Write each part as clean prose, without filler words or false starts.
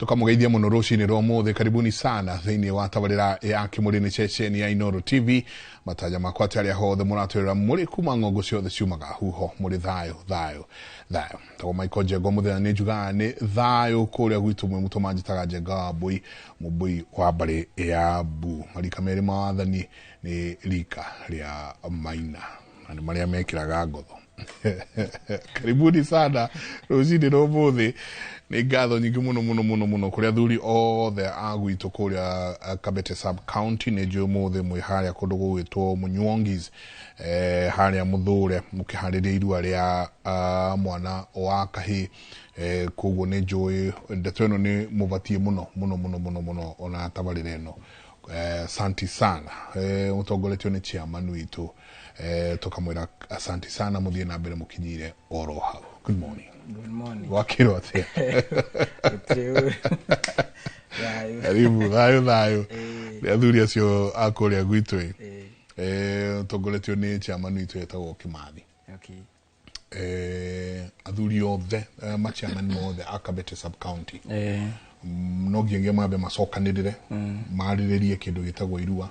Tukamugeithia muno rucini rwa umuthi. Karibuni sana thiini wa tabarira ya Kimuri ni ceceni ya Inooro TV. Matanya makwa ati aria hothe muratwirora muri kuma ng'ongo ciothe ciumaga huho muri thayo thayo thayo. Tagwo Michael Njenga muthenya ni njugaga ni thayo kuria gwitu mwe mutuma njitaga Njenga wa Mbui, Mũmbui wa mbari ya Mbu. Marika meri ma wathani ni rika ria Maina na nĩ marĩa mekĩraga ngotho. Karibuni sana rũcinĩ rwa ũmũthĩ. Nĩ ngatho nyingĩ mũno mũno mũno mũno kũrĩ athuri othe a gwitũ kũrĩa Kabete sub county. Nĩ njũĩ ũmũthĩ mwĩ harĩa kũndũ gũgwĩtwo Mũnyuongis, harĩa mũthũre mũkĩharĩria irua rĩa mwana wa kahĩĩ. Koguo nĩ njũĩ ndeto ĩno nĩ mũbatiĩ mũno mũno mũno mũno mũno ona tabarĩra ĩno. Asanti sana, mũtongoretio nĩ chairman witũ, tukamwĩra asanti sana, mũthiĩ na mbere mũkinyire oro hau. Good morning. Good morning. Gwakĩrwo atĩa? Gũtirĩ ũru. Thayũ. Karibu. Thayũ thayũ. Nĩ athuri acio a kũrĩa gwitũ ĩ. Tongoretio nĩ chairman witũ etagwo Kĩmathi. Athuri othe, machairman mothe a Kabete sub county, no nginyagia mambe macokanĩrĩre marĩrĩrie kĩndũ gĩtagwo irua.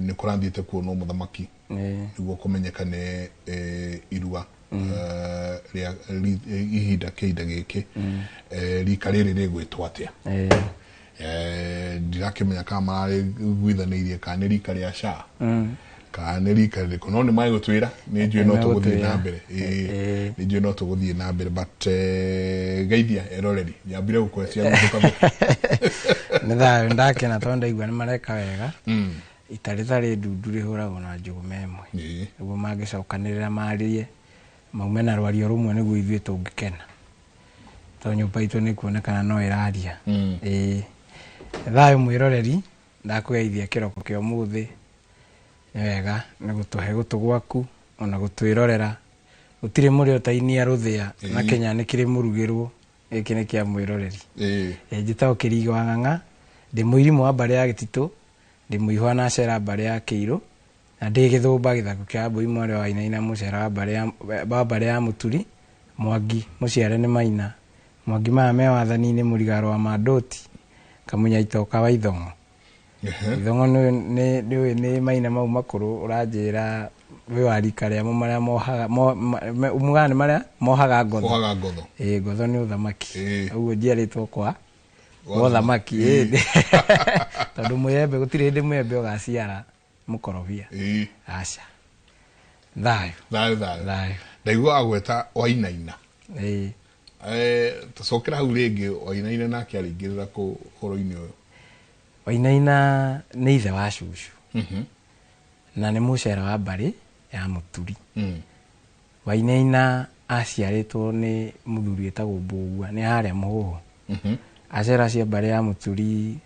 Nĩ kũrathiĩte kuonwo mũthamaki nĩguo kũmenyekane irua rĩa ihinda kĩhinda gĩkĩ, rika rĩrĩ rĩgwĩtwo atĩa. Ndirakĩmenya kana mararĩguithanĩirie kana nĩ rika rĩa SHA kana nĩ rika rĩrĩkũ, no nĩ magũtwĩra. Nĩ njũĩ no tũgũthiĩ na mbere. Nĩ njũĩ no tũgũthiĩ na mbere, but geithia eroreri, nyambire gũkwecia gwitũ Kabete. Nĩ thayũ, ndakena tondũ ndaigua nĩ mareka wega. Ita rĩtarĩ ndundu rĩhũragwo na njũgũma ĩmwe. Nĩguo mangĩcokanĩrĩra marĩe maume na rwario rũmwe nĩguo ithuĩ tũngĩkena tondũ nyũmba itũ nĩ kuonekana no ĩraria. Ĩĩ. Thayũ mwĩroreri, ndakũgeithia kĩroko kĩa ũmũthĩ. Nĩ wega nĩ gũtũhe gũtũ gwaku ona gũtwĩrorera. Gũtirĩ mũrĩo ta inia rũthĩa na Kenya nĩ kĩrĩ mũrugĩrwo. Gĩkĩ nĩ kĩa mwĩroreri. Njĩtagwo Kĩrigo wa Ng'ang'a, ndĩ mũirimũ wa mbarĩ ya Gĩtitũ, ndĩ mũihwa na cera mbarĩ ya Kĩirũ, na ndĩ gĩthũmba gĩthaku kĩa Mbũi mwarĩ wa Wainaina mũcera wa mbarĩ ya Mũturi, Mwangi mũciare nĩ Maina. Mwangi maya me wathani-inĩ mũrigaro wa Mandũti, Kamunya itoka wa Ithong'o. Ithong'o nĩ nĩ Maina mau makũrũ ũranjĩra wĩ wa rika rĩamo marĩa mohaga mugaga nĩ marĩa mohaga ngotho. Mohaga ngotho. Ĩĩ, ngotho nĩ ũthamaki. Ũguo njiarĩtwo kwa ũthamaki, ĩĩ. Tondũ mũyembe gũtirĩ hĩndĩ mũyembe ũgaciara mũkorobia. Aca. Thayũ. Thayũ thayũ. Thayũ. Ndaigua agweta Wainaina. Ĩĩ. Tũcokera hau rĩngĩ, Wainaina nake arĩingĩrĩra kũ ũhoro-inĩ ũyũ? Wainaina nĩ ithe wa cucu na nĩ mũcera wa mbarĩ ya Mũturi. Wainaina aciarĩtwo nĩ mũthuri wĩtagwo Mbũgua, nĩ harĩa Mũhũhũ. Acera cia mbarĩ ya Mũturi,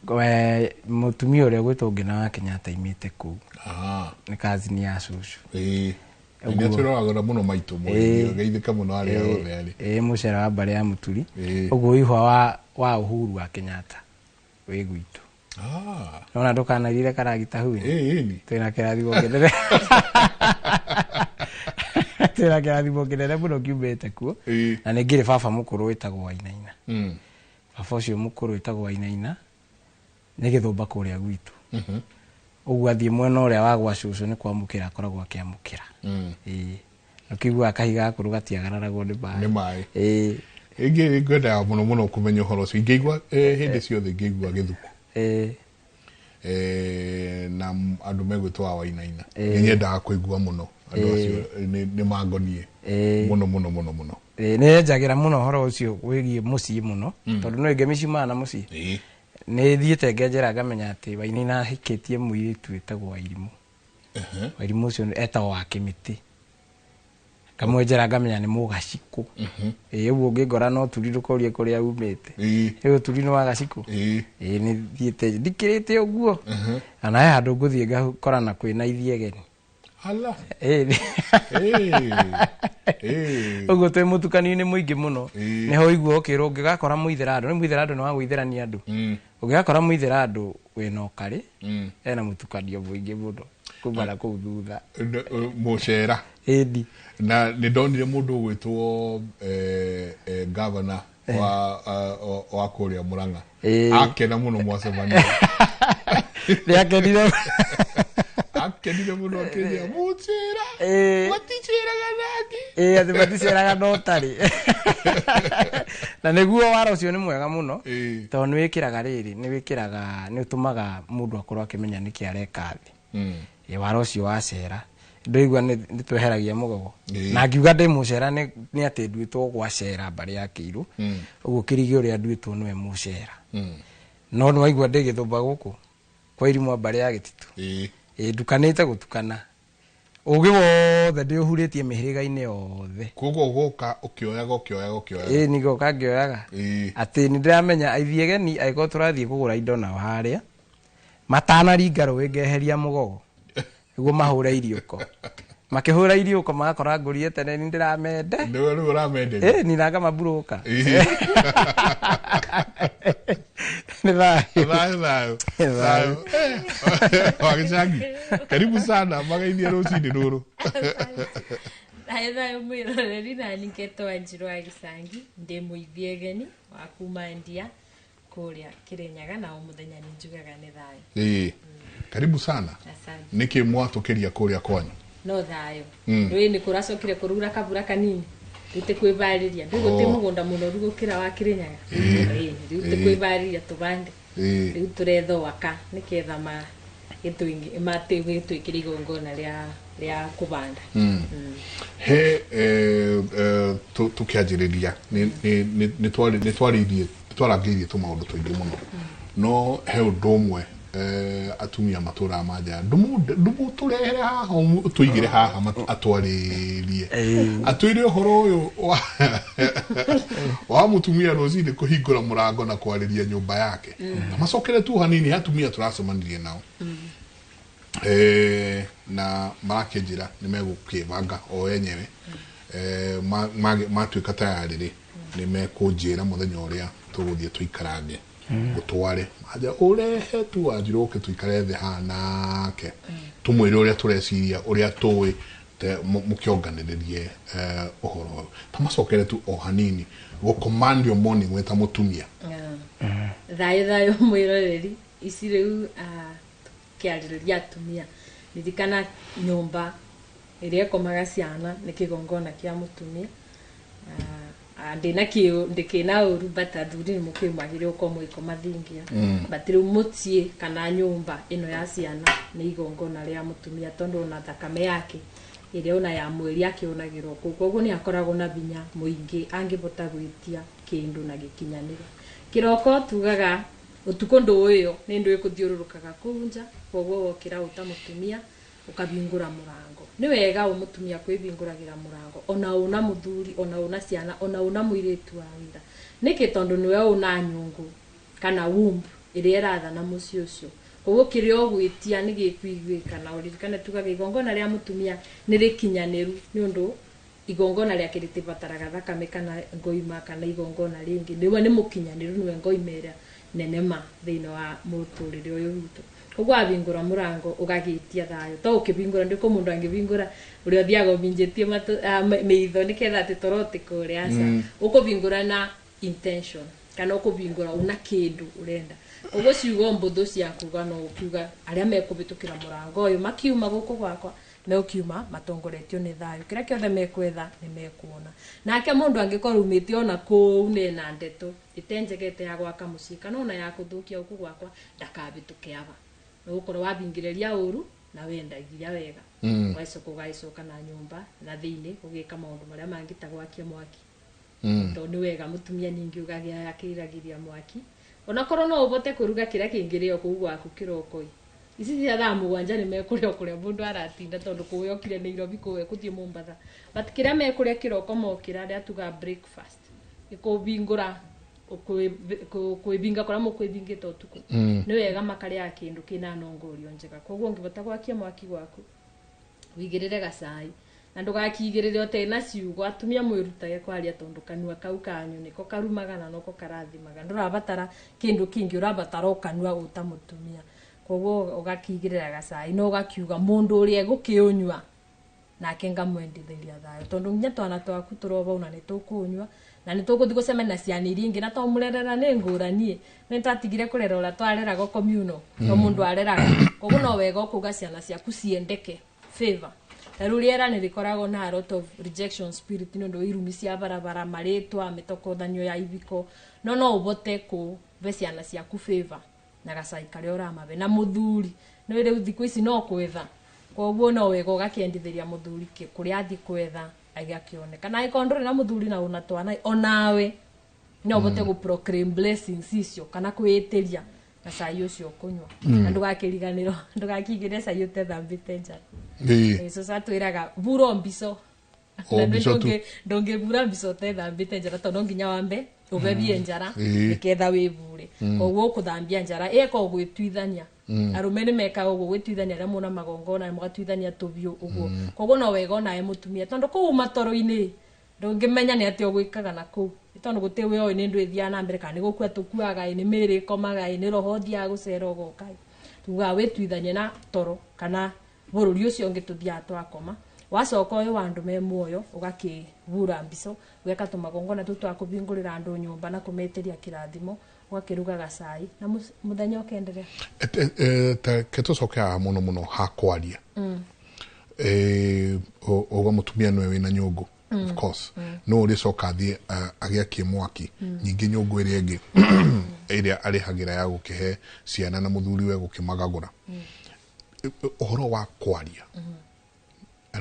we mũtumia ũrĩa ũgwĩtwo Ngĩna wa Kenyatta aimĩte kũu. Nĩ cousin ya cucu. Nĩ twĩroragĩra mũno maitũ geithĩka mũno harĩa hothe arĩ. Ĩĩ, mũcera wa mbarĩ ya Mũturi. Ũguo ihwa wa Uhuru wa Kenyatta wĩ gwitũ. Nona ndũkanarire karagita hui. Ĩĩ, ĩni. Twĩna kĩrathimo kĩnene, twĩna kĩrathimo kĩnene mũno kiumĩte kuo. Na nĩ ngĩrĩ baba mũkũrũ wĩtagwo Wainaina. Baba ũcio mũkũrũ wĩtagwo Wainaina nĩ gĩthũmba kũrĩa gwitũ. Ũguo athiĩ mwena ũrĩa wa gwa cũcũ nĩ kwamũkĩra akoragwo akĩamũkĩra. Ĩĩ, ũkĩiguaga kahiga gakũrũ gatiagararagwo nĩ maĩ. Nĩ maĩ. Ĩĩ. Ĩngĩ ngwendaga mũno mũno kũmenya ũhoro ũcio ingĩigua, hĩndĩ ciothe ingĩigua gĩthuku na andũ megwĩtwo wa Wainaina, nĩ nyendaga kũigua mũno andũ acio nĩ mangoniĩ mũno mũno mũno mũno. Ĩĩ, nĩ enjagĩra mũno ũhoro ũcio wĩgiĩ mũciĩ mũno tondũ no ĩngĩ mĩciĩ na mũciĩ. Nĩ thiĩte ngenjera ngamenya atĩ Wainaina ahikĩtie mũirĩtu wĩtagwo Wairimũ. Wairimũ ũcio etagwo wa Kĩmĩtĩ, ngamwenjera ngamenya nĩ mũgacikũ. Ĩĩ, ũguo ũngĩngora no turi ndũkorie kũrĩa umĩte. Ĩ ũturi nĩ wa gacikũ. Ĩĩ, nĩ thiĩte ndikĩrĩte ũguo ona he handũ ngũthiĩ ngakorana kwĩna ithiegeni. Ala. Ĩĩ. Ũguo twĩ mũtukanio-inĩ mũingĩ mũno. Nĩho ũigua ũkĩrwo ũngĩgakora mũithĩra andũ, nĩ mũithĩra andũ nĩ wa gũithĩrania andũ. Ũngĩgakora mũithĩra andũ wĩna ũkarĩ, ena mũtukanio mũingĩ mũno kuma na kũu thutha. Mũcera. Ĩni. Na nĩ ndonire mũndũ ũgwĩtwo governor wa kũrĩa Mũrang'a akena mũno mwacemania. Nĩakenire. Akenire mũno akĩnjĩra mũcĩra maticĩraga nake. Atĩ maticĩraga no tarĩ. Na nĩguo wara ũcio nĩ mwega mũno tondũ nĩ wĩkĩraga rĩrĩ, nĩ wĩkĩraga, nĩ ũtũmaga mũndũ akorwo akĩmenya nĩkĩ areka thĩ. Wara ũcio wa cera ndoigua nĩ tweheragia mũgogo. Na ngiuga ndĩ mũcera nĩ atĩ nduĩtwo gwa cera mbarĩ ya Kĩirũ. Ũguo kĩrigi ũrĩa nduĩtwo nĩwe mũcera. No nĩ waigua ndĩ gĩthũmba gũkũ kwa irimũ mbarĩ ya Gĩtitũ. Ndukanĩte gũtukana. Ũgĩ wothe ndĩũhurĩtie mĩhĩrĩga-inĩ yothe. Koguo ũgũka ũkĩoyaga ũkĩoyaga ũkĩoyaga. Nĩgoka ngĩoyaga. Atĩ nĩ ndĩramenya aithiĩ ageni angĩkorwo tũrathiĩ kũgũra indo nao harĩa matanaringa rũĩ ngeheria mũgogo nĩguo mahũre iriũko. Makĩhũra iriũko magakora ngũrie tene nĩ ndĩramende. Nĩwe rĩu ũramenderia. Ni ngamaburũka. Nĩ thayũ. Thayũ thayũ. Thayũ. Wagĩcangi. Karibu sana magaithie rũcinĩ rũrũ. Thayũ thayũ mwĩroreri na nĩngetwo Wanjirũ wa Gĩcangi, ndĩ mũithi egeni wa kuma Ndia kũrĩa Kĩrĩnyaga na o mũthenya nĩ njugaga nĩ thayũ. Karibu sana. Asante. Nĩkĩ mwatũkĩria kũrĩa kwanyu? No thayũ. Rũĩ nĩ kũracokire kũrura kabura kanini. Rĩu tĩkwĩbarĩria. Rĩu gũtĩ mũgũnda mũnoru gũkĩra wa Kĩrĩnyaga. Rĩu tĩkwĩbarĩria tũbande. Rĩu tũrethoaka nĩketha gĩtwĩkĩre igongona rĩa kũbanda. He tũkĩanjĩrĩria nĩ twarangĩirie tũmaũndũ tũingĩ mũno. No he ũndũ ũmwe atumia matũraga manja ndũmũtũrehere haha tũigĩre haha atwarĩrie atwĩre ũhoro ũyũ wa mũtumia rũcinĩ kũhingũra mũrango na kwarĩria nyũmba yake. Macokere tu hanini atumia tũracemanirie nao na marakĩnjĩra nĩ megũkĩbanga o enyewe matuĩka tayarĩ rĩ nĩ mekũnjĩra mũthenya ũrĩa tũgũthiĩ tũikarange gũtware aja ũrehe tu Wanjirũ ũke tũikare thĩ haha nake tũmwĩre ũrĩa tũreciria ũrĩa tũĩ mũkĩonganĩrĩrie ũhoro ũyũ. Ta macokere tu o hanini gũ command your morning wĩ ta mũtumia. Thayũ thayũ mwĩroreri ici rĩu kĩarĩrĩria atumia ririkana nyũmba ĩrĩa ĩkomaga ciana nĩ kĩgongona kĩa mũtumia. Ndĩna ndĩkĩna ũru but athuri nĩ mũkĩmagĩrĩire gũkorwo mũgĩkoma thingia. But rĩu mũciĩ kana nyũmba ĩno ya ciana nĩ igongona rĩa mũtumia tondũ ona thakame yake ĩrĩa ona ya mweri akĩonagĩrwo kũu. Koguo nĩ akoragwo na hinya mũingĩ angĩhota gwĩtia kĩndũ na gĩkinyanĩre. Kĩroko tugaga ũtukũ ndũĩyo nĩ ndũ ĩkũthiũrũrũkaga kũu nja, koguo wokĩra ũta mũtumia ũkahingũra mũrango. Nĩ wega ũ mũtumia kwĩhingũragĩra mũrango ona ũna mũthuri ona ũna ciana ona ũna mũirĩtu wa wĩra. Nĩkĩ? Tondũ nĩwe ũna nyũngũ kana womb ĩrĩa ĩrathana mũciĩ ũcio. Koguo kĩrĩa ũgwĩtia nĩ gĩkũiguĩka na ũririkane tugaga igongona rĩa mũtumia nĩ rĩkinyanĩru nĩ ũndũ igongona rĩake rĩtibataraga thakame kana ngoima kana igongona rĩngĩ. Nĩwe nĩ mũkinyanĩru nĩwe ngoima ĩrĩa nene ma thĩinĩ wa mũtũrĩre ũyũ witũ. Koguo wahingũra mũrango ũgagĩtia thayũ. To ũkĩhingũra ndĩko mũndũ angĩhingũra ũrĩa ũthiaga ũminjĩtie maitho nĩketha atĩ toro ũtikũre aca. Ũkũhingũra na intention kana ũkũhingũra una kĩndũ ũrenda. Koguo ciugo mbũthũ cia kuga no ũkiuga arĩa mekũhĩtũkĩra mũrango ũyũ makiuma gũkũ gwakwa meukiuma matongoretio nĩ thayũ. Kĩrĩa kĩothe mekwetha nĩ mekuona. Nake mũndũ angĩkorwo umĩte ona kũu nena ndeto ĩtenjegete ya gwaka mũciĩ kana ona ya kũthũkia gũkũ gwakwa ndakahĩtũke aba. Nĩgũkorwo wabingĩrĩria ũru na wendagia wega. Ũgacoka ũgagĩcoka na nyũmba na thĩinĩ ũgĩka maũndũ marĩa mangĩ ta gwakia mwaki. Tondũ nĩ wega mũtumia ningĩ ũgagĩa akĩriragĩria mwaki. Onakorwo no ũhote kũruga kĩrĩa kĩngĩrĩo kũu gwaku kĩroko-ĩ. Ici cia thaa mũgwanja nĩ mekũrĩa o kũrĩa mũndũ aratinda tondũ kũu okire Nairobi kũu ekũthiĩ Mombatha. But kĩrĩa mekũrĩa kĩroko mokĩra arĩa tuga breakfast. Ĩkũhingũra kwĩbinga kũrĩa mũkwĩbingĩte ũtukũ. Nĩ wega makarĩaga kĩndũ kĩna nongorio njega. Koguo ũngĩhota gwakia mwaki gwaku wĩigĩrĩre gacai na ndũgakigĩrĩre ũtarĩ na ciugo. Atumia mwĩrutage kwaria tondũ kanua kau kanyu nĩko karumaga na noko karathimaga. Ndũrabatara kĩndũ kĩngĩ, ũrabatara o kanua ũta mũtumia. Koguo ũgakigĩrĩra gacai na ũgakiuga mũndũ ũrĩa egũkĩũnyua Nake ngamwendithĩria thayũ tondu nginya twana twaku tũroba na nĩtũkũnyua na nĩtũgũthiĩ gũcemania na ciana iria ingĩ na to mũrerera nĩ ngũrani nĩ twatigire kũrera ũrĩa twareraga communal to mũndũ areraga koguo no wega ũkauga ciana ciaku ciendeke favor. Ta rĩu rĩera nĩ rĩkoragwo na a lot of rejection spirit nĩ ũndũ wa irumi cia barabara, marĩtwa, mĩtokothanio ya ibiko, no no ũvote kũve ciana ciaku favor na gacai karĩa ũramabe. Na mũthuri nĩ rĩu thikũ ici no kwetha, koguo no wega ũgakĩendithĩria mũthuri kũrĩa athiĩ kwetha agakĩoneka. Na angĩkorwo ndũrĩ na mũthuri na una twana, onawe no ũvote gũ proclaim blessings icio kana kwĩĩtĩria na cai ũcio ũkũnyua, na ndũgakĩriganĩrwo ndũgakĩigĩre cai ũtethambĩte njara. Cucu atwĩraga bura mbico. O Na mbico tu. Ndũngĩbura mbico ũtethambĩte njara tondũ no nginya wambe ũbebie njara nĩketha wĩbure. Koguo ũkũthambia njara ĩka ũgwĩtuithania. Arũme nĩ mekaga ũguo gwĩtuithania rĩrĩa mona magongona mũgatuithania tũbiũ ũguo. Koguo no wega onawe mũtumia tondũ kũu matoro-inĩ ndũngĩmenya nĩ atĩa ũgwĩkaga na kũu, tondũ gũtĩ wĩ oĩ nĩ ndũ ĩthiaga na mbere, kana nĩ gũkua tũkuaga ĩ, nĩ mĩĩrĩ ĩkomaga ĩ, nĩ roho ũthiaga gũcera ũgoka ĩ. Tugaga wĩtuithanie na toro kana bũrũri ũcio ũngĩ tũthiaga twakoma. Wacoka ũyũ wa andũ me muoyo ũgakĩbura mbico, ũgeka tũmagongona tũu twa kũbingũrĩra andũ nyũmba na kũmetĩria kĩrathimo, ũgakĩruga gacai na mũthenya ũkenderea. Ke tũcoke haha mũno mũno ha kwaria. Uga mũtumia nĩwe wĩna nyũngũ, of course, no ũrĩcoka athiĩ agĩakie mwaki, ningĩ nyũngũ ĩrĩa ĩngĩ ĩrĩa arĩhagĩra ya gũkĩhe ciana na mũthuri we gũkĩmagagũra. Ũhoro wa kwaria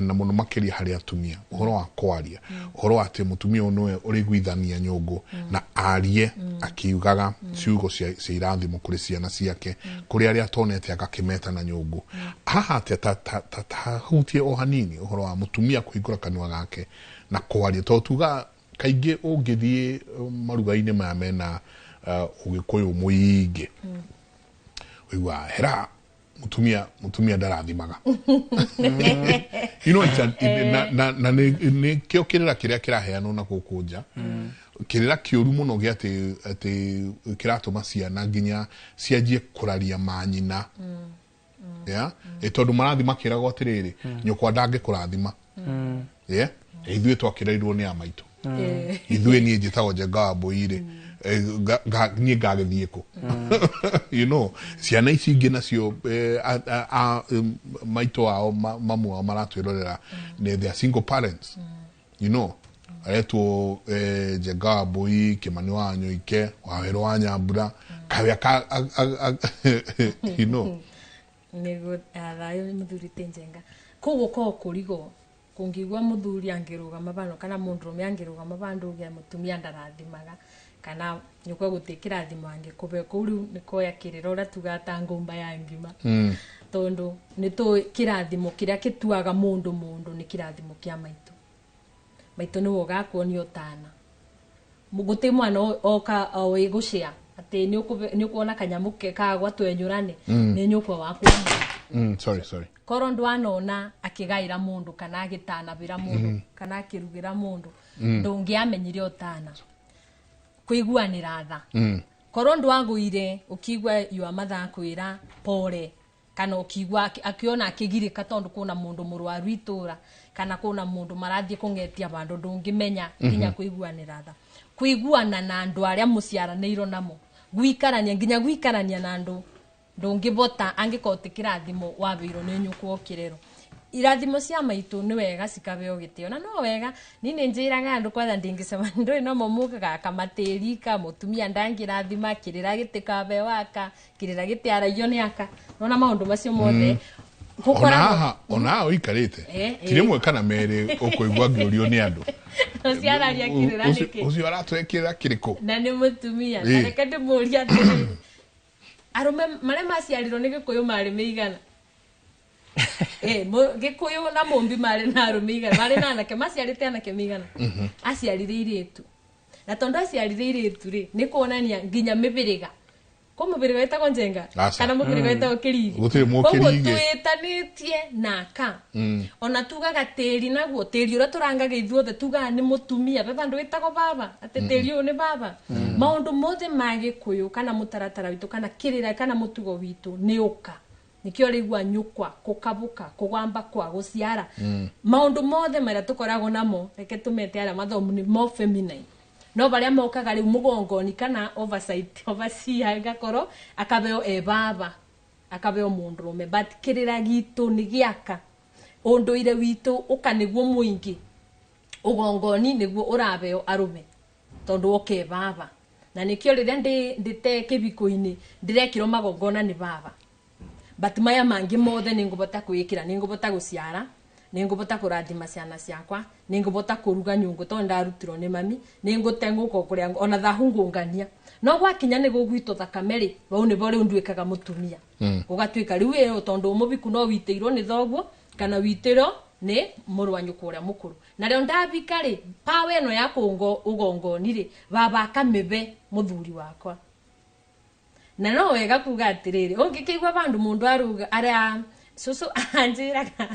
na mũno makĩria harĩ atumia, ũhoro wa kwaria, ũhoro wa atĩ mũtumia ũyũ nĩwe ũrĩiguithania nyũngũ na arie akiugaga ciugo cia irathimo kũrĩ ciana ciake, kũrĩ arĩa atonete agakĩmeta na nyũngũ. Haha atĩa ta hutie o hanini ũhoro wa mũtumia kũhingũra kanua gake na kwaria, tondũ tuga kaingĩ ũngĩthiĩ maruga-inĩ maya mena ũgĩkũyũ mũingĩ, ũiguaga hera mutumia ndarathimaga. You know, it's a, na nĩ kĩo kĩrĩra kĩrĩa kĩraheanwo na gũkũ nja, kĩrĩra kĩũru mũno gĩa atĩ kĩratũma ciana nginya cianjie kũraria manyina. Yeah? Tondũ marathi makĩragwo atĩrĩrĩ, nyũkwa ndangĩkũrathima. Yeah? Ithuĩ twakĩrerirwo nĩ a maitũ. Ithuĩ niĩ njĩtagwo Njenga wa Mbũi rĩ, niĩ ngagĩthiĩ kũ? You know, ciana ici ingĩ nacio maitũ ao mamu ao maratwĩrorera, they are single parents. You know, aretwo Njenga wa Mbũi, Kĩmani wa Nyoike, Wawerũ wa Nyambura, kawĩa ka you know. Nĩguo thayũ mũthuri ti Njenga. Koguo ko kũrigwo kũngĩigua mũthuri angĩrũgama bano kana mũndũrũme angĩrũgama bandũ uge mũtumia ndarathimaga kana nyũkwa gũtĩ kĩrathimo angĩkũbe kũu rĩu nĩ koya kĩrĩra ũrĩa tugaga ta ngũmba ya ngima. Tondũ nĩ tũĩ kĩrathimo kĩrĩa kĩtuaga mũndũ mũndũ nĩ kĩrathimo kĩa maitũ. Maitũ nĩwe ũgakuonia ũtana. Gũtĩ mwana oka oĩ gũcĩa atĩ nĩ ũkuona kanyamũ ke kagwa twenyũrane nĩ nyũkwa waku. Sorry, sorry. Korwo ndwanona akĩgaĩra mũndũ kana agĩtanabĩra mũndũ kana akĩrugĩra mũndũ, ndũngĩamenyire ũtana kũiguanĩra tha. Korwo ndwagũire ũkĩigua yua mathaa kwĩra pore kana ũkĩigua akĩona akĩgirĩka tondũ kwĩna mũndũ mũrwaru itũra kana kwĩna mũndũ marathiĩ kũng'etia bandũ, ndũngĩmenya nginya kũiguanĩra tha. Kũiguana na andũ arĩa mũciaranĩirwo namo, gũikarania nginya gũikarania na andũ ndũngĩbota angĩkorwo ti kĩrathimo wabĩirwo nĩ nyũkwa ũkĩrerwo. Irathimo cia maitũ nĩ wega cikabeo gĩtĩo na no wega ni nĩ njĩraga andũ kwatha ndingĩcema ndũĩ no momũkaga kamatĩri ka mũtumia ndangĩrathima kĩrĩra gĩtĩ kabeo aka kĩrĩra gĩtĩ araigio nĩ aka nona maũndũ macio mothe. Ona haha, ona haha ũikarĩte ti rĩmwe kana merĩ ũkũigua ngĩũrio nĩ andũ ũcio araria kĩrĩra nĩkĩ, ũcio aratũhe kĩrĩra kĩrĩkũ na nĩ mũtumia. Na reke ndĩmũrie atĩrĩrĩ, arũme marĩa maciarirwo nĩ gĩkũyũ marĩ mĩigana? Gĩkũyũ na mũmbi marĩ na arũme igana, marĩ na anake maciarĩte anake mĩigana? Aciarire irĩtu, na tondũ aciarire irĩtu rĩ, nĩ kuonania nginya mĩbĩrĩga ko mũbĩrĩga wĩtagwo Njenga kana mũbĩrĩga wĩtagwo Kĩrigi. Gũtirĩ Koguo twĩtanĩtie naka ona tugaga tĩri naguo tĩri ũrĩa tũrangaga ithuothe tugaga nĩ mũtumia be bandũ wĩtagwo baba atĩ tĩri ũyũ nĩ baba. Maũndũ mothe ma gĩkũyũ kana mũtaratara witũ kana kĩrĩra kana mũtugo witũ nĩ ũka. Nikio rigwa nyukwa kukabuka kugamba kwa guciara. Maundu mothe maria tukoragwo namo reke tumete aria mathomu ni more feminine. No baria mokaga riu mugongoni kana oversight overseer gakorwo akabeo e baba akabeo mundurume but kirira gitu ni giaka unduire witu uka niguo muingi ugongoni niguo urabeo arume tondu oke baba na nikio riria ndite kibiko-ini ndirekirwo magongona ni baba but maya mangi mothe ningubota kwikira ningubota guciara ningubota kurathima ciana ciakwa ningubota kuruga nyungu tondu ndarutirwo ni mami ningutenguka kuria ona thahu ngungania no gwakinya ni gugwitwo thakame ri vau nivo riu nduikaga mutumia. Ugatuika riu ĩyo tondu mubiku no witĩirwo ni thoguo kana witĩrwo ni mũrũ wa nyũkwa ũrĩa mũkũrũ na rĩo ndabika rĩ pawa ĩno ya kũngo ũgongoni rĩ baba akamĩbe mũthuri wakwa. Na no wega kuga atĩrĩrĩ ũngĩkĩigua vandu mũndũ aruga aria cucu anjĩraga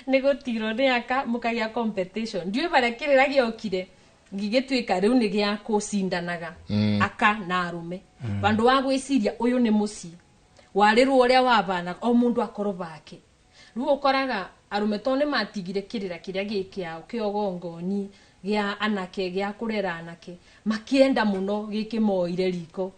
nĩ gũtirwo nĩ aka mũkagĩa competition ndiũĩ barĩa kĩrĩra gĩokire gĩgĩtuĩka rĩu nĩ gĩa kũcindanaga aka na arũme. Vandu wa gwĩciria ũyũ nĩ mũciĩ warĩrwo ũrĩa wabanaga o mũndũ akorwo bake rĩu ũkoraga arume to nĩ matigire kĩrĩra kĩrĩa gĩ kĩao kĩa ũgongoni gĩa anake gĩa kũrera anake makienda mũno gĩkĩ moire riko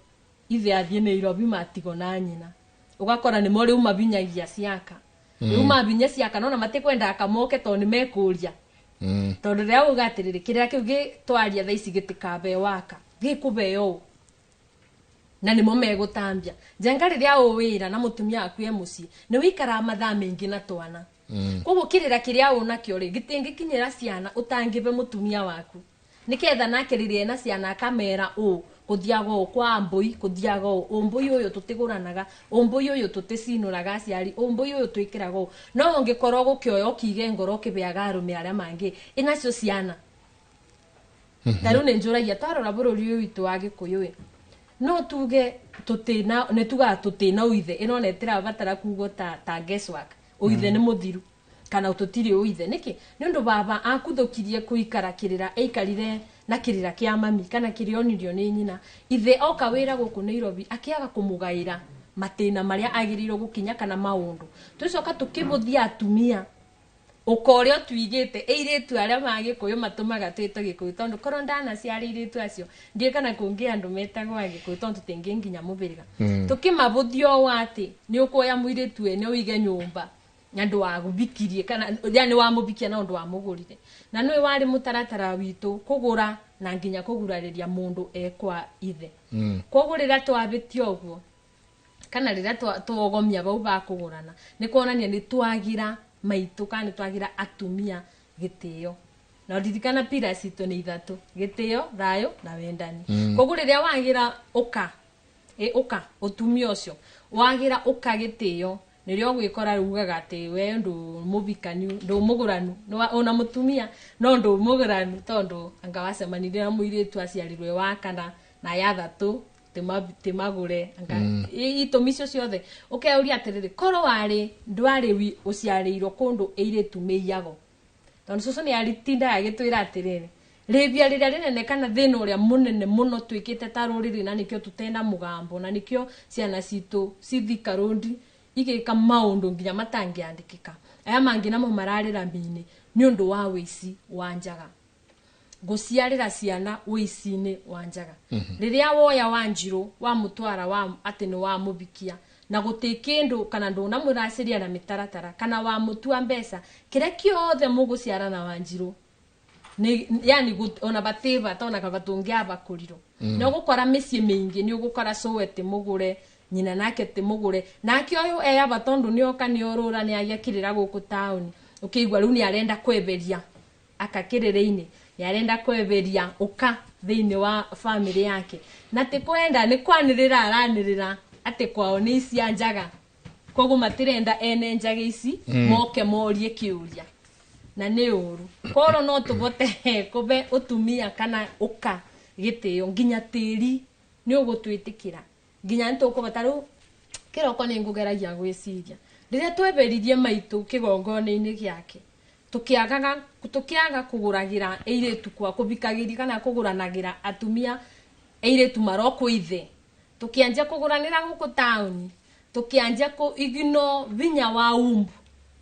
ithe athiĩ Nairobi matigo na nyina ũgakora nĩmo rĩu mabinyagia ciaka rĩu mabinya ciaka nona matikwenda akamoke tondũ nĩ mekũria. Tondũ rĩrĩa uga atĩrĩrĩ kĩrĩra kĩu gĩtwaria thaa ici gĩtikabeo waka gĩkũbeo ũ na nĩmo megũtambia njenga rĩrĩa ũwĩra na mũtumia waku e mũciĩ nĩ wĩikaraga mathaa maingĩ na twana. Koguo kĩrĩra kĩrĩa ũnakĩo rĩ gĩtingĩkinyĩra ciana ũtangĩbe mũtumia waku nĩketha nake rĩrĩa ena ciana akamera ũ kũthiaga ũũ kwa mbũi kũthiaga ũũ ũmbũi ũyũ tũtigũranaga ũmbũi ũyũ tũticinũraga aciari ũmbũi ũyũ twĩkĩraga ũũ no ũngĩkorwo gũkĩoya ũkĩige ngoro ũkĩbeaga arũme arĩa mangĩ ĩnacio ciana. Ta rĩu nĩ njũragia twarora bũrũri ũyũ witũ wa Gĩkũyũ ĩ no tuge tũtina nĩ tugaga tũtina ũithe ĩno nĩ ĩtĩrabatara kugwo ta guesswork ũithe nĩ mũthiru kana tũtirĩ ũithe nĩkĩ nĩ ũndũ baba akuthukirie kũikara kĩrĩra aikarire na kĩrĩra kĩa mami kana kĩrĩa onirio nĩ nyina ithe oka wĩra gũkũ Nairobi akĩaga kũmũgaĩra matĩna marĩa agĩrĩirwo gũkinya kana maũndũ tũcoka tũkĩbũthia atumia ũka ũrĩa ũtuigĩte ĩirĩtu arĩa ma Gĩkũyũ matũmaga twĩtwo Gĩkũyũ tondũ korwo ndanaciara irĩtu acio ndiĩ kana kũngĩ andũ metagwo Agĩkũyũ tondũ tũtingĩ nginya mũbĩrĩga tũkĩmabũthia ũũ atĩ nĩ ũkuoya mũirĩtu ene ũige nyũmba na ndũ wagũbikirie kana yani wamũbikia na ũndũ wamũgũrire na nĩwe warĩ mũtaratara witũ kũgũra na nginya kũgurarĩria mũndũ ekwa ithe. Koguo rĩrĩa twabĩtia ũguo kana rĩrĩa twogomia vau bakũgũrana nĩ kuonania nĩ twagira maitũ kana nĩ twagira atumia gĩtĩo na ririkana pira citũ nĩ ithatũ gĩtĩo thayũ na wendani. Koguo rĩrĩa wagira ũka ũka ũtumia ũcio wagira ũka gĩtĩo nĩrĩo gwĩkora rugaga atĩ we ndũ mũbikanu ndũ mũgũranu ona mũtumia no ndũ mũgũranu tondũ anga wacemanirie na mũirĩtu aciarirwe wa kana na ya thatũ timagũre anga itũmi icio ciothe ũkeuria atĩrĩrĩ korwo warĩ ndwarĩ ũciarĩirwo kũndũ ĩirĩtu mĩiyago tondũ cũcũ nĩ aritindaga agĩtwĩra atĩrĩrĩ rĩbia rĩrĩa rĩnene kana thĩna ũrĩa mũnene mũno twĩkĩte ta rũrĩrĩ na nĩkĩo tũtena mũgambo na nĩkĩo ciana citũ cithika rũndi igĩka maũndũ nginya matangĩandĩkĩka aya mangĩ namo mararĩra mĩinĩ nĩ ũndũ wa wĩici wa njaga gũciarĩra ciana wĩici-inĩ wa njaga. Rĩrĩa woya Wanjirũ wamũtwara wa atĩ nĩ wamũbikia na gũtĩ kĩndũ kana ndũnamũracĩria na mĩtaratara kana wamũtua mbeca kĩrĩa kĩothe mũgũciara na Wanjirũ nĩ yani ona batĩba tona kaba tũngĩabakũrirwo nĩ ũgũkora mĩciĩ mĩingĩ nĩ ũgũkora cũwe tĩ mũgũre nyina nake tĩ mũgũre nake ũyũ eyaba tondũ nĩoka nĩorũra nĩagĩa kĩrĩra gũkũ taũni ũkĩigua rĩu nĩarenda kweberia aka kĩrĩrĩ-inĩ nĩarenda kweberia ũka thĩinĩ wa family yake na tĩ kwenda nĩ kwanĩrĩra aranĩrĩra atĩ kwao nĩ icia njaga koguo matirenda ene njaga ici moke morie kĩũria na nĩ ũru korwo no tũbote kũbe ũtumia kana ũka gĩtĩo nginya tĩri nĩ ũgũtwĩtĩkĩra nginya nĩtũkũbota rĩu kĩroko nĩ ngũgeragia gwĩciria rĩrĩa tweberirie maitũ kĩgongona-inĩ gĩake tũkĩaga kũgũragĩra airĩtu kwa kũbikagĩria kana kũgũranagĩra atumia airĩtu marokwo ithe tũkĩanjia kũgũranĩra gũkũ taũni Tukianjia ku igino vinya wa umbu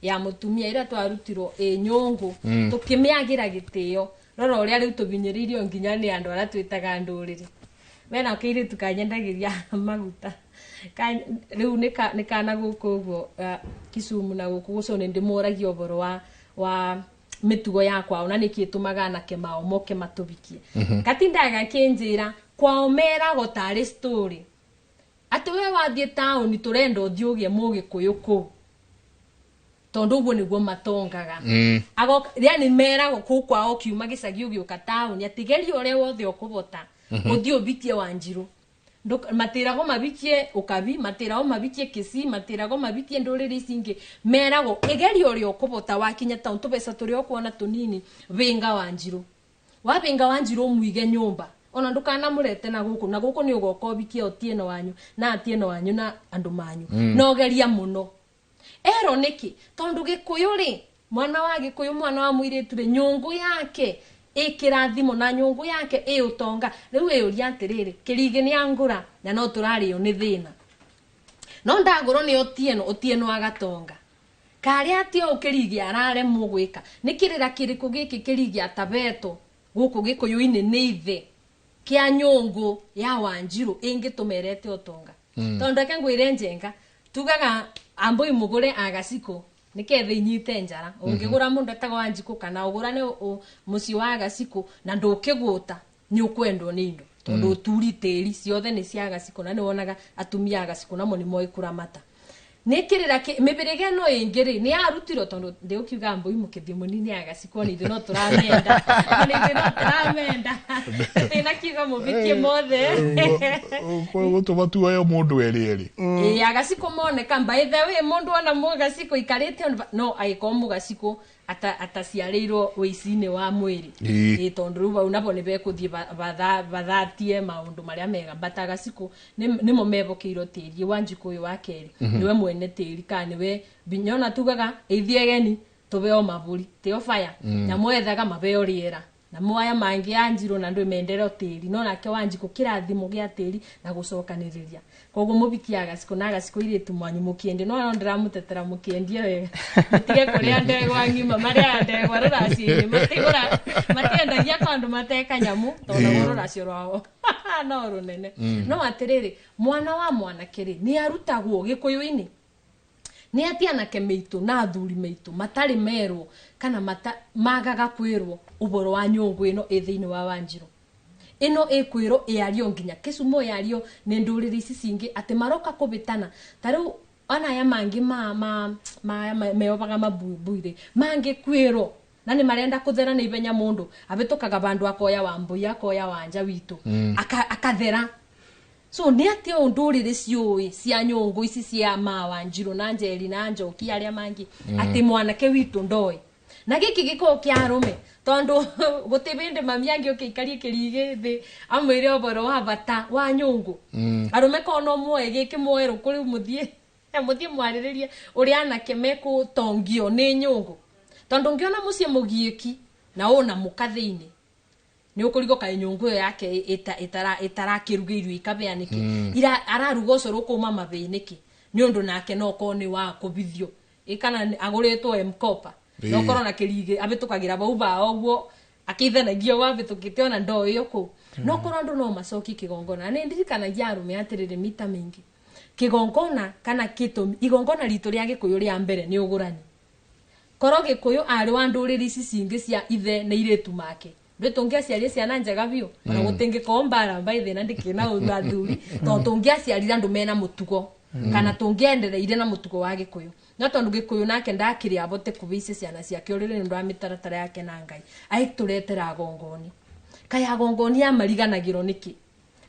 ya mutumia ira twarutirwo ĩ nyũngũ. Tukimiagira gitio rora uria riu tubinyiriirio nginya ni andu aria twitaga nduriri. Wena kiiritu kanyendagiria maguta riu ni kana guku uguo Kisumu na guku guco ni ndimuragia uboro wa mitugo yakwa ona niki itumaga anake mao moke matubikie. Katindaga kinjira kwao meragwo tarĩ story ati we wathie taũni turenda uthie ugie mugikuyu kuu tondu uguo niguo matongaga. Yani meragwo kuu kwao kiuma gicagi ugiuka taũni ati geria uria wothe ukubota uthie ubikie Wanjiru. Matiragwo mabikie Ukabi, matiragwo mabikie Kisii, matiragwo mabikie nduriri ici ingi. Meragwo igeria uria ukubota wakinya taũni tubeca turia ukuona tunini winga Wanjiru. Wabinga Wanjiru umuige nyumba ona ndukanamurete na guku na guku ni ugoka ubikie Otieno wanyu na Atieno wanyu na andu manyu. No geria muno ero niki tondu Gikuyu ri mwana wa Gikuyu mwana wa muiritu ri nyungu yake ikirathimo na nyungu yake ĩ utonga. Riu ĩũria atiriri kirigi ni angura na no turario ni thina no ndagurwo ni Otieno, Otieno agatonga karia atio kirigi araremwo gwika ni kirira kiriku giki kirigi atabeto guku Gikuyu-ini ni ithe kia nyungu ya Wanjiru ingitumerete utonga. Tondu reke ngwire Njenga tugaga ambui mugure agaciko niketha inyite njara. Ungigura mundu etagwo Wanjiku kana ugurane mucii wa agaciko na ndukiguta ni ukwendwo ni indo tondu uturi tiri ciothe ni cia agaciko na ni wonaga atumia agaciko namo ni moi kuramata. Ni kirira mibiriga ino ingi ri ni yarutirwo tondu ndiukiuga mbui mukithi munini agaciko ni ithuĩ no turamenda ni ithuĩ no turamenda thina kiuga mubikie mothe gutuma tuoyo mundu eri eri. Ĩ agaciko moneka by the way mundu ona mugaciko ikarite no agĩkorwo mugaciko ataciarĩirwo ũici-inĩ wa mwĩrĩ. Ĩ tondu rĩu bau nabo nĩbekũthiĩ bathatie maũndũ marĩa mega but agaciko nĩmo mebokeirwo tĩri. Wanjiku ũyũ wa kerĩ niwe mwene tĩri kana niwe binyona tugaga ithiĩ ageni tũbeo mabũri tĩo fire na mwethaga mabeo rĩera na mwaya mangi Anjiru na ndu mendero tĩri no nake Wanjiku kĩrathimo gĩa tĩri na gũcokanĩrĩria. Koguo mũbikie agaciko na agaciko irĩtu mwanyu mũkĩendie no ndĩramũtetera mũkĩendie wega mũtige kũrĩa ndegwa ng'ima marĩa ndegwa rũracio-inĩ matigũra matiendagia kwa andũ mateka nyamũ tondũ naguo rũracio rwao no rũnene. No atĩrĩrĩ mwana wa mwanake rĩ nĩ arutagwo Gĩkũyũ-inĩ nĩ ati anake meitu na athuri meitu matarĩ merwo kana magaga kwĩrwo ũboro wa nyũngũ ĩno ĩ thĩinĩ wa Wanjiru ĩno ĩkwĩrwo ĩario nginya Kisumu ĩario nĩ ndũrĩrĩ ici cingĩ atĩ maroka kũbĩtana ta rĩu ona aya mangĩ ma meobaga mabuibui mangĩ kwĩrwo na nĩ marenda kũthera na ihenya mũndũ abĩtũkaga bandũ akoya Wambui akoya Wanja witũ akathera. So nĩ atĩ ũũ ndũrĩrĩ ciũĩ cia nyũngũ ici cia ma Wanjiru na Njeri na Njoki arĩa mangĩ atĩ mwanake witũ ndoĩ na gĩkĩ gĩkoragwo kĩa arũme tondu gũtĩ bĩndĩ mami angĩũka kĩrigĩ thĩ amwĩre ũboro wa bata wa nyũngũ. Arũme korwo no muoe gĩkĩ muoe rũkũ rĩu mũthiĩ mwarĩrĩrie ũrĩa anake mekũtongio nĩ nyũngũ tondu ũngĩona mũciĩ mũgiĩki na ũna mũka thĩinĩ nĩ ũkũrigwo kaĩ nyũngũ ĩyo yake ĩtarakĩruga irio ikabĩa nĩkĩ araruga ũcũrũ kuma mabĩ nĩkĩ nĩ ũndũ nake no korwo nĩ wa kũbithio kana agũrĩtwo M-Kopa no korwo na kĩrigĩ abĩtũkagĩra bau bao ũguo akĩithanagia wabĩtũkĩte ona ndoo ĩyo kũu no korwo andũ no macokie kĩgongona. Na nĩ ndirikanagia arũme atĩrĩrĩ mita mĩingĩ kĩgongona kana gĩtũmi igongona ritũ rĩa Gĩkũyũ rĩa mbere nĩ ũgũrani. Korwo Gĩkũyũ arĩ wa ndũrĩrĩ ici cingĩ cia ithe na irĩtu make ndũ tũngĩaciarie ciana njega biũ ona gũtingĩkorwo mbara mbaithĩ na ndĩkĩna ũru athuri tondũ tũngĩaciarire andũ mena mũtugo kana tũngĩendereire na mũtugo wa Gĩkũyũ no tondũ Gĩkũyũ nake ndakĩrĩ abote kũbĩicia ciana ciake ũrĩrĩ nĩ ũndũ wa mĩtaratara yake na Ngai aitũretera agongoni kaĩ agongoni amariganagĩrwo nĩkĩ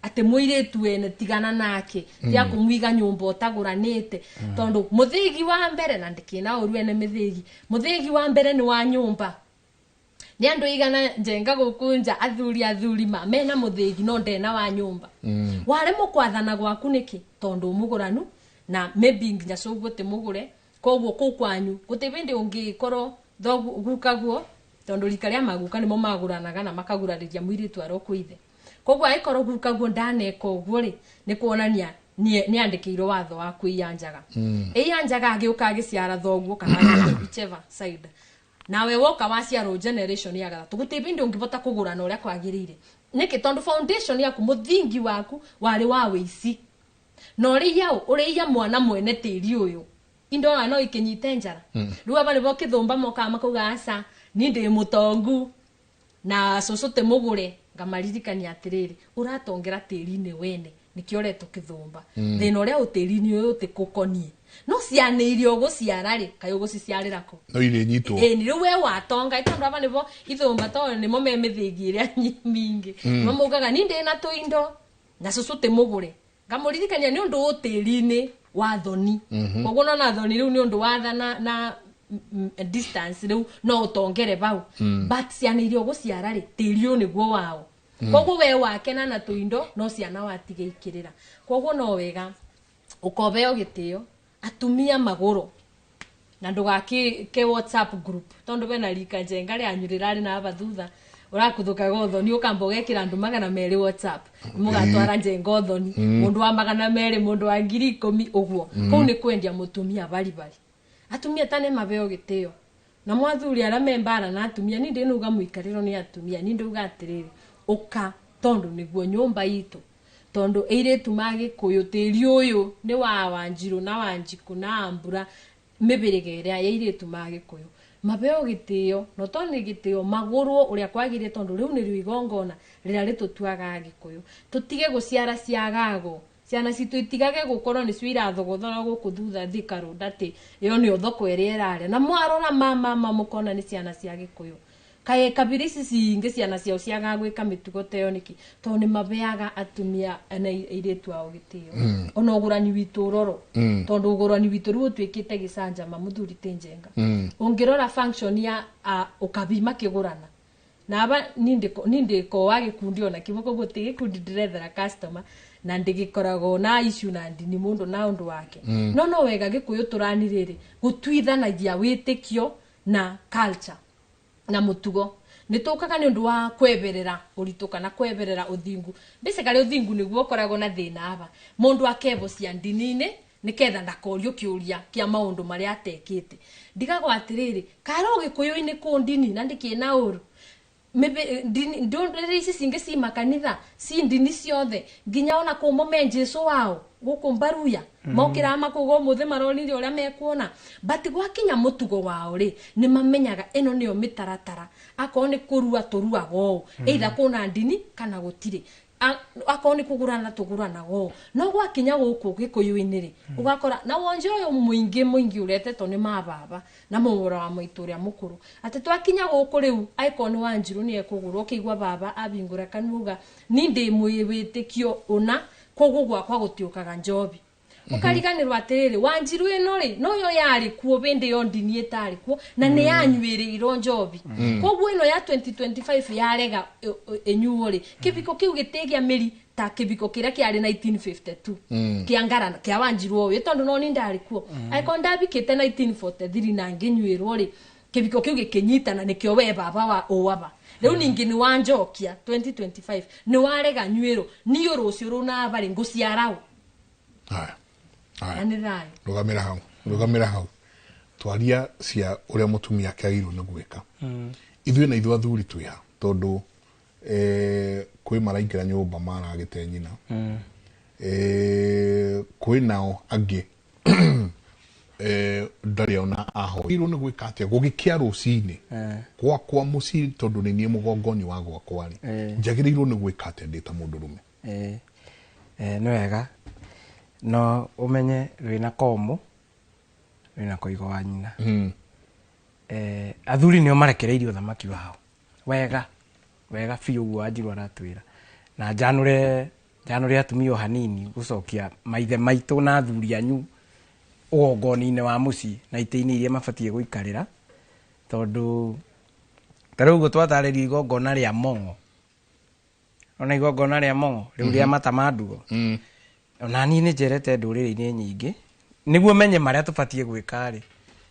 atĩ mũirĩtu wene tigana nake tia kũmũiga nyũmba ũtagũranĩte tondũ mũthĩgi wa mbere na ndĩkĩna ũru ene mĩthĩgi mũthĩgi wa mbere nĩ wa nyũmba nĩ andũ igana Njenga gũkũ nja athuri ma mena mũthĩgi no ndena wa nyũmba. Waremwo kwathana gwaku nĩkĩ tondũ mũgũranu na maybe nginya cũguo ti mũgũre koguo kũu kwanyu gũtĩ bĩndĩ ũngĩkorwo gukaguo tondũ rika rĩa maguka nĩmo magũranaga na makagurarĩria mũirĩtu arokwo ithe koguo angĩkorwo gukaguo ndaneka ũguo rĩ nĩ kuonania Nĩ andĩkĩirwo watho wa kwĩyanjaga. Ĩyanjaga agĩũka agĩciara thoguo kana whichever side. Nawe woka waciarwo generation ya gatatũ, gũtirĩ bĩndĩ ũngĩbota kũgũrana ũrĩa kwagĩrĩire. Nĩkĩ? Tondũ foundation yaku, mũthingi waku warĩ wa wĩici. Na ũrĩia ũrĩia mwana mwene tĩri ũyũ, indo ona no ikinyite njara. Rĩu aba nĩbo kĩthũmba mokaga makauga, aca ni ndĩ mũtongu na cũcũ tĩ mũgũre. Ngamaririkania atĩrĩrĩ, ũratongera tĩri-inĩ wene, nĩkĩo ũretwo kĩthũmba. Thĩna ũrĩa ũtĩri-inĩ ũyũ ũtĩkũkoniĩ, no ciana iria ũgũciara rĩ, kaĩ ũgũciciarĩra kũ? No irĩnyitwo. Ĩĩ, rĩu we watonga, tondũ aba nĩbo ithũmba, tondũ nĩmo me mĩthĩgi ĩrĩa mĩingĩ. Mamaugaga ni ndĩ na tũindo na cũcũ tĩ mũgũre. Ngamũririkania nĩ ũndũ ũtĩri-inĩ wa thoni. Koguo nona thoni rĩu nĩ ũndũ wathana na distance, rĩu no ũtongere bau, but ciana iria ũgũciara rĩ, tĩri ũyũ nĩguo wao. Koguo we wakena na tũindo, no ciana watiga ikĩrĩra. Koguo no wega ũkobeo gĩtĩo, atumia magũrũ, na ndũgakĩke WhatsApp group, tondũ bena rika njenga rĩanyu rĩrarĩ na aba thutha ũrakuthukaga ũthoni, ũkamba ũgekĩra andũ 200 WhatsApp, mũgatwara njenga ũthoni, mũndũ wa 200, mũndũ wa 10,000, ũguo. Kũu nĩ kwendia mũtumia baribari. Atumia tane mabeo gĩtĩo, na mwathuri arĩa me mbara na atumia, ni ndĩnuga mũikarĩro nĩ atumia. Ni ndauga atĩrĩrĩ, ũka, tondũ nĩguo nyũmba itũ, tondũ airĩtu ma Gĩkũyũ, tĩri ũyũ nĩ wa Wanjirũ na Wanjikũ na Ambura, mĩbĩrĩga ĩrĩa ya airĩtu ma Gĩkũyũ, mabeo gĩtĩo. No to nĩ gĩtĩo, magũrwo ũrĩa kwagĩrĩire, tondũ rĩu nĩrĩo igongona rĩrĩa rĩtũtuaga Agĩkũyũ. Tũtige gũciara ciagago, ciana citũ itigage gũkorwo nĩcio irathogothora gũkũ thutha Thika Road, atĩ ĩyo nĩyo thoko ĩrĩa ĩrarĩa. Na mwarora mama mũkona nĩ ciana cia Gĩkũyũ. Kaĩ kabira ici cingĩ ciana ciao ciagaga gwĩka mĩtugo ta ĩyo nĩkĩ? Tondũ nĩ mabeaga atumia na airĩtu ao gĩtĩo. Ona ũgũrani witũ ũroro, tondũ ũgũrani witũ rĩu ũtuĩkĩte gĩcanjama, mũthuri ti njenga. Ũngĩrora function ya ũkabi makĩgũrana na aba, ni ndĩko wa gĩkundi ona kĩmwe, koguo ti gĩkundi ndĩrethera customer, na ndĩgĩkoragwo na issue na ndini, mũndũ na ũndũ wake. No wega Gĩkũyũ tũrani rĩrĩ gũtuithanagia wĩtĩkio na culture na mũtugo. Nĩ tũkaga nĩ ũndũ wa kweberera ũritũ kana kweberera ũthingu. Basically ũthingu nĩguo ũkoragwo na thĩna aba. Mũndũ akebocia ndini-inĩ nĩketha ndakorio kĩũria kĩa maũndũ marĩa atekĩte. Ndigagwo atĩrĩrĩ, karo Gĩkũyũ-inĩ kũ ndini na ndĩkĩ na ũru ndũrĩrĩ ici cingĩ ci makanitha, ci ndini ciothe, nginya ona kũmo me Jesu wao gũkũ mbaruya mokĩraga makauga ũmũthĩ maronire ũrĩa mekuona. But gwakinya mũtugo wao rĩ, nĩ mamenyaga ĩno nĩyo mĩtaratara. Akorwo nĩ kũrua tũruaga ũũ, either kũna ndini kana gũtirĩ. Akorwo nĩ kũgũrana tũgũranaga ũũ. No gwakinya gũkũ Gĩkũyũ-inĩ rĩ, ũgakora na wonje ũyũ mũingĩ mũingĩ ũretetwo nĩ mababa na mũmũra wa maitũ ũrĩa mũkũrũ, atĩ twakinya gũkũ rĩu, angĩkorwo nĩ Wanjirũ nĩ ekũgũrwo, ũkĩigua baba abingũra kanuga, ni ndĩ mwĩ wĩtĩkio ũna, koguo gwakwa gũtiũkaga njobi. Ũkariganĩrwo atĩrĩrĩ, Wanjirũ ĩno rĩ, noyo yarĩ kuo bĩndĩ ĩyo ndini ĩtarĩ kuo, na nĩ yanyuĩrĩirwo njobi. Koguo ĩno ya 2025 yarega ĩnyuo rĩ, kĩbiko kĩu gĩtĩgĩa mĩri ta kĩbiko kĩrĩa kĩarĩ 1952 kĩa ngarana kĩa Wanjirũ ũyũ, tondũ no ni ndarĩ kuo. Angĩkorwo ndabikĩte 1943 na ngĩnyuĩrwo rĩ, kĩbiko kĩu gĩkĩnyitana, nĩkĩo we baba wa ũaba. Rĩu ningĩ nĩ wanjokia 2025, nĩ warega nyuĩrwo niĩ, rũciũ rũnaba rĩ, ngũciaraũ? Haya. Na Haya. nĩ thayũ. Rũgamĩra hau, rũgamĩra hau. Twaria cia ũrĩa mũtumia akĩagĩrĩirwo nĩ gwĩka. Ithuĩ na ithuĩ athuri twĩha, tondũ kwĩ maraingĩra nyũmba maragĩte nyina, kwĩ nao angĩ ndarĩ ona ahoirwo nĩ gwĩka atĩa gũgĩkĩa rũcinĩ gwakwa mũciĩ, tondũ nĩ niĩ mũgongoni wa gwakwa rĩ, njagĩrĩirwo nĩ gwĩka atĩa ndĩ ta mũndũrũme? Nĩ wega no ũmenye wĩna komũ, wĩna koigo wa nyina. Athuri nĩo marekereirio ũthamaki wao wega wega biũ, ũguo Wanjirũ aratwĩra. Na njanũre njanũre atumia o hanini, gũcokia maithe maitũ na athuri anyu ũgongoni-inĩ wa mũciĩ na itĩ-inĩ iria mabatiĩ gũikarĩra, tondũ ta rĩu ũguo twatarĩrio igongona rĩa mong'o, ona igongona rĩa mong'o rĩu rĩa mata ma ndugo, ona niĩ nĩ njerete ndũrĩrĩ-inĩ nyingĩ nĩguo menye marĩa tũbatiĩ gwĩka rĩ,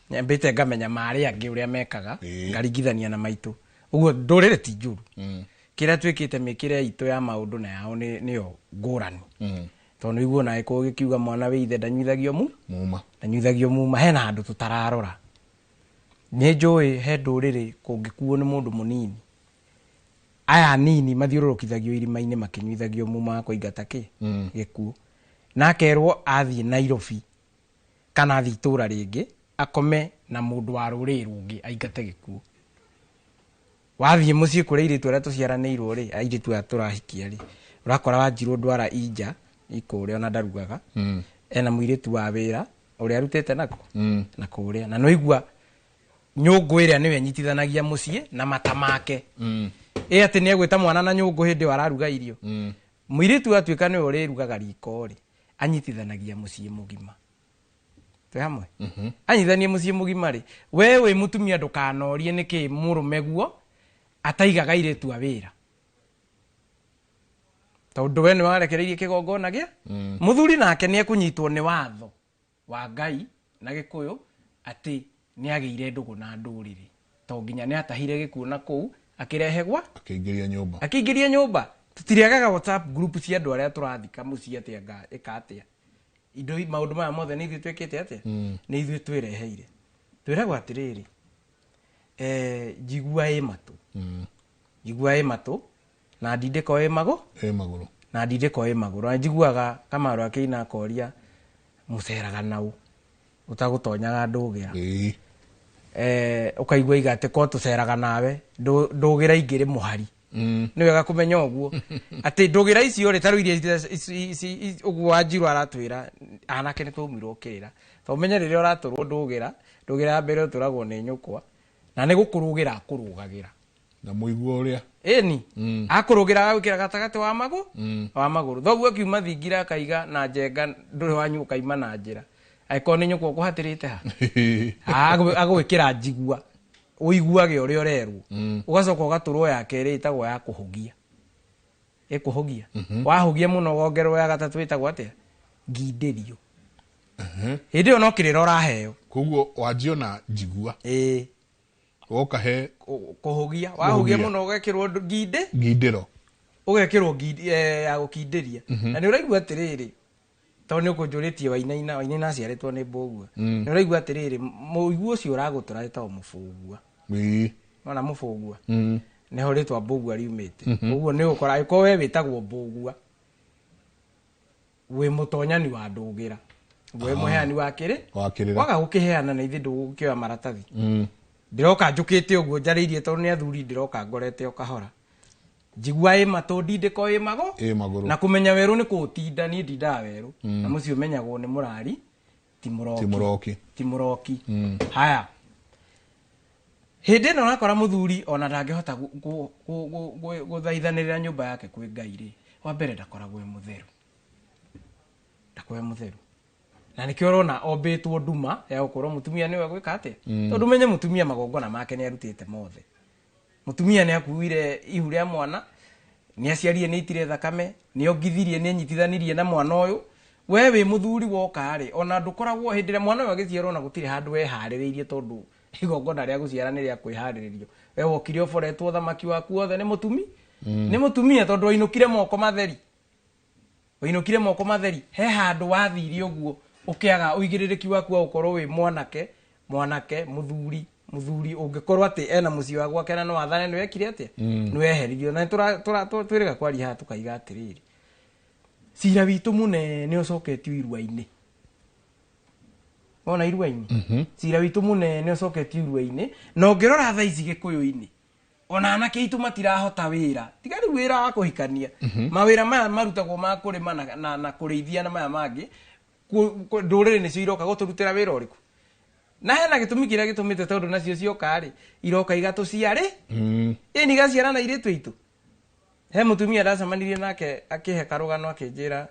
nyambĩte ngamenya marĩa angĩ ũrĩa mekaga, ngaringithania na maitũ. Ũguo ndũrĩrĩ ti njũru, kĩrĩa twĩkĩte, mĩkĩre itũ ya maũndũ na yao nĩyo ngũrani. Tondũ nĩguo ona gĩkũyũ gĩkiuga mwana wĩ ithe ndanyuithagio mu muma. Ndanyuithagio muma. Hena handũ tũtararora. Nĩ njũĩ he ndũrĩrĩ kũngĩkuo nĩ mũndũ mũnini, aya anini mathiũrũrũkithagio irima-inĩ makĩnyuithagio muma wa kũingata kĩ gĩkuũ, na akerwo athiĩ Nairobi kana athiĩ itũra rĩngĩ akome na mũndũ wa rũrĩrĩ rũngĩ aingate gĩkuũ. Wathiĩ mũciĩ kũrĩ airĩtu arĩa tũciaranĩirwo rĩ, airĩtu aya tũrahikia rĩ, ũrakora Wanjirũ ndwara inja ikũrĩa ona ndarugaga, ena mũirĩtu wa wĩra ũrĩa arutĩte nako na kũrĩa, na nĩwaigua nyũngũ ĩrĩa nĩwe ĩnyitithanagia mũciĩ na mata make. Ĩ atĩ nĩ egwĩta mwana na nyũngũ hĩndĩ ĩyo araruga irio. Mũirĩtu atuĩka nĩwe ũrĩrugaga riko rĩ, anyitithanagia mũciĩ mũgima. Twĩ hamwe? Anyitithanie mũciĩ mũgima rĩ, we wĩ mũtumia ndũkanorie nĩkĩ mũrũme guo ataigaga airĩtu a wĩra, tondũ we nĩwe warekereirie kĩgongona gĩa mũthuri, nake nĩ ekũnyitwo nĩ watho wa Ngai na Gĩkũyũ atĩ nĩ agĩire ndũgũ na ndũrĩrĩ, to nginya nĩ atahire gĩkuũ na kũu akĩrehe gwa akĩingĩria nyũmba. Akĩingĩria nyũmba. Tũtirĩagaga WhatsApp group cia andũ arĩa tũrathika mũciĩ atĩ anga ĩka atĩa indo maũndũ maya mothe nĩ ithuĩ twĩkĩte atĩa, nĩ ithuĩ twĩreheire. Twĩragwo atĩrĩrĩ, njigua ĩ matũ, njigua ĩ matũ na ndindĩko ĩ magũ ĩ magũrũ. Na ndindĩko ĩ magũrũ. Na njiguaga Kamaru akĩina akoria mũceraga nau ũtagũtonyaga ndũgĩra. Ũkaigua iga atĩ ko tũceraga nawe ndũgĩra ingĩrĩ mũhari. Nĩ wega kũmenya ũguo atĩ ndũgĩra icio rĩ, tarĩu iria ũguo Wanjirũ aratwĩra anake nĩ twaumirwo kĩrĩra, to ũmenye rĩrĩa ũratũrwo ndũgĩra, ndũgĩra ya mbere ũtũragwo nĩ nyũkwa na nĩ gũkũrũgĩra akũrũgagĩra. Na mũiguo ũrĩa ĩni akũrũgĩra agagwĩkĩra gatagatĩ wa magũ wa magũrũ. Thoguo akiuma thingira akaiga na njenga ndũrĩ wanyu ũkaima na njĩra, angĩkorwo nĩ nyũkwa ũkũhatĩrĩte ha agwĩkĩra njigua ũiguage ũrĩa ũrerwo. Ũgacoka ũgatũrwo ya kerĩ ĩtagwo ya kũhũgia, ĩkũhũgia. Wahũgia mũno wongererwo ya gatatũ ĩtagwo atĩa, ngindĩrio. Hĩndĩ ĩyo no kĩrĩra ũraheo. Koguo wanjiona njigua woka he kũhũgia, wahũgia mũno ũgekĩrwo ngindĩ ngindĩro, ũgekĩrwo ya gũkindĩria. Na nĩ ũraigua atĩrĩrĩ, tondũ nĩ ũkũnjũrĩtie Wainaina, Wainaina aciarĩtwo nĩ Mbũgua. Nĩ ũraigua atĩrĩrĩ, mũigua ũcio ũragũtũra wĩtagwo mũbũgua. Wona mũbũgua nĩho rĩtwa Mbũgua riumĩte. Ũguo nĩ ũgũkora angĩkorwo we wĩtagwo Mbũgua, wĩ mũtonyani wa ndũgĩra, wĩ mũheani wa kĩrĩ wa kĩrĩra. Waga gũkĩheana na ithuĩ ndũgũkĩoya maratathi. Ndĩroka njũkĩte ũguo njarĩirie tondũ nĩ athuri, ndĩroka ngorete o kahora, njigua ĩ matũ, ndindĩko ĩ magũ ĩ magũrũ. Na kũmenya werũ nĩ kũũtinda. Niĩ ndindaga werũ na mũciĩ ũmenyagwo nĩ mũrari ti mũroki. Ti mũroki. Ti mũroki. Haya, hĩndĩ ĩno ũrakora mũthuri ona ndangĩhota gũthaithanĩrĩra nyũmba yake kwĩ Ngai rĩ, wa mbere ndakoragwo e mũtheru, ndakoragwo e mũtheru, na nĩkĩo ũrona ombĩtwo nduma ya gũkorwo mũtumia nĩwe gwĩka atĩa, tondũ ũmenye mũtumia magongona make nĩ arutĩte mothe. Mũtumia nĩ akuire ihu rĩa mwana, nĩ aciarire, nĩ aitire thakame, nĩ ongithirie, nĩ anyitithanirie na mwana ũyũ. We wĩ mũthuri woka rĩ, ona ndũkoragwo hĩndĩ ĩrĩa mwana ũyũ agĩciarwo na gũtirĩ handũ weharĩrĩirie, tondũ igongona rĩa gũciara nĩ rĩa kwĩharĩrĩrio. We wokire ũboretwo thamaki waku wothe nĩ mũtumi, nĩ mũtumia, tondũ wainũkire moko matheri, wainũkire moko matheri. He handũ wathire ũguo ũkĩaga ũigĩrĩrĩki waku wa gũkorwo wĩ mwanake, mwanake mũthuri, mũthuri ũngĩkorwo atĩ ena mũciĩ wa gwake na no athane, nĩ wekire atĩa, nĩ weheririo. Na twĩrĩga kwaria haha tũkaiga atĩrĩrĩ, cira witũ mũnene ũcoketio irua-inĩ. Wona irua-inĩ, cira witũ mũnene ũcoketio irua-inĩ. Na ũngĩrora thaa ici Gĩkũyũ-inĩ, ona anake aitũ matirahota wĩra, tiga rĩu wĩra wa kũhikania. Mawĩra maya marutagwo ma kũrĩma na kũrĩithia na maya mangĩ, ndũrĩrĩ nĩcio iroka gũtũrutĩra wĩra ũrĩkũ. Na hena gĩtũmi kĩrĩa gĩtũmĩte, tondũ nacio cioka rĩ, iroka igatũciarĩ ĩni igaciara na airĩtu aitũ. He mũtumia ndacemanirie nake akĩhe karũgano, akĩnjĩra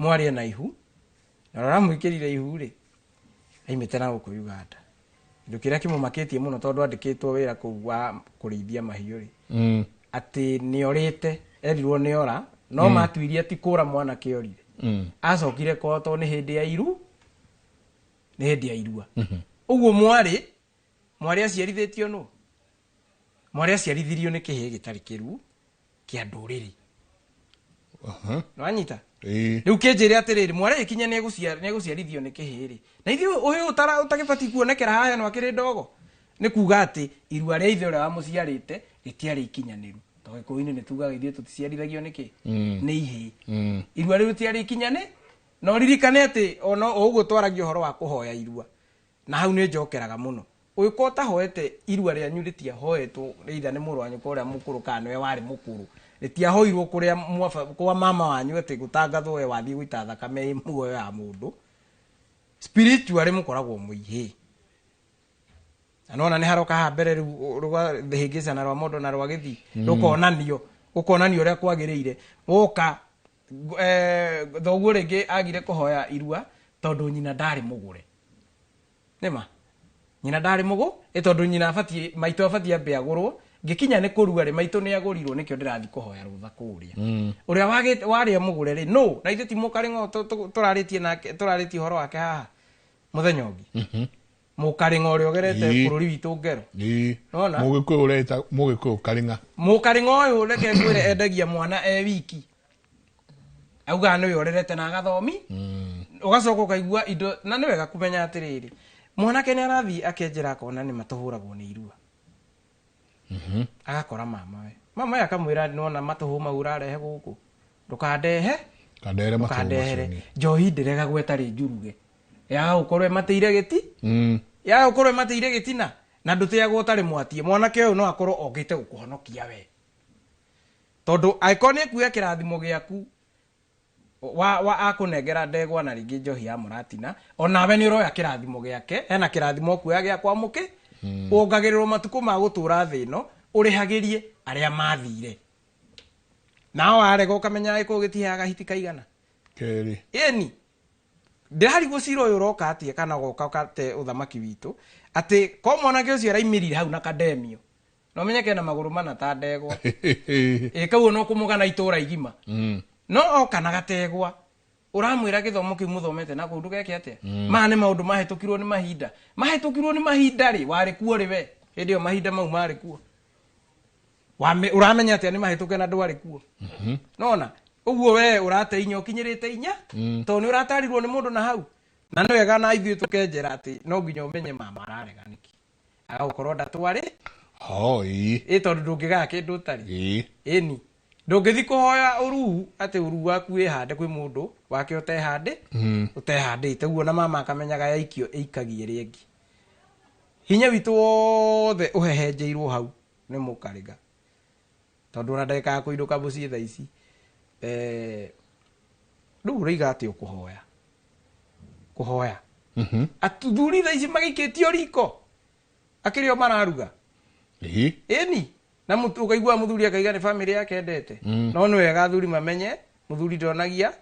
mwarĩ ena ihu, na ũrĩa ũramwĩkĩrire ihu rĩ, aimĩte na gũkũ Uganda. Kĩndũ kĩrĩa kĩmũmakĩtie mũno, tondũ andĩkĩtwo wĩra kũu wa kũrĩithia mahiũ rĩ, atĩ nĩorĩte, erirwo nĩora, no matuirie ti kũra mwanake orire. Acokire kwao tondũ nĩ hĩndĩ ya iru, nĩ hĩndĩ ya irua. Ũguo mwarĩ, mwarĩ aciarithĩtio nũ? Mwarĩ aciarithirio nĩ kĩhĩĩ gĩtarĩ kĩru kĩa ndũrĩrĩ. Nĩwanyita? Rĩu kĩnjĩre atĩrĩrĩ, mwarĩ ĩkinya nĩegũciarithio nĩ kĩhĩ rĩ, na ithuĩ ũyũ ũtagĩbatiĩ kuonekera haha no akĩrĩ ndogo. Nĩ kuga atĩ irua rĩa ithe ũrĩa wamũciarĩte rĩtiarĩ ikinyanĩru. Tondũ Gĩkũyũ-inĩ nĩ tugaga ithuĩ tũticiarithagio nĩ kĩ? Nĩ ihĩĩ. Irua rĩu rĩtiarĩ ikinyanĩ, na ũririkane atĩ ona o ũguo twaragia ũhoro wa kũhoya irua, na hau nĩ njokeraga mũno. Ũngĩkorwo ũtahoete irua rĩanyu rĩtiahoetwo either nĩ mũrũ wa nyũkwa ũrĩa mũkũrũ kana nĩwe warĩ mũkũrũ, rĩtiahoirwo kũrĩa kwa mama wanyu atĩ gũtangathwo we wathiĩ gũita thakame ĩ muoyo ya mũndũ. Spiritually mũkoragwo mwĩ ihĩĩ. Na nĩwona nĩ haroka haha mbere rĩu rwa hĩngĩcana rwa mũndũ na rwa gĩthii, rũkonanio, rũkonanio ũrĩa kwagĩrĩire. Woka, thoguo rĩngĩ agire kũhoya irua tondũ nyina ndarĩ mũgũre. Nĩma? Nyina ndarĩ mũgũ, ĩ tondũ nyina abatiĩ, maitũ abatiĩ ambe agũrwo. Ngĩkinya nĩ kũrua rĩ, maitũ nĩ agũrirwo nĩkĩo ndĩrathiĩ kũhoya rũtha kũrĩa. Ũrĩa warĩa mũgũre rĩ, nũ? Na ithuĩ ti mũkarĩng'o tũrarĩtie nake, tũrarĩtie ũhoro wake haha mũthenya ũngĩ. Mũkarĩng'o ũrĩa ũgerete bũrũri witũ ngero. Nĩwona? Mũgĩkũyũ ũreta mũgĩkũyũ karĩng'a. Mũkarĩng'o ũyũ reke ngwĩre endagia mwana e wiki. Augaga nĩwe ũrerete na agathomi. Ũgacoka ũkaigua indo, na nĩ wega kũmenya atĩrĩrĩ, mwanake nĩ arathiĩ akenjera akona nĩ matũhũragwo nĩ irua. Agakora mamawe. Mamawe akamwĩra nĩwona matũhũ mau ũrarehe gũkũ. Ndũkandehe. Ndukandehere matũhũ macio Ndũkandehere. niĩ. Njohi ndĩregagwo ĩtarĩ njuruge. Yaga gũkorwo ĩmatĩire gĩti. Yaga gũkorwo ĩmatĩire gĩtina. Na ndũteagwo ũtarĩ mwatie. Mwanake ũyũ no akorwo okĩte gũkũhonokia we. Tondũ angĩkorwo nĩ ekuoya kĩrathimo gĩaku, wa akũnengera ndegwa na rĩngĩ njohi ya mũratina, onawe nĩ ũroya kĩrathimo gĩake, hena kĩrathimo ũkuoya gĩa kwa mũkĩ, wongagĩrĩrwo matukũ ma gũtũra thĩ ĩno, ũrĩhagĩrie arĩa mathire. Nao warega ũkamenya gĩkũyũ gĩtiheaga hiti kaigana. Kerĩ. Ĩni. Ndĩrarigwo cira ũyũ ũroka atĩa kana ũgoka ũkate ũthamaki witũ, atĩ ko mwanake ũcio araimĩrire hau na kademio. No menye kena magũrũ mana ta ndegwa. Ĩ kau no kũmũgana itũra igima. No oka na gategwa, ũramwĩra gĩthomo kĩu mũthomete na kũu ndũgeke atĩa? Maya nĩ maũndũ mahĩtũkirwo nĩ mahinda. Mahĩtũkirwo nĩ mahinda rĩ, warĩ kuo rĩ we? Hĩndĩ ĩyo mahinda mau marĩ kuo. Ũramenya atĩa nĩ mahĩtũke na ndwarĩ kuo? Nona, ũguo we ũrate inya ũkinyĩrĩte inya? Tondũ nĩ ũratarirwo nĩ mũndũ na hau. Na nĩ wega na ithuĩ tũkenjera atĩ no nginya ũmenye mama ararega nĩkĩ. Agagũkorwo ndatwarĩ. Hoi. Ĩ tondũ ndũngĩgaya kĩndũ ũtarĩ. Ĩni. Ndũngĩthiĩ kũhoya ũruu atĩ ũruu waku wĩhande kwĩ mũndũ wake ũtehande, ũtehandĩte. Ũguo na mama akamenyaga yaikio ĩikagie ĩrĩa ĩngĩ. Hinya witũ wothe ũhehenjeirwo hau nĩ mũkarĩga. Tondũ ona ndagĩka ya kũinũka mũciĩ thaa ici, rĩu ũraiga atĩ ũkũhoya. Kũhoya. Athuri thaa ici magĩikĩtio riko. Akĩrĩ o mararuga. Ĩni. Na ũkaigua mũthuri akaiga nĩ bamĩrĩ yake endete. No nĩ wega athuri mamenye, mũthuri ndonagia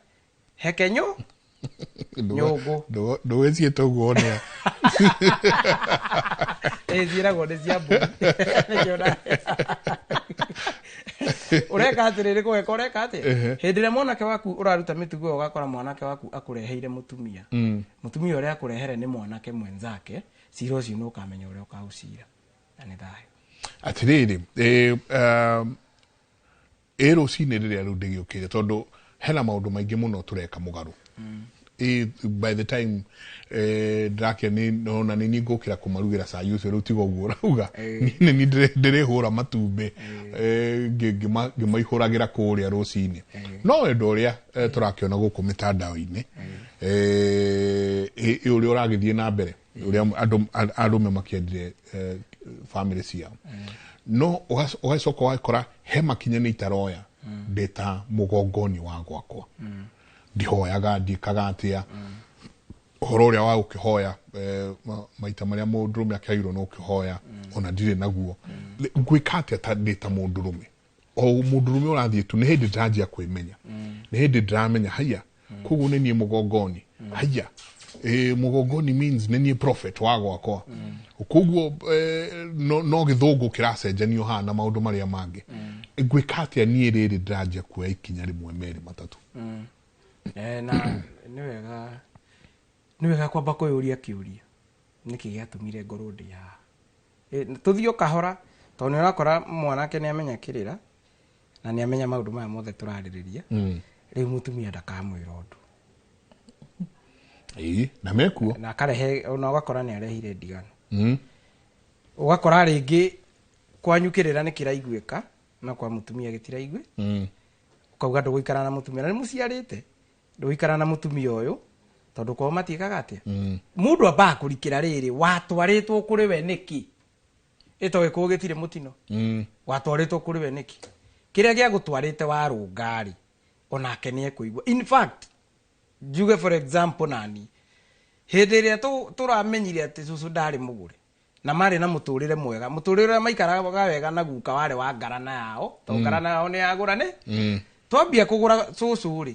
hekenyo nyũngũ. Ndũgĩciĩte ũguo nĩa. Ĩ, ciĩragwo nĩ cia mbũri. Nĩkĩo ũreka atĩrĩrĩ, kũgeka ũreka atĩa? Hĩndĩ ĩrĩa mwanake waku ũraruta mĩtugo ĩyo, ũgakora mwanake waku akũreheire mũtumia. Mũtumia ũrĩa akũrehere nĩ mwanake mwenzake, cira ũcio nĩ ũkamenya ũrĩa ũkaũcira. Na nĩ thayũ. Atĩrĩrĩ, ĩ rũcinĩ rĩrĩa rĩu ndĩgĩũkĩire, tondũ hena maũndũ maingĩ mũno tũreka mũgarũ. By the time, ndĩrakĩa nĩ, nona nĩ niĩ ngũkĩra kũmarugĩra cai ũcio, rĩu tiga ũguo ũrauga. Niĩ nĩ niĩ ndĩrĩhũra matumbĩ, ngĩmaihũragĩra kũrĩa rũcinĩ. No wendo ũrĩa, tũrakĩona gũkũ mĩtandao-inĩ, ũrĩa ũragĩthiĩ na mbere, ũrĩa arũme makĩendire, bamĩrĩ ciao. No ũgacoka ũgakora he makinya nĩ itaroya, ndĩ ta mũgongoni wa gwakwa. Ndihoyaga, ndiĩkaga atĩa. Ũhoro ũrĩa wa gũkĩhoya, maita marĩa mũndũrũme akĩagĩrĩirwo nĩ gũkĩhoya, ona ndirĩ naguo. Ngwĩka atĩa ta ndĩ ta mũndũrũme? O mũndũrũme ũrathiĩ tu, nĩ hĩndĩ ndĩranjia kwĩmenya. Nĩ hĩndĩ ndĩramenya, haiya, koguo nĩ niĩ mũgongoni. Haiya, mũgongoni means nĩ niĩ prophet wa gwakwa. Koguo, no gĩthũngũ kĩracenjanio haha na maũndũ marĩa mangĩ. Ngwĩka atĩa niĩ rĩrĩ ndĩranjia kuoya ikinya rĩmwe, merĩ, matatũ? Na nĩ wega kwamba kwĩyũria kĩũria, nĩkĩ gĩatũmire ngorwo ndĩ haha? Tũthiĩ o kahora, tondũ nĩ ũrakora mwanake nĩ amenya kĩrĩra, Na nĩ amenya maũndũ maya mothe tũrarĩrĩria. Rĩu mũtumia ndakamwĩra ũndũ. Ĩĩ, na mekuo. Na akarehe, ona ũgakora nĩ arehire ndigano. Ũgakora rĩngĩ kwanyu kĩrĩra nĩ kĩraiguĩka na kwa mũtumia gĩtiraigui. Ũkauga ndũgũikara na mũtumia, na nĩ mũciarĩte, ndũgũikara na mũtumia ũyũ tondũ kwao matiĩkaga atĩa. Mũndũ ambaga kũrikĩra rĩrĩ, watwarĩtwo kũrĩ we nĩkĩ? Ĩto gĩkũyũ gĩtirĩ mũtino. Watwarĩtwo kũrĩ we nĩkĩ? Kĩrĩa gĩagũtwarĩte warũnga-rĩ, onake nĩ ekũigua. In fact, njuge for example nani, hĩndĩ ĩrĩa tũramenyire atĩ cũcũ ndarĩ mũgũre, na marĩ na mũtũrĩre mwega, mũtũrĩre ũrĩa maikaraga wega na guka warĩ wa ngarana yao, tondũ ngarana yao nĩ yagũrane. Twambia kũgũra cũcũ rĩ,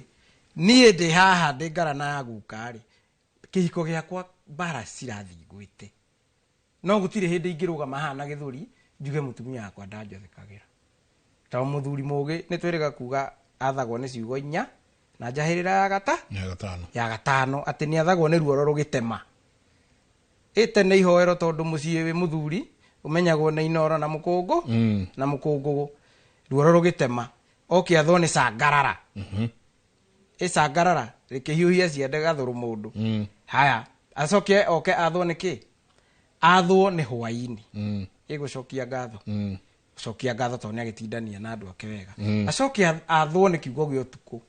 niĩ ndĩ haha ndĩ ngarana ya guka rĩ, kĩhiko gĩakwa mbara cirathiĩ ngwĩte. No gũtirĩ hĩndĩ ingĩrũgama haha na gĩthũri njuge mũtumia wakwa ndanjathĩkagĩra. Tondũ mũthuri mũgĩ nĩ twĩrĩga kuga athagwo nĩ ciugo inya na njahĩrĩra ya gata Ya gatano. Ya gatano, atĩ nĩ athagwo nĩ ruoro rũgĩtema. Ĩte nĩ ihoero tondũ mũciĩ wĩ mũthuri ũmenyagwo nĩ inoro na mũkũngũ na mũkũngũgũ. Ruoro rũgĩtema oke athwo nĩ cangarara. Ĩ cangarara rĩkĩhiũhia ciande gathũrũ mũndũ. Haya, acoke oke athwo nĩ kĩ? Athwo nĩ hwaĩ-inĩ. Ĩgũcokia ngatho. Gũcokia ngatho tondũ nĩ agĩtindania na andũ ake wega. Acoke athwo nĩ kiugo gĩa ũtukũ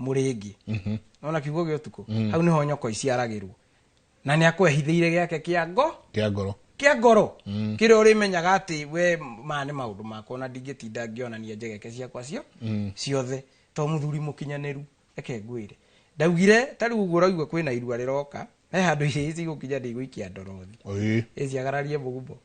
mũrĩngĩ. Nona kiugo gĩa ũtukũ? Hau nĩho nyoko iciaragĩrwo. Na nĩ akwehithĩire gĩake kĩa ngo? Kĩa ngoro. Kĩa ngoro. Kĩrĩa ũrĩmenyaga atĩ we maya nĩ maũndũ makwa na ndingĩtinda ngĩonania njegeke ciakwa cio ciothe. To mũthuri mũkinyanĩru, reke ngwĩre. Ndaugire ta rĩu ũguo ũraigua kwĩna irua rĩroka, he handũ iria ici igũkinya ndĩgũikia ndorothi. Ĩciagararie mũgumo.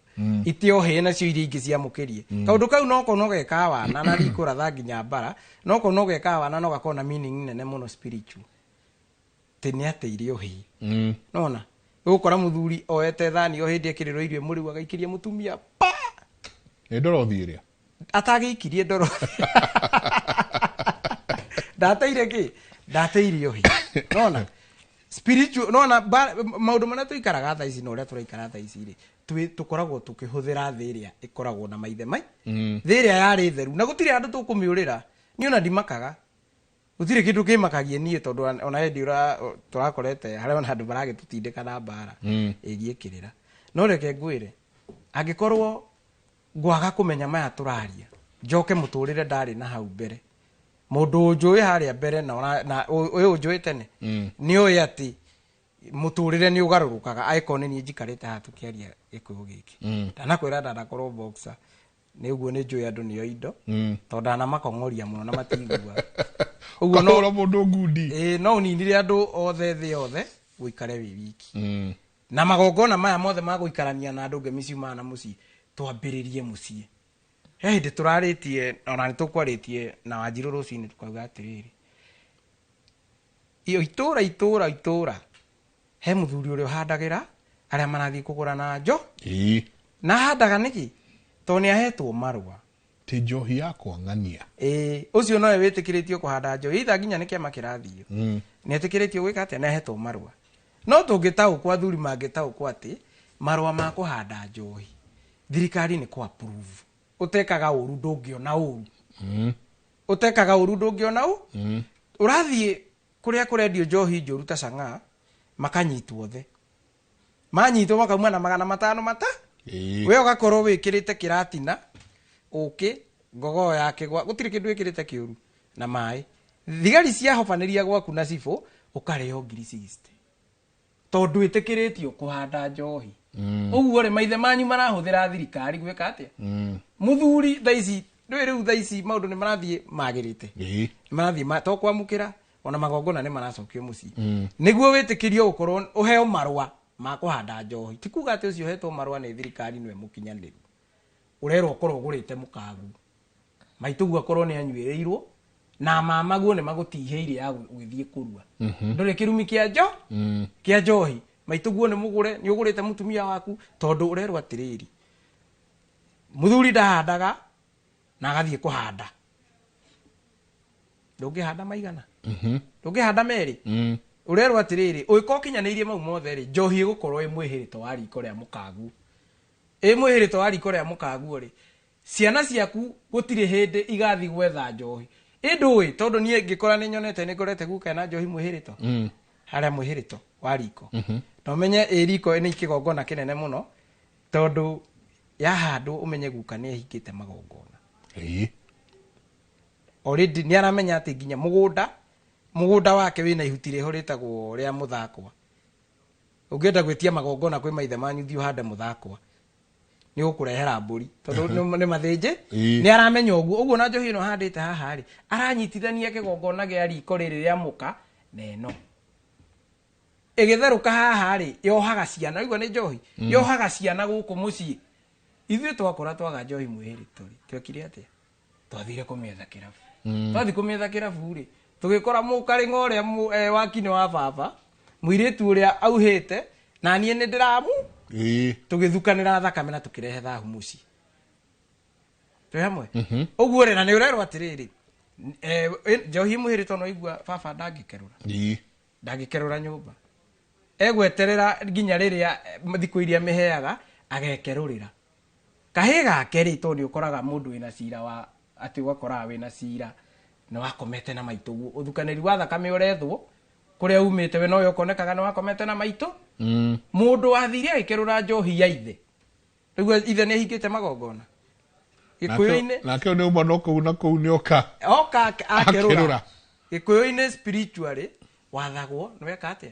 Itiohĩ nacio iria ingĩ ciamũkĩrie. Kaũndũ kau no kono geka wana na rikũratha nginya mbara, no kono geka wana no gakorwo na meaning nene mũno spiritual. Atĩ nĩ ateire ũhĩ. Nona? Ũgũkora mũthuri oete thani o hĩndĩ ekĩrĩrwo irio mũrĩu agaikĩria mũtumia pa. Nĩ ndorothi ĩrĩa? Atagĩikirie ndorothi. Ndateire kĩ? Ndateire ũhĩ. Nona? Spiritual, nona maũndũ marĩa tũikaraga thaa ici na ũrĩa tũraikara thaa ici rĩ, tũkoragwo tũkĩhũthĩra thĩ ĩrĩa ĩkoragwo na maithe mai. Thĩ ĩrĩa yarĩ theru na gũtirĩ handũ tũkũmĩũrĩra. Niĩ ona ndimakaga. Gũtirĩ kĩndũ kĩmakagie niĩ tondũ ona hĩndĩ tũrakorete harĩa ona andũ maragĩtũtindĩka na mbara ĩgiĩ kĩrĩra. No reke ngwĩre, angĩkorwo ngwaga kũmenya maya tũraria, njoke mũtũrĩre ndarĩ na hau mbere. Mũndũ ũnjũĩ harĩa mbere na ũyũ ũnjũĩ tene, nĩ ũĩ atĩ mũtũrĩre nĩ ũgarũrũkaga angĩkorwo nĩ niĩ njikarĩte haha tũkĩaria gĩkũyũ gĩkĩ. Ndanakwĩra ndanakorwo boxer, nĩ ũguo nĩ njũĩ andũ nĩo indo, tondũ ndanamakong'oria mũno na matiiguaga. Ũguo no Kahũra mũndũ ngundi. Ĩĩ, no ũninire andũ othe thĩ yothe ũikare wĩ wiki. Na magongona maya mothe ma gũikarania na andũ ngemi ciumaga na mũciĩ, twambĩrĩrie mũciĩ. He hĩndĩ tũrarĩtie, ona nĩ tũkwarĩtie na Wanjirũ rũcinĩ tũkauga atĩrĩrĩ, iyo itũra itũra itũra he mũthuri ũrĩa ũhandagĩra arĩa marathiĩ kũgũra na njo. Na ahandaga nĩkĩ? Tondũ nĩ ahetwo marũa. Ti njohi ya kwang'ania. Ĩĩ, ũcio nowe wĩtĩkĩrĩtio kũhanda njohi, either nginya nĩ kĩama kĩrathiĩ. Nĩ etĩkĩrĩtio gwĩka atĩa? Nĩ ahetwo marũa. No tũngĩtaũkwo, athuri mangĩtaũkwo atĩ marũa ma kũhanda njohi thirikari nĩ kũ approve. Ũtekaga ũru ndũngĩona ũru. Ũtekaga ũru ndũngĩona ũ? Ũrathiĩ kũrĩa kũrendio njohi njũru ta chang'aa, makanyitwo othe. Manyitwo makauma na 500 mata. We ũgakorwo wĩkĩrĩte kĩratina, ũkĩ, ngogoo ya kĩgwa, gũtirĩ kĩndũ wĩkĩrĩte kĩũru na maĩ. Thigari ciahobanĩria gwaku na cibũ, ũkarĩo ngiri 60. Tondũ ĩtĩkĩrĩtio kũhanda njohi. Ũguo rĩ, maithe manyu marahũthĩra thirikari gwĩka atĩa? Mũthuri thaa ici, ndũĩ rĩu thaa ici maũndũ nĩ marathiĩ magĩrĩte. Nĩ marathiĩ to kwamũkĩra, ona magongona nĩ maracokio mũciĩ. Nĩguo wĩtĩkĩrio gũkorwo ũheo marũa ma kũhanda njohi. Ti kuga atĩ ũcio ũhetwo marũa nĩ thirikari nĩwe mũkinyanĩru. Ũrerwo ũkorwo ũgũrĩte mũkagu. Maitũguo akorwo nĩ anyuĩrĩirwo, na mamaguo nĩ magũtihĩirie ya gũgĩthiĩ kũrua. Ndũrĩ kĩrumi kĩa njo? Kĩa njohi. Maitũguo nĩ mũgũre, nĩ ũgũrĩte mũtumia waku, tondũ ũrerwo atĩrĩrĩ, mũthuri ndahandaga na agathiĩ kũhanda. Ndũngĩhanda maigana? Ndũngĩhanda merĩ? Ũrerwo atĩrĩrĩ, ũgĩkorwo ũkinyanĩirie mau mothe rĩ, njohi ĩgũkorwo ĩ mwĩhĩrĩto wa riko rĩa mũkagu. Ĩ mwĩhĩrĩto wa riko rĩa mũkaguo rĩ, Ciana ciaku gũtirĩ hĩndĩ igathiĩ gwetha njohi. Ĩndũĩ tondũ niĩ ngĩkora nĩ nyonete nĩ ngorete guka na njohi mwĩhĩrĩto. Harĩa mwĩhĩrĩto wa riko. Na ũmenye ĩ riko nĩ kĩgongona kĩnene mũno tondũ yahandwo ũmenye guka nĩ ehingĩte magongona. Already nĩ aramenya atĩ nginya mũgũnda wake wĩna ihuti rĩho rĩtagwo rĩa mũthakwa. Ũngĩenda gwĩtia magongona kwĩ maithe manyu thiĩ ũhande mũthakwa. Nĩ ũkũrehera mbũri tondũ nĩ mathĩnjĩ. Nĩ aramenya ũguo. Ũguo na njohi ĩno handĩte haha rĩ, aranyitithania kĩgongona gĩa riko rĩrĩ rĩa mũka na ĩno. Ĩgĩtherũka haha rĩ, yohaga ciana, ũguo nĩ njohi. Yohaga ciana gũkũ mũciĩ. Ithuĩ twakũra twaga njohi mwĩhĩrĩto rĩ, twekire atĩa? Twathire kũmĩetha kĩrabu. Twathiĩ kũmĩetha kĩrabu rĩ, tũgĩkora mũkarĩng'a ũrĩa wakinĩ wa baba, mũirĩtu ũrĩa auhĩte, na niĩ nĩ ndĩramu. Tũgĩthukanĩra thakame na tũkĩrehe thahu mũciĩ. Twĩ hamwe? Ũguo rĩ, na nĩ ũrerwo atĩrĩrĩ, njohi mwĩhĩrĩto no igua baba ndangĩkerũra. Ndangĩkerũra nyũmba. Egweterera nginya rĩrĩa thikũ iria mĩheaga agekerũrĩra. Kahĩ gake rĩ, tondũ nĩ ũkoraga mũndũ wĩna cira wa atĩ ũgakoraga wĩna cira nĩ wakomete na maitũ ũguo. Ũthukanĩri wa thakame ũrethwo kũrĩa umĩte we nowe ũkonekaga nĩ wakomete na maitũ. Mũndũ wathire agĩkerũra njohi ya ithe. Rĩu ithe nĩ ahingĩte magongona. Gĩkũyũ-inĩ nake nĩ uma no kũu na kũu nĩ oka. Oka akerũra. Gĩkũyũ-inĩ spiritually wathagwo nĩ weka atĩa?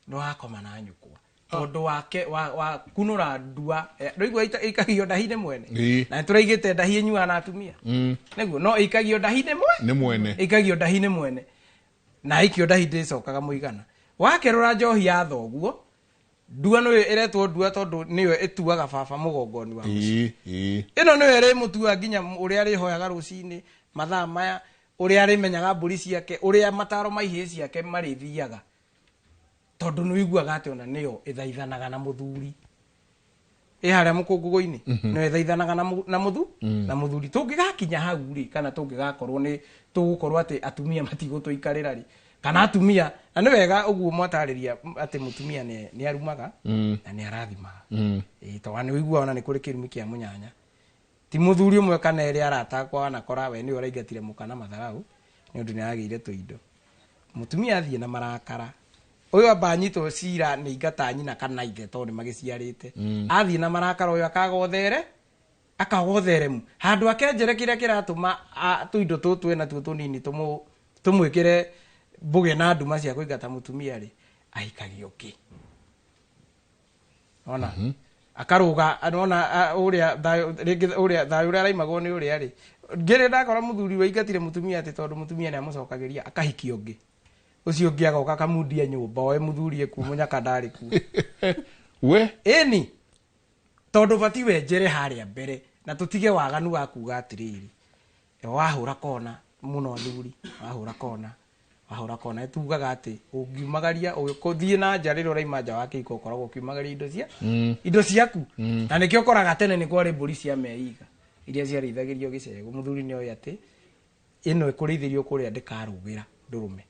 Nĩ wakoma na nyũkwa. Tondũ wake wa kunũra ndua, ndũigua ĩikagio ndahi-inĩ mwene. Na nĩtũraigĩte ndahi ĩnyuaga na atumia. Nĩguo, no ĩikagio ndahi-inĩ nĩ mwene. Ĩikagio ndahi-inĩ mwene. Na ĩikio ndahi ndĩcokaga mũigana. Wakerũra njohi ya thoguo, ndua nĩyo ĩretwo ndua tondũ nĩyo ĩtuaga baba mũgongoni wa mũciĩ. Ĩno nĩyo ĩrĩmũtuaga nginya ũrĩa arĩhoyaga rũcinĩ, mathaa maya, ũrĩa arĩmenyaga mbũri ciake, ũrĩa mataro ma ihĩĩ ciake marĩthiaga. Tondũ nĩ ũiguaga atĩ ona nĩyo ĩthaithanaga na mũthuri. Ĩ harĩa mũkũngũgũ-inĩ, nĩyo ĩthaithanaga na na mũthuri. Tũngĩgakinya hau rĩ, kana tũngĩgakorwo nĩ tũgũkorwo atĩ atumia matigũtũikarĩra rĩ, kana atumia, na nĩ wega ũguo mwatarĩria atĩ mũtumia nĩ arumaga na nĩ arathimaga. Tondũ nĩ ũiguaga ona nĩ kũrĩ kĩrumi kĩa mũnyanya. Ti mũthuri ũmwe kana erĩ arata akwa wanakora we nĩwe ũraingatire mũka na matharau nĩ ũndũ nĩ aragĩire tũindo. Mũtumia athiĩ na marakara. Ũyũ amba anyitwo cira nĩ ingata nyina kana ithe tondũ nĩ magĩciarĩte. Athiĩ na marakara ũyũ akaga ũthere, akaga ũtheremu. Handũ akenjere kĩrĩa kĩratũma tũindo tũtũ ena tuo tũnini tũmwĩkĩre mbũgĩ na nduma cia kũingata mũtumia rĩ, ahikagia ũngĩ. Ona? Akarũga, ona, ũrĩa thayũ, rĩngĩ ũrĩa thayũ ũrĩa araimagwo nĩ ũrĩa rĩ. Ngĩrĩ ndakora mũthuri waingatire mũtumia atĩ tondũ mũtumia nĩ amũcokagĩria akahikia ũngĩ. Ũcio ũngĩ agoka akamundia nyũmba oe mũthuri ekuo mũnyaka ndarĩ kuo. We? Ĩni. Tondũ bati wenjere harĩa mbere na tũtige waganu wa kuga atĩrĩrĩ. Wahũra kona mũno athuri, wahũra kona, wahũra kona. Tugaga atĩ ũngiumagaria, ũgĩthiĩ na nja rĩrĩa ũraima nja wa kĩhiko ũkoragwo ũkiumagaria indo cia indo ciaku. Na nĩkĩo ũkoraga tene nĩ kwarĩ mbũri cia meiga iria ciarĩithagĩrio gĩcegũ. Mũthuri nĩ oĩ atĩ ĩno ĩkũrĩithĩrio kũrĩa ndĩkarũgĩra ndũrũme.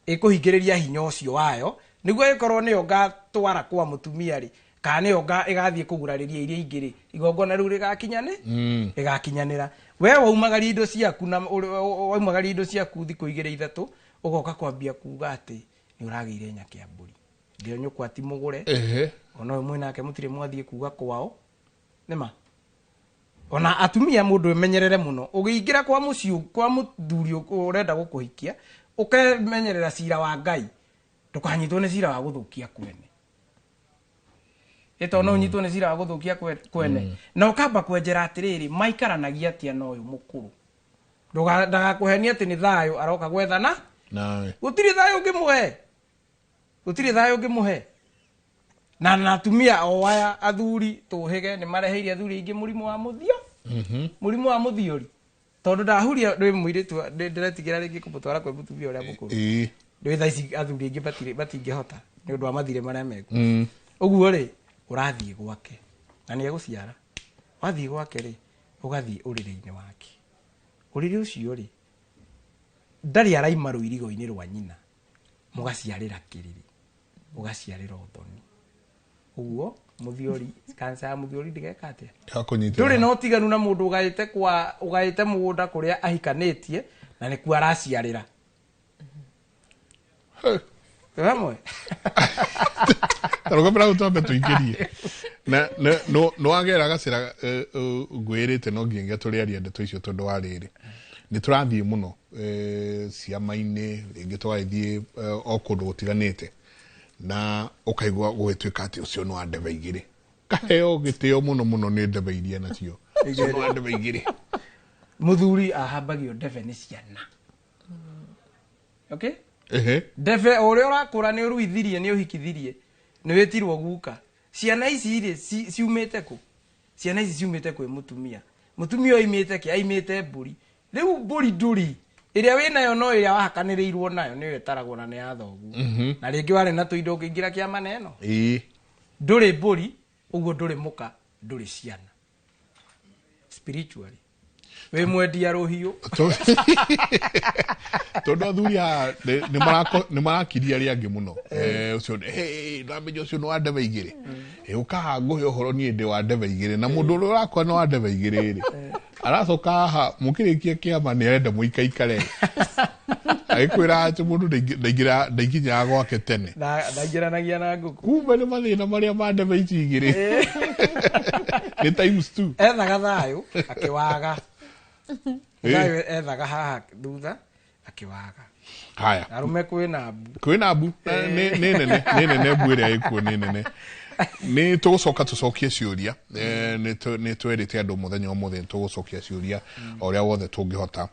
Ĩkũhingĩrĩria hinya ũcio wayo nĩguo ĩkorwo nĩyo ngatwara kwa mũtumia rĩ, kana nĩyo ĩgathiĩ kũgurarĩria iria ingĩ rĩ, igongona rĩu rĩgakinyanĩra. We waumagaria indo ciaku na waumagaria indo ciaku thikũ igĩrĩ ithatũ, ũgoka kwambia kuga atĩ nĩ ũragĩire nyakĩa mbũri. Ndio nyũkwa ti mũgũre. Ona ũyũ mwĩnake mũtirĩ mwathiĩ kuga kwao. Nĩma? Ona atumia mũndũ emenyerere mũno. Ũgĩingĩra kwa mũciĩ, kwa mũthuri ũrenda gũkũhikia, ũkemenyerera cira wa Ngai. Ndũkanyitwo nĩ cira wa gũthũkia kwene. Ĩto no ũnyitwo nĩ cira wa gũthũkia kwene. Na ũkamba kwenjera atĩrĩrĩ, maikaranagia atĩa na ũyũ mũkũrũ. Ndagakũhenie atĩ nĩ thayũ aroka gwethana. Nawe. Gũtirĩ thayũ ũngĩmũhe. Gũtirĩ thayũ ũngĩmũhe. Na atumia o aya athuri tũhĩge nĩ mareheire athuri aingĩ mũrimũ wa mũthio. Mũrimũ wa mũthiori. Tondũ ndahuria ndĩ mũirĩtu, ndĩretigĩra rĩngĩ kũmũtwara kwĩ mũtumia ũrĩa mũkũrũ. Ndĩ thaa ici athuri aingĩ matingĩhota nĩ ũndũ wa mathirĩ marĩa mekuo. Ũguo rĩ, ũrathiĩ gwake na nĩ egũciara. Wathiĩ gwake rĩ, ũgathiĩ ũrĩrĩ-inĩ wake. Ũrĩrĩ ũcio rĩ, ndarĩ araima rũirigo-inĩ rwa nyina. Mũgaciarĩra kĩrĩrĩ, ũgaciarĩra ũthoni. Ũguo Muthiori cancer ya muthiori ndigeka atia nduri na utiganu na mundu ugaite kwa ugaite mugunda kuria ahikanitie na nikuo araciarira. Vamwe taruga utambe tuingirie na no no agera gacira ngwirite no ngingia turiaria ndeto icio tondu wa riri ni turathie muno ciama-ini ringi twathie o kundu gutiganite na ukaigua gwituika ati ucio no ndebe igiri kaheo gitio muno muno ni ndebe iria nacio ucio no ndebe igiri. Muthuri ahambagio ndebe ni ciana. Okay? Ehe. Ndebe uria urakura ni uruithirie ni uhikithirie ni witirwo guka. Ciana ici ri ciumite ku? Ciana ici ciumite kwi mutumia. Mutumia oimite ki? Aimite mburi. Riu mburi nduri iria winayo no iria wahakaniriirwo nayo niyo itaragwo na ni ya thoguo. Na ringi wari na tuindo ũngĩingĩra kĩa maneno. Ĩĩ. Ndũrĩ mbũri ũguo ndũrĩ mũka ndũrĩ ciana. Spiritually wĩ mwendia rũhiũ. Tondu athuri a nĩ marakiria arĩa angĩ mũno. Ũcio ndamenya ũcio nĩ wa ndebe igĩrĩ. Ũkaha ngũhe ũhoro niĩ ndĩ wa ndebe igĩrĩ na mũndũ ũrĩa ũrakora nĩ wa ndebe igĩrĩ rĩ aracoka haha mũkĩrĩkia kĩama nĩ arenda mũikaikare. Agĩkwĩra atĩ mũndũ ndainginyaga gwake tene. Ndaingĩranagia na ngũkũ. Kumbe nĩ mathĩna marĩa ma ndebe ici igĩrĩ. Nĩ times 2. Ethaga thayũ akĩwaga. Thayũ ethaga haha thutha akiwaga. Haya. Arume kwina mbu. Kwina mbu. Nĩ nene, nĩ nene mbu ĩrĩa ĩkuo nĩ nene. Nĩ tũgũcoka tũcokie ciũria. Nĩ twerĩte andũ mũthenya ũmũthĩ tũgũcokia ciũria o ũrĩa wothe tũngĩhota.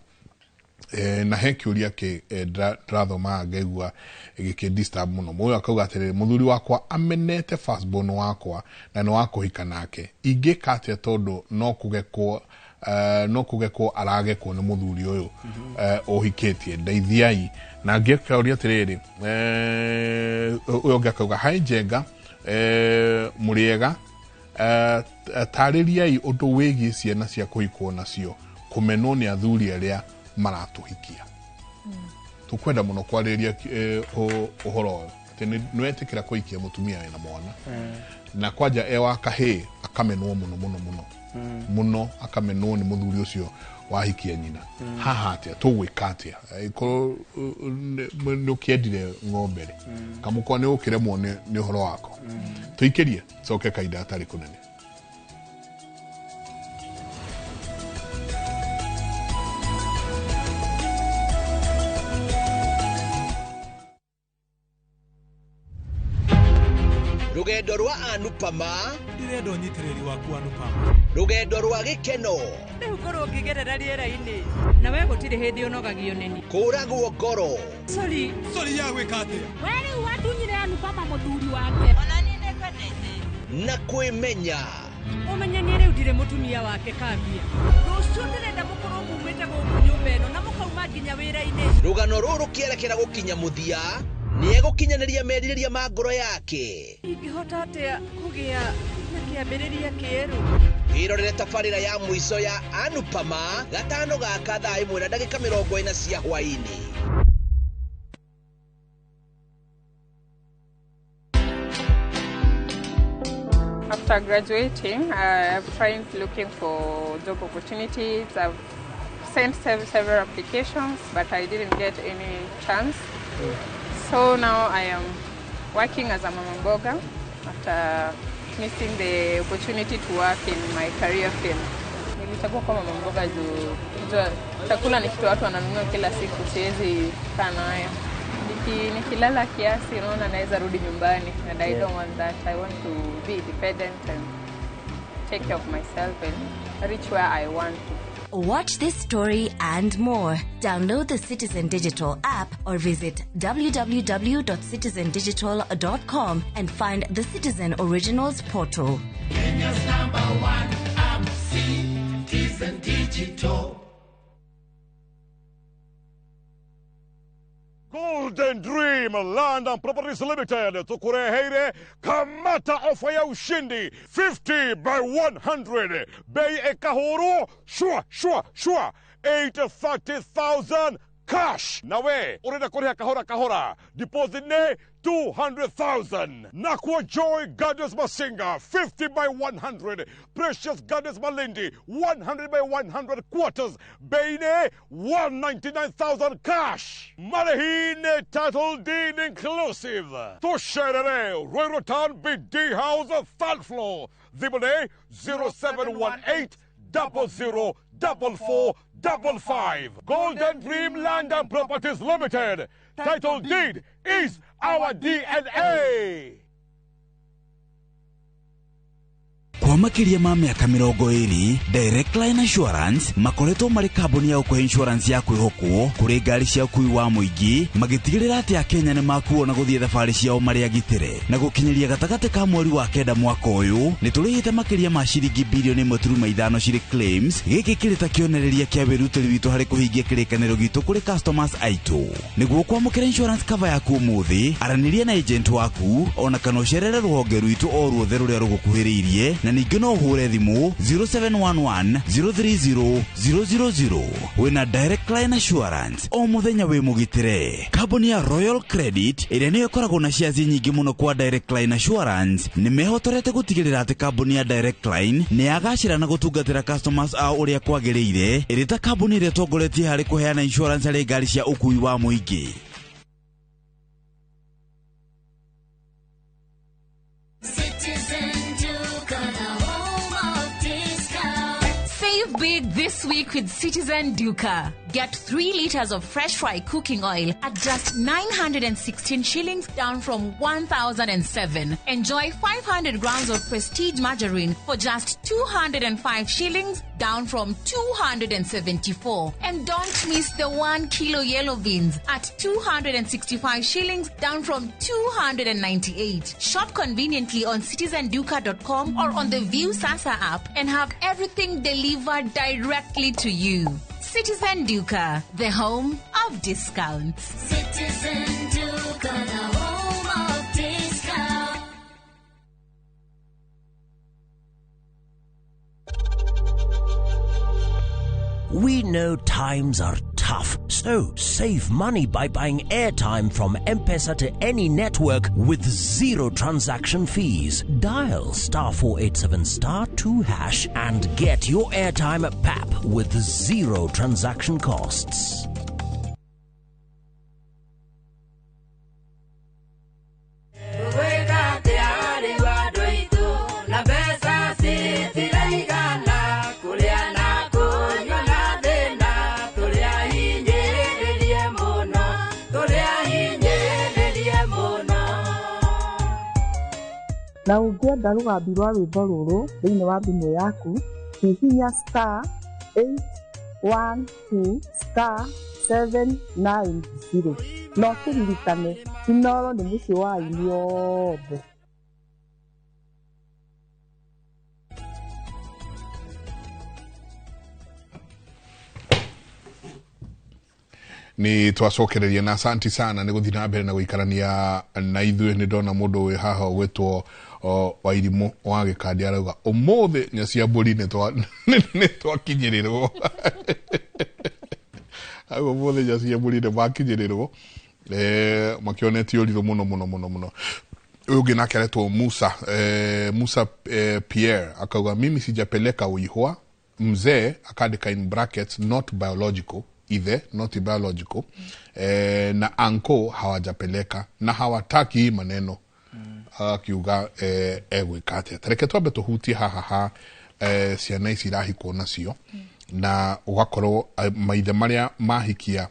Na he kĩũria kĩ ndĩrathomaga ngaigua gĩkĩ disturb mũno. Mũyũ akauga atĩrĩrĩ, mũthuri wakwa amenete firstborn wakwa na nĩ wa kũhika nake. Ingĩka atĩa tondũ no kũgekwo no kugekwo aragekwo nĩ mũthuri ũyũ ũhikĩtie ndeithiai. Na ngĩkauria atĩrĩrĩ, ũyũ ũngĩ akauga hi Njenga, mũrĩega, tarĩriai ũndũ wĩgiĩ ciana cia kũhikwo nacio kũmenwo nĩ athuri arĩa maratũhikia. Tũkwenda mũno kwarĩrĩria ũhoro ũyũ atĩ nĩ wetĩkĩra kũhikia mũtumia wĩna mwana na kwanja e wa kahĩĩ akamenwo mũno mũno mũno muno akamenwo ni muthuri ucio wahikia nyina. Haha atia tugwika atia ikorwo ni ukiendire ng'ombe ri kamukwa ni ukiremwo ni uhoro wako. Tuikirie coke kaida atari kunene. Rugendo rwa Anupama ndirenda unyitiriri waku Anupama. Rugendo rwa gikeno riu korwo ngigerera riera-ini na we gutiri hindi unogagio nini kuragwo ngoro. Sorry sorry ya gwika atia we riu watunyire Anupama muthuri wake ona ni ndekanete na kwimenya umenye ni riu ndire mutumia wake kambia rucio ndirenda mukorwo mumite guku nyumba ino na mukauma nginya wira-ini. Rugano ruru kierekera gukinya muthia ni egukinyaniria merirĩria ma ngoro yake. Ingĩhota atĩa kũgĩa na kĩambĩrĩria kĩerũ? Irorere tabarĩra ya mũico ya Anupama gatano gaka thaa 1:40 cia hwaĩ-inĩ. After graduating, I've tried looking for job opportunities. I've sent several applications, but I didn't get any chance. So now I am working as a mama mboga after missing the opportunity to work in my career field. Nilichagua kwa mama mboga juu chakula ni kitu watu wananunua kila siku, siwezi kaa nayo. Nikilala kiasi naona naweza rudi nyumbani, and I don't want that. I want to be independent and take care of myself and reach where I want to. Watch this story and more. Download the Citizen Digital app or visit www.citizendigital.com and find the Citizen Originals portal. Kenya's #1 app, Citizen Digital. Golden Dream Land and Properties Limited tukureheire kamata ofa ya ushindi 50 by 100 bei ekahuru shua shua shua 830,000 cash. Na we urenda kuriha kahora kahora, deposit ni 200,000. Nakwa Joy Gardens Masinga 50 by 100, Precious Gardens Malindi 100 by 100 quarters, bei ni 199,000 cash. Marehine title deed inclusive. Tusherere Ruiru Town BD House third floor. Thimũ nĩ 0718 00 44 55. Golden Dream Land and Properties Limited. Title deed is our DNA. Kwa makiria ma mĩaka 20, Direct Line Assurance makoretwo marĩ kambuni ya gũkũhe insurance ya kwĩhokwo kũrĩ ngari cia ũkui wa mũingĩ, magĩtigĩrĩra atĩ Akenya nĩ makuo na gũthiĩ thabarĩ ciao marĩ agitĩre. Na gũkinyĩria gatagatĩ ka mweri wa 9 mwaka ũyũ, nĩ tũrĩhĩte makĩria ma ciringi bilioni 1.5 cirĩ claims. Gĩkĩ kĩrĩ ta kĩonereria kĩa wĩrutĩri witũ harĩ kũhingia kĩrĩkanĩro gitũ kũrĩ customers aitũ. Nĩguo kwamũkĩra insurance cover yaku ũmũthĩ, aranĩria na agent waku ona kana ũcerere rũhonge rwitũ o ruothe rũrĩa rũgũkuhĩrĩirie, na ningĩ no ũhũre thimũ 0711 030 000. Wĩna Direct Line Assurance o mũthenya wĩ mũgitĩre. Kambuni ya Royal Credit ĩrĩa nĩyo ĩkoragwo na shares nyingĩ mũno kwa Direct Line Assurance nĩ mehotorete gũtigĩrĩra atĩ kambuni ya Direct Line nĩ yagacĩra na gũtungatĩra customers ao ũrĩa kwagĩrĩire, ĩrĩ ta kambuni ĩrĩa ĩtongoretie harĩ kũheana insurance harĩ ngari cia ũkui wa mũingĩ. Save big this week with Citizen Duka. Get 3 liters of fresh fry cooking oil at just 916 shillings, down from 1,007. Enjoy 500 grams of Prestige margarine for just 205 shillings, down from 274. And don't miss the 1 kilo yellow beans at 265 shillings, down from 298. Shop conveniently on citizenduka.com or on the View Sasa app and have everything delivered directly to you. Citizen Duka, the home of discounts. Citizen Duka, the home of discounts. We know times are tough, so save money by buying airtime from M-Pesa to any network with zero transaction fees. Dial *487*2# and get your airtime at PAP with zero transaction costs. Na ũngĩenda rũgambi rwa rwĩmbo rũrũ thĩinĩ wa thimũ yaku, hihinya *812*790 na ũkĩririkane Inooro nĩ mũciĩ wa aini othe. Ni twacokereria na asanti sana nĩ gũthiĩ na mbere na gũikarania na ithuĩ. Nĩ ndona mũndũ wĩ haha ũgwĩtwo Wairimũ wa Gĩkandi arauga ũmũthĩ nyacia mbũri nĩ twakinyĩrĩrwo. Au ũmũthĩ nyacia mbũri nĩ makinyĩrĩrwo, makĩonetie ũrirũ mũno mũno mũno mũno. Ũyũ ũngĩ nake aretwo Musa, Musa Pierre akauga mimi sijapeleka uihwa mzee, akandika in brackets not biological ithe, not biological, na anko hawajapeleka na hawataki hii maneno. Akiuga egwĩka atĩa. Tareke twambe tũhutie haha ha ciana ici irahikwo nacio, na ũgakorwo maithe marĩa mahikia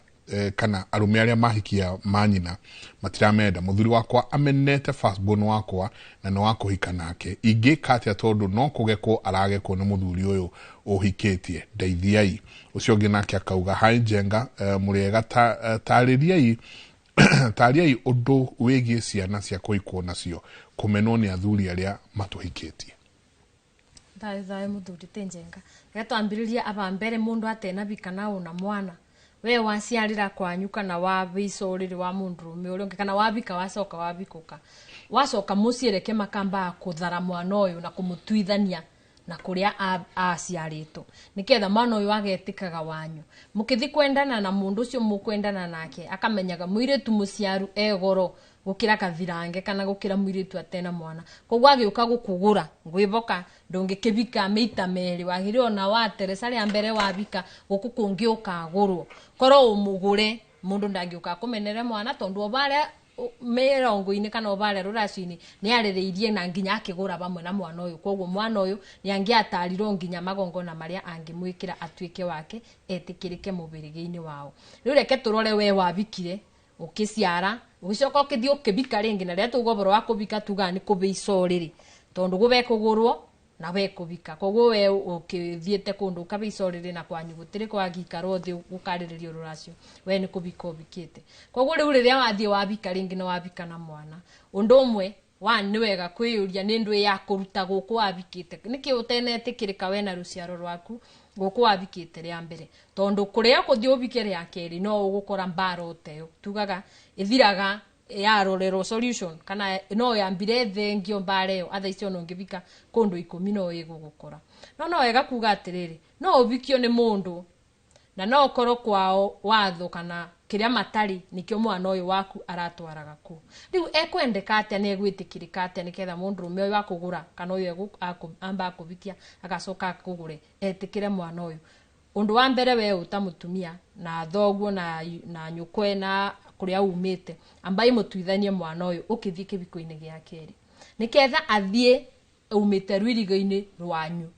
kana arũme arĩa mahikia manyina matiramenda. Mũthuri wakwa amenete firstborn wakwa na nĩ wa kũhika nake, ingĩka atĩa tondũ no kũgekwo aragekwo nĩ mũthuri ũyũ ũhikĩtie, ndeithiai. Ũcio ũngĩ nake akauga hi Njenga, mũrĩega, tarĩriai tariai ũndũ wĩgiĩ ciana cia kũhikwo nacio kũmenwo nĩ athuri arĩa matũhikĩtie. Thayũ thayũ mũthuri ti Njenga. Reke twambĩrĩrie aba mbere mũndũ atenabika na una mwana we waciarĩra kwanyu kana wabica ũrĩrĩ wa mũndũrũme ũrĩa ũngĩ kana wabika wacoka wabikũka wacoka mũciĩ reke makamba kũthara mwana ũyũ na kũmũtuithania Na kuria aciarĩtwo niketha mwana ũyũ agetĩkaga wanyu mũkĩthi kwendana na mũndũ ũcio mũkwendana nake akamenyaga mũirĩtu mũciaru e goro gũkĩra kathirange kana gũkĩra mũirĩtu atena mwana koguo agĩũka gũkũgũra ngwĩboka ndũngĩkĩbika mĩita merĩ wagĩrĩirwo na wa Teresa rĩa mbere wabika gũkũ kũngĩ ũkagũrwo korwo ũmũgũre mũndũ ndangĩũka akũmenere mwana tondũ o barĩa mĩrongo-inĩ kana o barĩa rũracio-inĩ nĩ arĩrĩirie na nginya akĩgũra vamwe na mwana ũyũ koguo mwana ũyũ nĩ angĩatarirwo nginya magongona marĩa angĩmwĩkĩra atuĩke wake etĩkĩrĩke mũbĩrĩgĩ-inĩ wao. Rĩu reke tũrore we wabikire ũkĩciara ũgĩcoka ũkĩthiĩ ũkĩbika rĩngĩ na rĩrĩa tuga ũhoro wa kũbika tugaga nĩ kũbĩica ũrĩrĩ tondũ gũbe kũgũrwo na we kũbika koguo we ũkĩthiĩte kũndũ ũkabĩica ũrĩrĩ na kwanyu gũtirĩ kwagĩikarwo thĩ gũkarĩrĩrio rũracio we nĩ kũbika ũbikĩte koguo rĩu rĩrĩa wathiĩ wabika rĩngĩ na wabika na mwana ũndũ ũmwe wa nĩ wega kwĩyũria nĩ ndũ ya kũruta gũkũ wabikĩte nĩkĩ ũtenetĩkĩrĩka we na rũciaro rwaku gũkũ wabikĩte rĩa mbere tondũ kũrĩa kũthiĩ ũbike rĩa kerĩ no ũgũkora mbara ũteyo tugaga ĩthiraga yarorerwo solution kana no yambire thengio mbara ĩyo atha icio no ũngĩbika kũndũ 10 no ĩgũgũkora no wega kuga atĩrĩrĩ no ũbikio nĩ mũndũ na no ũkorwo kwao watho kana kĩrĩa matarĩ nĩkĩo mwana ũyũ waku aratwaraga kũu rĩu ekwendeka atĩa na egwĩtĩkĩrĩka atĩa nĩgetha mũndũrũme ũyũ akũgũra kana ũyũ amba akũbikia agacoka akũgũre etĩkĩre mwana ũyũ ũndũ wa mbere we ũta mũtumia na thoguo na nyũkwe na kũrĩa umĩte ambai mũtuithanie mwana ũyũ ũkĩthiĩ kĩbiko-inĩ gĩa kerĩ nĩketha athiĩ umĩte rwirigo-inĩ rwanyu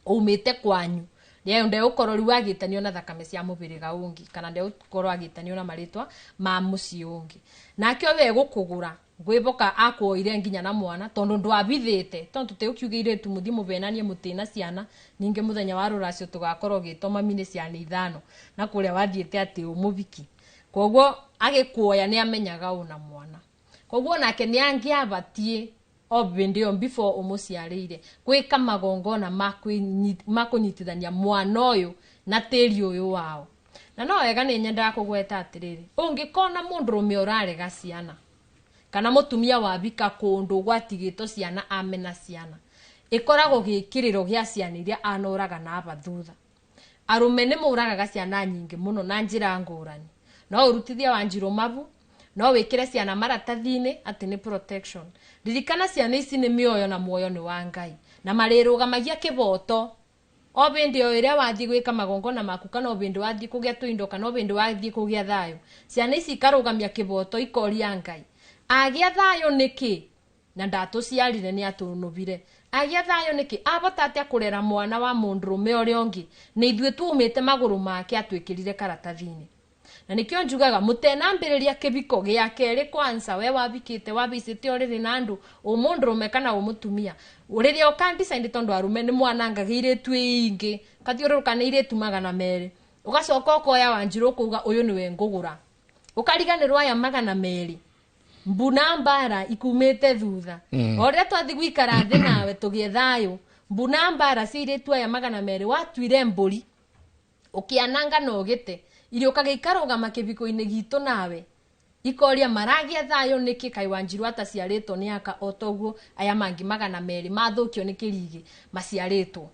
umĩte kwanyu rĩu ndegũkorwo rĩu agĩtanio na thakame cia mũbĩrĩga ũngĩ kana ndegũkorwo agĩtanio na marĩtwa ma mũciĩ ũngĩ nake we gũkũgũra ngwĩboka akuoire nginya na mwana tondũ ndwabithĩte tondũ tũtigũkiuga irĩtu mũthiĩ mũvenanie mũtĩ na ciana ningĩ mũthenya wa rũracio tũgakorwo ũgĩtwo mami nĩ ciana 5 na kũrĩa wathiĩte atĩ ũmũbiki koguo agĩkuoya nĩ amenyaga ũna mwana koguo nake nĩ angĩabatiĩ o hĩndĩ ĩyo before ũmũciarĩire gwĩka magongona ma kũnyitithania mwana ũyũ na tĩri ũyũ wao na no wega nĩ nyendaga kũgweta atĩrĩrĩ ũngĩkona mũndũrũme ũrarega ciana kana mũtumia wabika kũndũ gwatigĩtwo ciana amena ciana ĩkoragwo gĩkĩrĩro gĩa ciana iria anoraga na aba thutha arũme nĩ mũragaga ciana nyingĩ mũno na njĩra ngũrani no ũrutithie Wanjirũ mabu no wĩkĩre ciana maratathi-inĩ atĩ nĩ protection ririkana ciana ici nĩ mĩoyo na muoyo nĩ wa Ngai na marĩrũgamagia kĩboto o hĩndĩ o ĩrĩa wathiĩ gwĩka magongona maku kana o hĩndĩ wathiĩ kũgĩa tũindo kana o hĩndĩ wathiĩ kũgĩa thayũ ciana ici ikarũgamia kĩboto ikoria Ngai agĩa thayũ nĩkĩ na ndatũciarire nĩ atũnũbire agĩa thayũ nĩkĩ abota atĩa kũrera mwana wa mũndũrũme ũrĩa ũngĩ nĩ ithuĩ tuumĩte magũrũ make atwĩkĩrire karatathi-inĩ na nĩkĩo njugaga mũtenambĩrĩria kĩbiko gĩa kerĩ kwanza we wabikĩte wabicĩte ũrĩrĩ na andũ ũmũndũrũme kana ũmũtumia rĩrĩa ũkandicide tondũ arũme nĩ mwanangaga irĩtu ingĩ ũkathiũrũrũka nĩ irĩtu 200 ũgacoka ũkoya Wanjirũ ũkauga ũyũ nĩwe ngũgũra ũkariganĩrwo aya 200 mbuna mbara ikumĩte thutha o rĩrĩa twathiĩ gũikara thĩ nawe tũgĩe thayũ mbuna mbara cia irĩtu aya 200 watuire mbũri ũkĩananga na ũgĩte irio ũkagĩikarũgama kĩbiko-inĩ gitũ nawe ikoria maragia thayũ nĩkĩ kaĩ Wanjirũ ataciarĩtwo nĩ aka o toguo aya mangĩ 200 mathũkio nĩ kĩrigĩ maciarĩtwo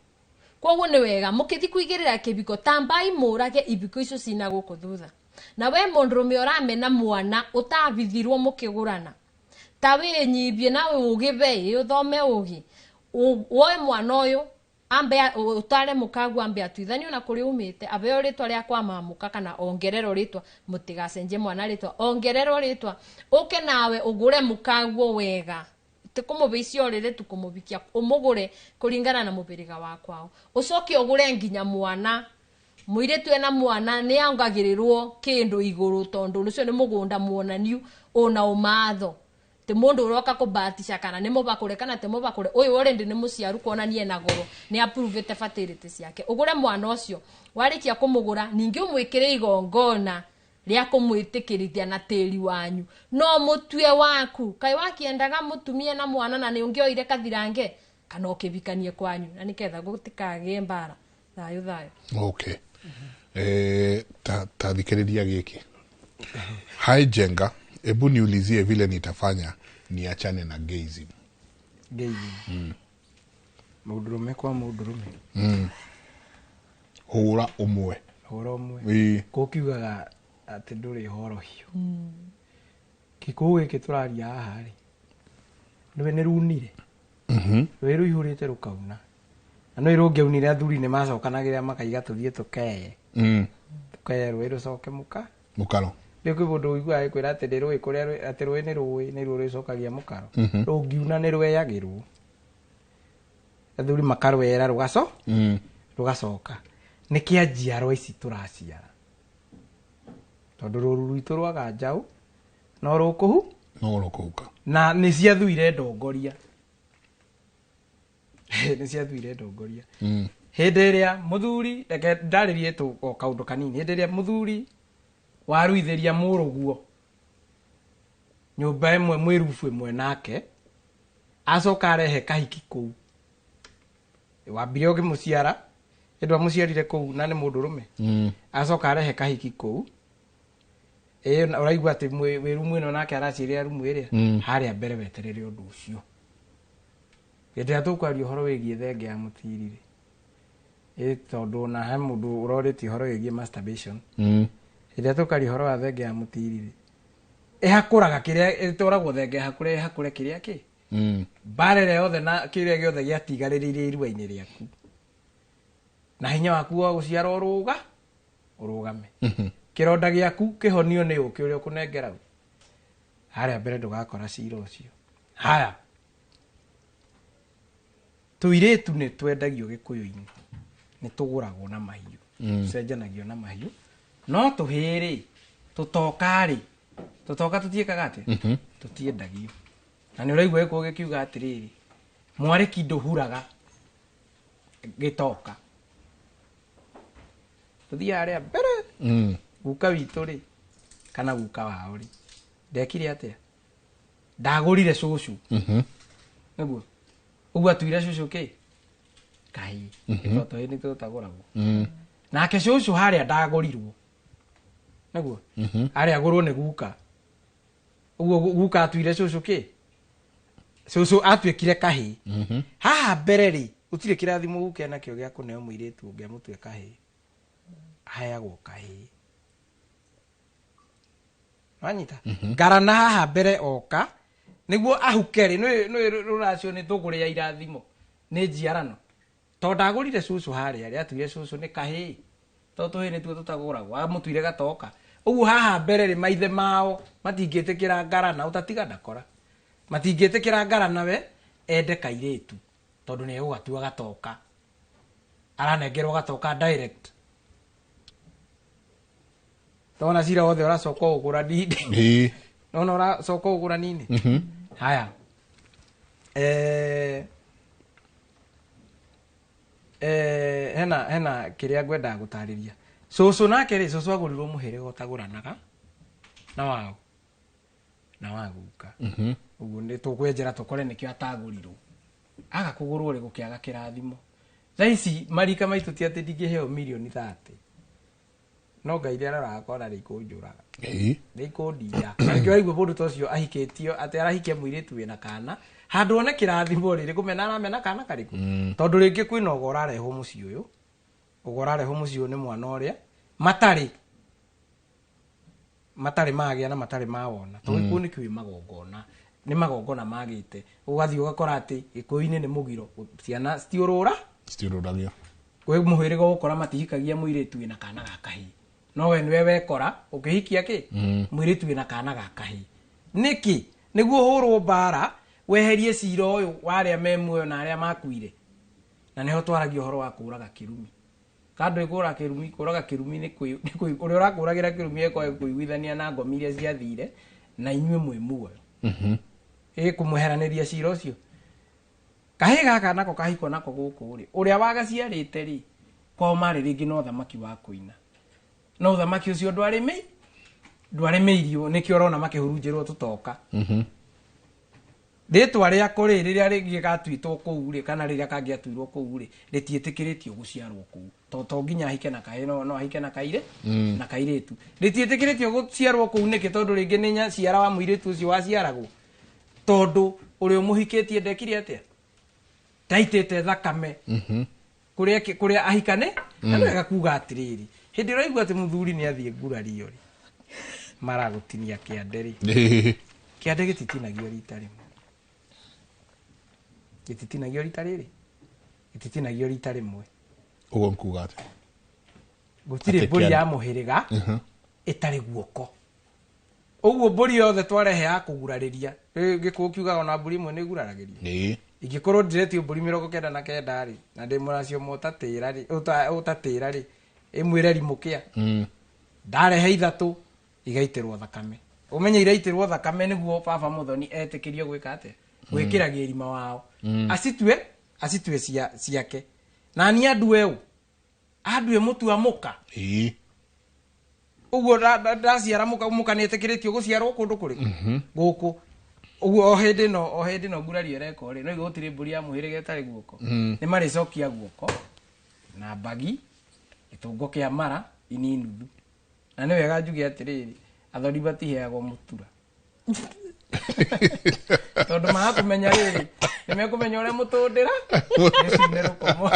koguo nĩ wega mũkĩthi kũigĩrĩra kĩbiko tambai mũrage ibiko icio cina gũkũ thutha na we mũndũrũme ũramena mwana ũtabithirwo mũkĩgũrana ta wĩnyibie na ũgĩbe ũthome ũgĩ woe mwana ũyũ ambe utare mũkagu ambe atuithanio na kũrĩa umĩte abeo rĩtwa rĩa kwa mamũka kana ongererwo rĩtwa mũtigacenjie mwana rĩtwa ongererwo rĩtwa ũke nawe ũgũre mũkaguo wega ti kũmũbĩicia ũrĩrĩ tu kũmũbikia ũmũgũre kũringana na mũbĩrĩga wa kwao ũcoke ũgũre nginya mwana mũirĩtu ena mwana nĩ ongagĩrĩrwo kĩndũ igũrũ tondũ ũcio nĩ mũgũnda muonaniu ũna ũmatho ti mundu uroka kubatisha kana ni mubakure kana ti mubakure uyu already ni muciaru kuonania na goro ni approve fertility ciake ugure mwana ucio warikia kumugura ningi umwikire igongona ria kumwitikirithia na tiri wanyu no mutue waku kai wakiendaga mutumie na mwana na ni ungioire kathirange kana ukibikanie kwanyu na niketha gutikagie mbara thayo thayo. Okay. Ta thikiriria giki. Hi Jenga, ebu niulizie vile nitafanya niachane na gayism. Gayism. Mũndũrũme kwa mũndũrũme. Hũra ũmwe. Hũra ũmwe. Ĩĩ. Kũkiugaga atĩ ndũrĩ horohio. Gĩkũyũ gĩkĩ tũraria haha rĩ, nĩwe nĩ runire. Rũĩ rũihũrĩte rũkauna. Na nĩ rũngĩaunire athuri nĩ macokanagĩrĩra makaiga tũthiĩ tũkeye. Tũkeye rũĩ rũcoke mũka. Mũkaro. Rĩu kwĩ mũndũ ũiguaga agĩkwĩra atĩ nĩ rũĩ kũrĩa atĩ rũĩ nĩ rũĩ nĩruo rwĩcokagia mũkaro. Rũngiuna nĩ rweyagĩrwo. Athuri makarwera rũgaco rũgacoka. Nĩ kĩa njiarwa ici tũraciara. Tondũ rũru rwitũ rwaga njaũ no rũkũhu no rũkũhuka. Na nĩ ciathuire ndongoria. Nĩ ciathuire ndongoria. Hĩndĩ ĩrĩa mũthuri, reke ndarĩrie tu o kaũndũ kanini. Hĩndĩ ĩrĩa mũthuri waruithĩria mũrũguo nyũmba ĩmwe mwĩ rubu ĩmwe nake, acoka arehe kahiki kũu. Wambire ũkĩmũciara, hĩndĩ wamũciarire kũu na nĩ mũndũrũme. Acoka arehe kahiki kũu. Ĩĩ, ũraigua atĩ wĩ rumu ĩno nake araciarĩra rumu ĩrĩa. Harĩa mbere weterere ũndũ ũcio. Hĩndĩ ĩrĩa tũkwaria ũhoro wĩgiĩ thenge ya mũtiri rĩ, ĩ tondũ ona he mũndũ ũrorĩtie ũhoro wĩgiĩ masturbation. Hĩndĩ ĩrĩa tũkwaria ũhoro wa thenge ya mũtiri rĩ, ĩhakũraga kĩrĩa, ĩtwaragwo thenge ĩhakũre, ĩhakũre kĩrĩa kĩ? Mbara ĩrĩa yothe na kĩrĩa gĩothe gĩatigarĩrĩire irua-inĩ rĩaku. Na hinya waku wa gũciara ũrũgame. Kĩronda gĩaku kĩhonio nĩ ũkĩ ũrĩa ũkũnengera u. Harĩa mbere ndũgakora cira ũcio. Haya. Tũirĩtu nĩ twendagio Gĩkũyũ-inĩ. Nĩ tũgũragwo na mahiũ. Tũcenjanagio na mahiũ. No tũhĩĩ-rĩ, tũtoka-rĩ, tũtoka tũtiĩkaga atĩa? Tũtiendagio. Na nĩ ũraigua Gĩkũyũ gĩkiuga atĩrĩrĩ, mwarĩki ndũhuraga gĩtoka. Tũthiĩ harĩa mbere. Guka witũ rĩ, kana guka wao rĩ, ndekire atĩa? Ndagũrire cũcũ. Nĩguo. Ũguo atuire cũcũ kĩ? Kahĩĩ. Tondũ tũhĩĩ nĩ tũtagũragwo. Nake cũcũ harĩa ndagũrirwo. Nĩguo. Harĩa agũrwo nĩ guka. Ũguo guka atuire cũcũ kĩ? Cũcũ atuĩkire kahĩĩ. Haha mbere rĩ, gũtirĩ kĩrathimo guka enakĩo gĩa kũneo mũirĩtu ũngĩ amũtue kahĩĩ. Aheagwo kahĩĩ. Wanyita? Ngarana haha mbere oka, nĩguo ahuke rĩ, nĩ rũracio nĩ tũgũrĩ ya irathimo, nĩ njiarano. Tondũ ndagũrire cũcũ harĩa rĩ, atuire cũcũ nĩ kahĩĩ. Tondũ tũhĩĩ nĩtuo tũtagũragwo, amũtuire gatoka. Ũguo haha mbere rĩ, maithe mao matingĩtĩkĩra ngarana, ũtatiga ndakora. Matingĩtĩkĩra ngarana we, ende kairĩtu, tondũ nĩ egũgatua gatoka. Aranengerwo gatoka direct. Tona cira wothe ũracoka ũgũra nini. Nona ũracoka ũgũra nini. Haya. Hena kĩrĩa ngwendaga gũtarĩria. Cũcũ nake rĩ, cũcũ agũrirwo mũhĩrĩga ũtagũranaga na wao na wa guka. Ũguo nĩ tũkwenjera tũkore nĩkĩo atagũrirwo. Aga kũgũrwo rĩ, gũkĩaga kĩrathimo. Thaa ici marika maitũ ti atĩ ndingĩheo mirioni 30. No Ngai nĩ aroraga akona nĩ ikũnjũraga. Nĩ ikũndinda. Na nĩkĩo waigua mũndũ ta ũcio ahikĩtio atĩ arahikia mũirĩtu wĩna kana, handũ one kĩrathimo rĩ, nĩ kũmena aramena kana karĩkũ? Tondũ rĩngĩ kwĩna ũgo ũrarehwo mũciĩ ũyũ, ũgo ũrarehwo mũciĩ ũyũ nĩ mwana ũrĩa matarĩ magĩa na matarĩ mawona. Tondũ gĩkũyũ nĩ kĩũĩ magongona, nĩ magongona magĩte. Ũgathiĩ ũgakora atĩ gĩkũyũ-inĩ nĩ mũgiro, ciana citiũrũra? Citiũrũragio. Kwĩ mũhĩrĩga ũgũkora matihikagia mũirĩtu wĩna kana ga kahĩĩ. No we nĩwe wekora ũkĩhikia kĩ? Mũirĩtu wĩna kana ga kahĩĩ. Nĩkĩ? Nĩguo ũhũrwo mbara weherie cira ũyũ wa arĩa me muoyo na arĩa makuire. Na nĩho twaragia ũhoro wa kũraga kĩrumi. Kando ĩkũraga kĩrumi, kũraga kĩrumi nĩ kwĩ, nĩ kwĩ, ũrĩa ũrakũragĩra kĩrumi ekwaga kũiguithania na ngomi iria ciathire na inyuĩ mwĩ muoyo. Ĩ kũmweheranĩria cira ũcio. Kahĩĩ gaka nako kahiko nako gũkũ rĩ, ũrĩa wagaciarĩte rĩ, kwao marĩ rĩngĩ no thamaki wa kũina. No thamaki ũcio ndwarĩmĩirio, nĩkĩo ũrona makĩhurunjĩrwo tũtoka. Rĩtwa rĩako rĩ, rĩrĩa rĩngĩ gatuĩtwo kũu rĩ, kana rĩrĩa kangĩatuirwo kũu rĩ, rĩtiĩtĩkĩrĩtio gũciarwo kũu. To nginya ahike na kahĩĩ, no ahike na kairĩ, na kairĩtu. Rĩtiĩtĩkĩrĩtio gũciarwo kũu nĩkĩ? Tondũ rĩngĩ nĩ nyaciara wa mũirĩtu ũcio waciaragwo. Tondũ ũrĩa ũmũhikĩtie ndekire atĩa? Ndaitĩte thakame kũrĩa kũrĩa ahikane. Na nĩ wega kuga atĩrĩrĩ, hĩndĩ ĩrĩa ũraigua atĩ mũthuri nĩ athiĩ ngurario rĩ, maragũtinia kĩande rĩ, kĩande gĩtitinagio rita rĩmwe, gĩtitinagio rita rĩrĩ, gĩtitinagio rita rĩmwe. Ũguo nkuga atĩ Gũtirĩ Atĩ mbũri kĩande. Ya mũhĩrĩga ĩtarĩ guoko. Ũguo mbũri yothe twarehe ya kũgurarĩria. Rĩu Gĩkũyũ kiugaga ona mbũri ĩmwe nĩ ĩguraragĩria. Ingĩkorwo ndĩretio mbũri 99 rĩ, na ndĩ mũracio ũmwe ũtatĩra rĩ, ũtatĩra rĩ, ĩmwĩre rimũkĩa. Ndarehe ithatũ igaitĩrwo thakame, ũmenye iraitĩrwo thakame nĩguo baba mũthoni etĩkĩrio gwĩka atĩa? Gwĩkĩra gĩrima wao. Acitue cia ciake na niĩ andue ũ andue mũtua mũka. Ũguo ndaciara mũka, mũka nĩ etĩkĩrĩtio gũciarwo kũndũ kũrĩkũ? Gũkũ ũguo o hĩndĩ ĩno ngurario ĩrekwo rĩ, no igua gũtirĩ mbũri ya mũhĩrĩga ĩtarĩ guoko. Nĩ marĩcokia guoko na mbagi gĩtũngo kĩa mara ini nuthu. Na nĩ wega njuge atĩrĩrĩ, athoni matiheagwo mũtura tondũ magakũmenya rĩrĩ, nĩ mekũmenya ũrĩa mũtũndĩra nĩcine rũkomo.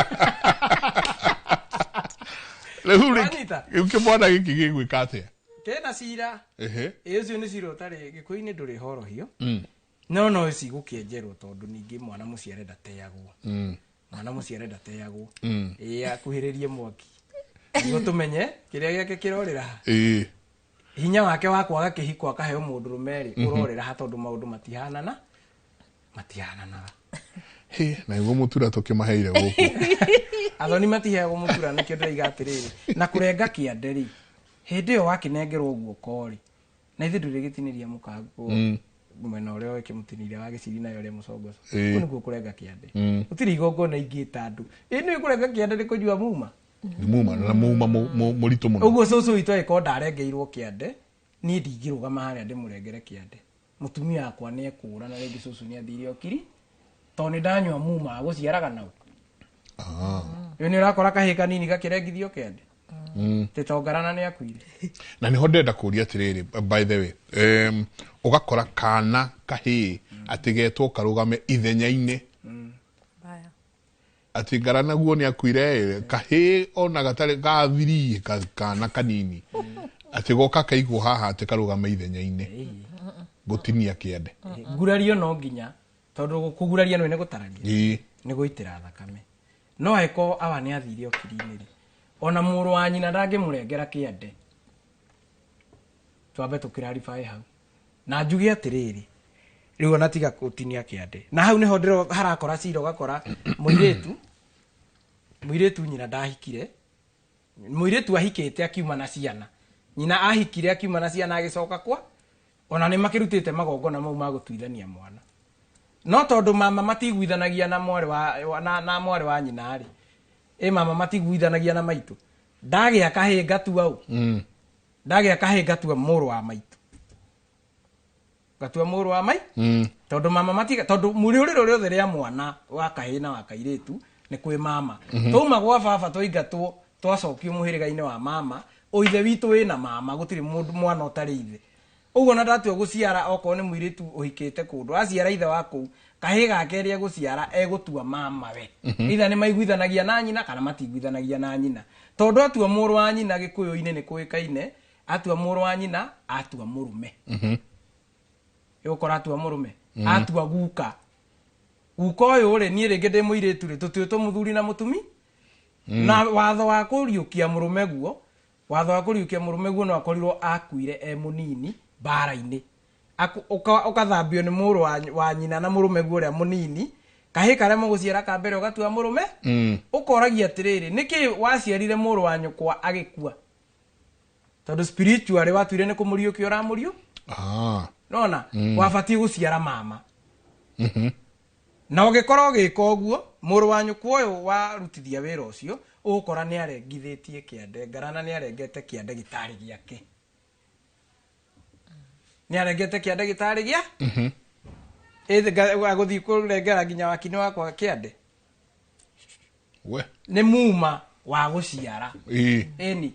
Rĩu rĩ, Wanyita? rĩu kĩmwana gĩkĩ gĩgwĩka atĩa? Kĩna cira. Ĩ ũcio nĩ cira ũtarĩ Gĩkũyũ-inĩ ndũrĩ horohio. No cigũkĩenjerwo tondũ ningĩ mwana mũciare ndateagwo. Mwana mũciare ndateagwo. Ĩ akuhĩrĩrie mwaki nĩguo tũmenye kĩrĩa gĩake kĩrorĩra ha. Hinya wake wa kwaga kĩhiko akaheo mũndũrũme rĩ, ũrorĩra ha? Tondũ maũndũ matihanana, matihananaga. Hĩ, na nĩguo mũtura tũkĩmaheire gũkũ. Athoni matiheagwo mũtura. Nĩkĩo ndĩraiga atĩrĩrĩ, na kũrenga kĩande rĩ, hĩndĩ ĩyo wakĩnengerwo guoko rĩ, na ithuĩ ndũrĩgĩtinĩria mũkango mwena ũrĩa ũkĩmũtinĩria wa gĩciri nayo ũrĩa mũcongoco. Kũu nĩkuo kũrenga kĩande. Gũtirĩ igongona ingĩta andũ ĩ nĩ kũrenga kĩande nĩ kũnyua muma. Nĩ muma na muma mũritũ mũno. Ũguo cũcũ witũ angĩkorwo ndarengeirwo kĩande, niĩ ndingĩrũgama harĩa ndĩmũrengere kĩande. Mũtumia wakwa nĩ ekũra na rĩngĩ cũcũ nĩ athire okiri tondũ nĩ ndanyua muma wa gũciaraga nau. Rĩu nĩ ũrakora kahĩĩ kanini gakĩrengithio kĩande tĩtongarana nĩ akuire. Na nĩho ndĩrenda kũria atĩrĩrĩ, by the way, ũgakora kana kahĩĩ atĩ getwo karũgame ithenya-inĩ atĩ ngara naguo nĩ akuire ĩ, kahĩĩ ona gatarĩ gathirie kana kanini atĩ goka kaigwo haha atĩ karũgame ithenya-inĩ gũtinia kĩande. Ngurario no nginya tondũ kũguraria nĩ gũtararia. Nĩ gũitĩra thakame. No angĩkorwo awa nĩ athire okiri-inĩ rĩ, ona mũrũ wa nyina ndangĩmũrengera kĩande. Twambe tũkĩraribaĩ hau na njuge atĩrĩrĩ, rĩu ona tiga gũtinia kĩande, na hau nĩho ndĩro harakora cira. Ũgakora mũirĩtu nyina ndahikire, mũirĩtu ahikĩte akiuma na ciana, nyina ahikire akiuma na ciana agĩcoka kwa ona nĩ makĩrutĩte magongona mau ma gũtuithania mwana, no tondũ mama matiguithanagia na mwarĩ wa na mwarĩ wa nyina rĩ, ĩ mama matiguithanagia na maitũ, ndagĩa kahĩ ngatua ũ? Ndagĩa kahĩ ngatua mũrũ wa maitũ, ngatua mũrũ wa mai. Tondũ mama matiga, tondũ mũrĩũrĩro rĩothe rĩa mwana wa kahĩ na wa kairĩtu nĩ kwĩ mama. Twauma gwa baba twaingatwo, twacokio mũhĩrĩga-inĩ wa mama. Ũithe witũ wĩna mama, gũtirĩ mũndũ mwana ũtarĩ ithe. Ũguo na ndatua gũciara, okorwo nĩ mũirĩtu ũhikĩte kũndũ, aciara ithe wa kũu, kahĩ gake rĩa gũciara egũtua mama we. Either nĩ maiguithanagia na nyina kana matiguithanagia na nyina, tondũ atua mũrũ wa nyina, Gĩkũyũ-inĩ nĩ kũĩkaine, atua mũrũ wa nyina atua mũrũme. Ĩgũkora atua mũrũme. Atua guka, guka ũyũ rĩ, niĩ rĩngĩ ndĩ mũirĩtu rĩ, tũtuĩtwo mũthuri na mũtumi. Na watho wa kũriũkia mũrũme guo, watho wa kũriũkia mũrũme guo no akorirwo akuire e mũnini mbara-inĩ. Ũkathambio nĩ mũrũ wa nyina na mũrũme guo ũrĩa mũnini, kahĩ karĩa mũgũciara ka mbere ũgatua mũrũme. Ũkoragia atĩrĩrĩ, nĩkĩ waciarire mũrũ wa nyũkwa agĩkua? Tondũ spiritually watuire nĩ kũmũriũkia ũramũriũ. Nona wabatiĩ gũciara mama. Na ũgĩkorwo ũgĩka ũguo, mũrũ wa nyũkwa ũyũ warutithia wĩra ũcio, ũgũkora nĩ arengithĩtie kĩande ngarana, nĩ arengete kĩande gĩtarĩ gĩake, nĩ arengete kĩande gĩtarĩ gĩa agũthiĩ kũrengera nginya wakini wakwa kĩande. We. Nĩ muma wa gũciara. Ĩni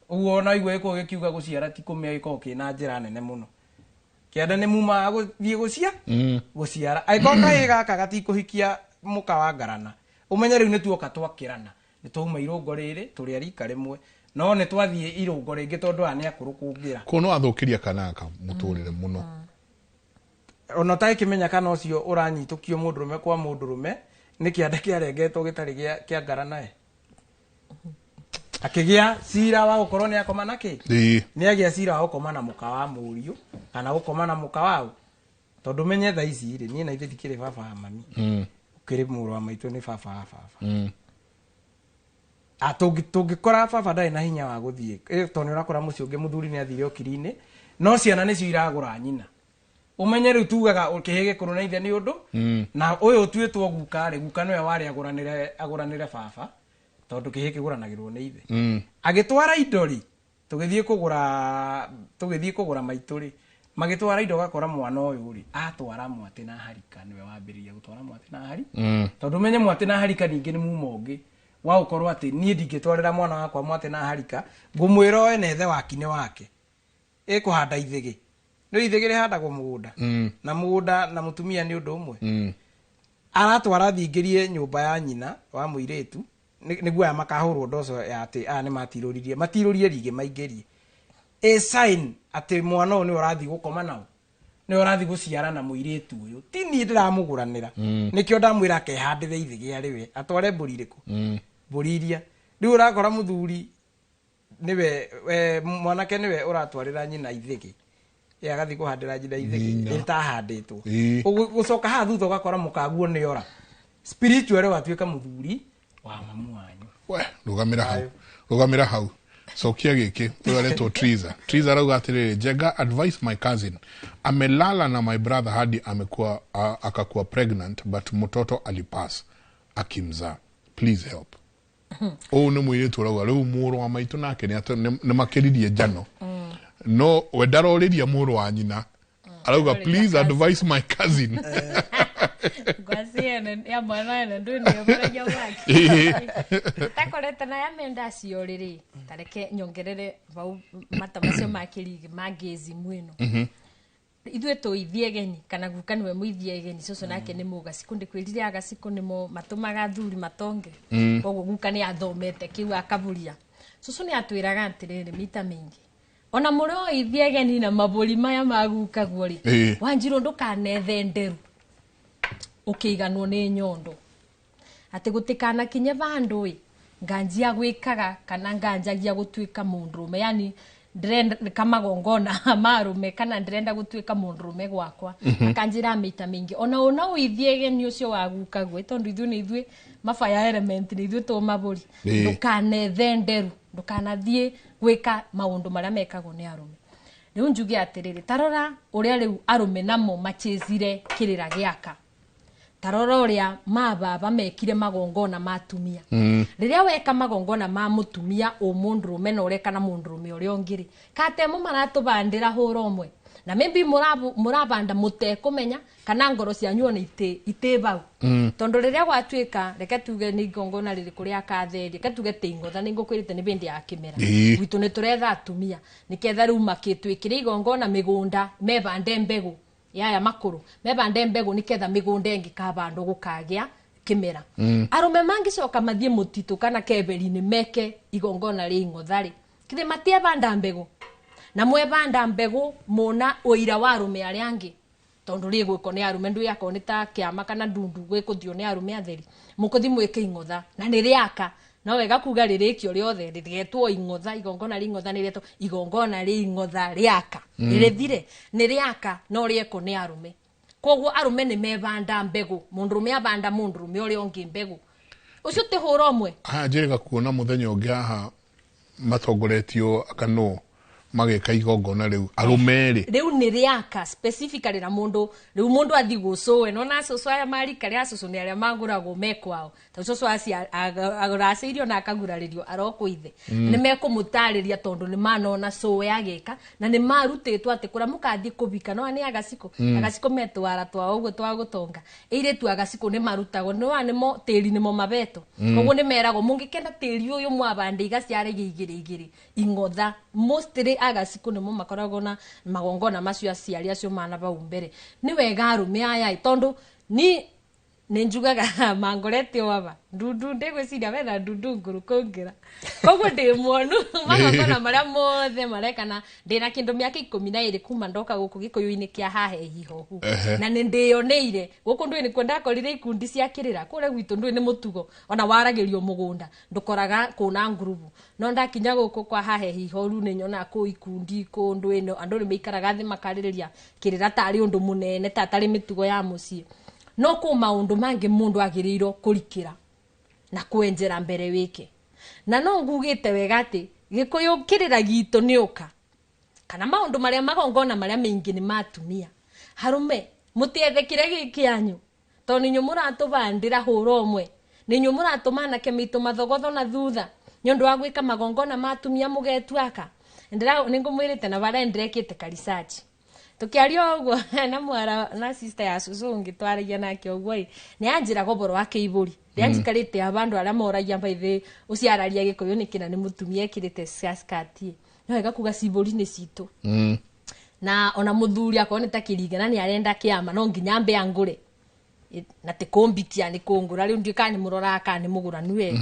ũguo ona igua gĩkoragwo gĩkiuga gũciara ti kũmĩa, gĩkoragwo kĩna njĩra nene mũno. Kĩande nĩ muma wa gũthiĩ gũcia gũciara. Angĩkorwo kahĩĩ gaka gatikũhikia mũka wa ngarana ũmenye rĩu nĩ tuoka twakĩrana nĩ twauma irũngo rĩrĩ tũrĩ rika rĩmwe no nĩ twathiĩ irũngo rĩngĩ tondũ aya nĩ akũrũ kũngĩra kono athũkĩria kanaka mũtũrĩre mũno ona ũtagĩkĩmenya kana ũcio ũranyitũkio mũndũrũme kwa mũndũrũme nĩ kĩanda kĩarengetwo gĩtarĩ kĩa ngarana akĩgĩa cira wa gũkorwo nĩ akoma na kĩ nĩ agĩa cira wa gũkoma na mũka wa mũriũ kana gũkoma na mũka wao tondũ menye thaa ici rĩ niĩ na ithe ndikĩrĩ baba wa mami ũkĩrĩ mũrũ wa maitũ nĩ baba wa baba tũngĩkora baba ndarĩ na hinya wa gũthiĩ tondũ nĩ ũrakora mũciĩ ũngĩ mũthuri nĩ athire ũkiri-inĩ no ciana nĩcio iragũra nyina ũmenye rĩu tugaga kĩhĩ gĩkũrũ na ithe nĩ ũndũ na ũyũ ũtuĩtwo guka rĩ guka nĩwe warĩ agũranĩre baba tondũ kĩhĩ kĩgũranagĩrwo nĩ ithe agĩtwara indo rĩ tũgĩthiĩ kũgũra maitũ rĩ magĩtwara indo gakora mwana ũyũ rĩ atwara mwatĩ na harika nĩwe wambĩrĩria gũtwara mwatĩ na hari tondũ ũmenye mwatĩ na harika ningĩ nĩ mumo ũngĩ wa gũkorwo atĩ niĩ ndingĩtwarĩra mwana wakwa mwatĩ na harika ngũmwĩra oe na ethe wakinĩ wake ĩkũhanda ithĩgĩ nĩ ithĩgĩ rĩhandagwo mũgũnda na mũgũnda na mũtumia nĩ ũndũ ũmwe aratwara thingĩrie nyũmba ya nyina wa mũirĩtu nĩguo aya makahũrwo ndoco ya atĩ aya nĩ matirũririe matirũrie rĩngĩ maingĩrie a sign atĩ mwana ũyũ nĩwe ũrathiĩ gũkoma nao nĩwe ũrathiĩ gũciara na mũirĩtu ũyũ ti niĩ ndĩramũgũranĩra nĩkĩo ndamwĩra akehandĩre ithĩgĩ arĩ we atware mbũri irĩkũ mbũri iria rĩu ũrakora mũthuri nĩwe mwanake nĩwe ũratwarĩra nyina ithĩgĩ ye agathiĩ kũhandĩra nyina ithĩgĩ ĩtahandĩtwo gũcoka haha thutha ũgakora mũkaguo nĩ ora spiritually watuĩka mũthuri wa mamu wanyu we rugamĩra hau cokia gĩkĩ ũyũ aretwo Triza Triza arauga atĩrĩrĩ Njenga advise my cousin amelala na my brother hadi amekuwa akakuwa pregnant but mtoto alipass akimzaa please help ũũ nĩ mũirĩtu ũrauga rĩu mũrũ wa maitũ nake nĩ makĩririe njano no we ndarorĩria mũrũ wa nyina arauga please advise my cousin Ngwaci ya mwana ene ndũ nĩ ũmũragia mwaki takorete na ya menda acio rĩrĩ tareke nyongerere vau mata macio ma kĩrigi ma ngĩzi mwĩno ithuĩ tũithie ageni kana guka nĩwe mũithie ageni cũcũ nake nĩ mũgacikũ ndĩkwĩrire agacikũ nĩmo matũmaga athuri matonge koguo guka nĩ athomete kĩu akaburia cũcũ nĩ atwĩraga atĩrĩrĩ mita mĩingĩ ona mũrĩ o ithie ageni na mabũri maya magukaguo rĩ Wanjirũ ndũkanethe nderu ũkĩiganwo nĩ nyondo atĩ gũtikana kinye vandũ ĩ nganjia gwĩkaga kana nganjagia gũtuĩka mũndũrũme yani ndĩrenda kamagongona marume kana ndĩrenda gũtuĩka mũndũrũme gwakwa akanjĩra mĩita mĩingĩ ona ũna ũithie geni ũcio wa gukaguo tondũ ithuĩ nĩ ithuĩ mabaya element nĩ ithuĩ tũmabũri ndũkanethe nderu ndũkanathiĩ gwĩka maũndũ marĩa mekagwo nĩ arũme rĩu njuge atĩrĩrĩ tarora ũrĩa rĩu arũme namo machĩcire kĩrĩra gĩaka tarora ũrĩa mababa mekire magongona ma atumia rĩrĩa weka magongona ma mũtumia ũ mũndũrũme na ũreka na mũndũrũme ũrĩa ũngĩ rĩ katemo maratũbandĩra hũra ũmwe na maybe mũrabanda mũtekũmenya kana ngoro cianyu ona itĩ bau tondũ rĩrĩa gwatuĩka reke tuge nĩ igongona rĩrĩkũ rĩa katheri reke tuge tĩ ingotha nĩ ngũkwĩrĩte nĩ bĩndĩ ya kĩmera gwitũ nĩ tũretha atumia nĩketha rĩu makĩtwĩkĩre igongona mĩgũnda mebande mbegũ yaya makuru mebande mbegu niketha migunda ingi kabando gukagia kimera arume mangicoka mathie mutitu kana keberi-ini meke igongona ri ing'otha kithe matiebanda mbegu na mwebanda mbegu mona uira wa arume aria angi tondu ri gwiko ni arume ndu yako ni ta kiama kana ndundu gwikuthio ni arume atheri mukuthi mwike ing'otha na ni riaka no wega kuga ririkio riothe rigetwo ing'otha igongona ri ing'otha ni rietwo igongona ri ing'otha riaka rithire ni riaka no rieko ni arume koguo arume ni mebanda mbegu mundurume abanda mundurume uria ungi mbegu ucio ti hura umwe ha njiriga kuona muthenya ungi haha matongoretio akano mageka igongona riu arume ri riu ni riaka specifically na mundu riu mundu athi gucuwe no na cucu aya marika ria cucu ni aria maguragwo me kwao ta cucu aci aguraceirio na akaguraririo aroko ithe ni mekumutariria tondu ni manona cuwe agika na ni marutitwo ati kuria mukathi kubika no ni agaciko agaciko metwara twa uguo twa gutonga iritu agaciko ni marutagwo no ni mo tiri ni mo mabeto koguo ni meragwo mungikenda tiri uyu mwabande igaciare igiri igiri ing'otha mostly agaciko nimo makoragwo na magongona macio aciari acio mana bau mbere ni wega arume aya tondu ni Nĩ njugaga mangorete waba ndundu ndĩgwĩciria wetha ndundu ngũrũ kũngĩra koguo ndĩ muonu magongona marĩa mothe marekana ndĩna kĩndũ mĩaka 12 kuma ndoka gũkũ gĩkũyũ-inĩ kĩa haha hihohu. Na nĩ ndĩyoneire gũkũ ndũĩ nĩkuo ndakorire ikundi cia kĩrĩra kũrĩa gwitũ ndũĩ nĩ mũtugo ona waragĩrio mũgũnda ndũkoraga kũna ngurubu no ndakinya gũkũ kwa haha hihoru nĩ nyonaga kũ ikundi kũ ndũĩ no andũ nĩ maikaraga thĩ makarĩrĩria kĩrĩra tarĩ ũndũ mũnene ta tarĩ mĩtugo ya mũciĩ no kũ maũndũ mangĩ mũndũ agĩrĩirwo kũrikĩra na kwenjera mbere wike na no ngugĩte wega atĩ gĩkũyũ kĩrĩra gitũ nĩ ũka kana maũndũ marĩa magongona marĩa maingĩ nĩ matumia harume mũtiethe kĩrĩa gĩ kĩanyu tondũ nĩ inyuĩ mũratũbandĩra hũra ũmwe nĩ inyuĩ mũratũma anake maitũ mathogotho na thutha nĩ ũndũ wa gwĩka magongona ma atumia mũgetuaka nĩ ngũmwĩrĩte na barĩa ndĩrekĩte ka research tukiaria ũguo na mwara na sister ya cucu ũngĩ twaragia nake ũguo ĩ nĩ anjĩraga ũboro wa kĩibũri rĩanjikarĩte abandu arĩa moragia mbaithĩ ũciararia gĩkũyũ nĩkĩ na nĩ mũtumia ekĩrĩte skirt ĩ no wega kuga cibũri nĩ citũ. Na ona mũthuri akorwo nĩ ta kĩringana nĩ arenda kĩama no nginya ambe angũre na ti kũmbikia nĩ kũngũra rĩu ndiũĩ kana nĩ mũroraga kana nĩ mũgũranu wega.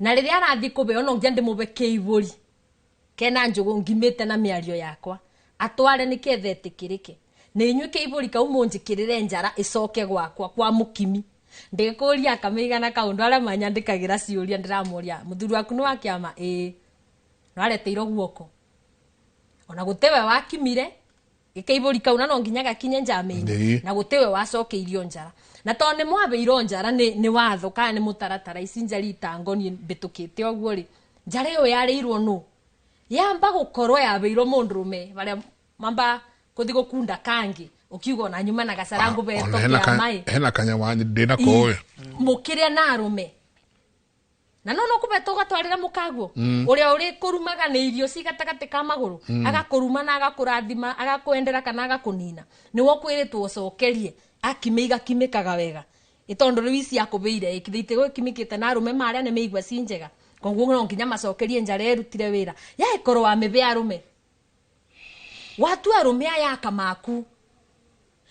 Na rĩrĩa arathiĩ kũbeo no nginya ndĩmũbe kĩibũri kena njũgũ ngimĩte na mĩario yakwa atware nĩ ketha etĩkĩrĩke nĩ inyuĩ kĩibũri kau mũnjĩkĩrĩre njara ĩcoke gwakwa kwa mũkimi ndĩkũria akamĩigana kaũndũ arĩa manyandĩkagĩra ciũria ndĩramũria mũthuri waku nĩ wa kĩama ĩĩ no areteirwo guoko ona gũtewe wakimire gĩkĩibũri kau na no nginya gakinye njama-inĩ na gũtewe wacokeirio njara na tondũ nĩ mwabĩirwo njara nĩ watho kana nĩ mũtaratara ici njara itangoniĩ mbĩtũkĩte ũguo rĩ njara ĩyo yarĩirwo nũ yamba gũkorwo yabĩirwo mũndũrũme barĩa mamba kuthi gukunda kangi ukiuga na nyuma na gacarangu beto kia mai hena kanya wa ndina koe mukiria na arume na no no kubeto gatwarira mukaguo uria uri kurumaga ni irio ci gatagati ka maguru agakuruma na agakurathima agakwendera kana agakunina ni wo kwiritwo ucokerie akime igakimikaga wega itondu riu ici akubeire ikithite gwikimikite na arume maria ni meigua ci njega koguo no nginya macokerie njara erutire wira yaikorwo wa mibe arume watu arume aya akamaku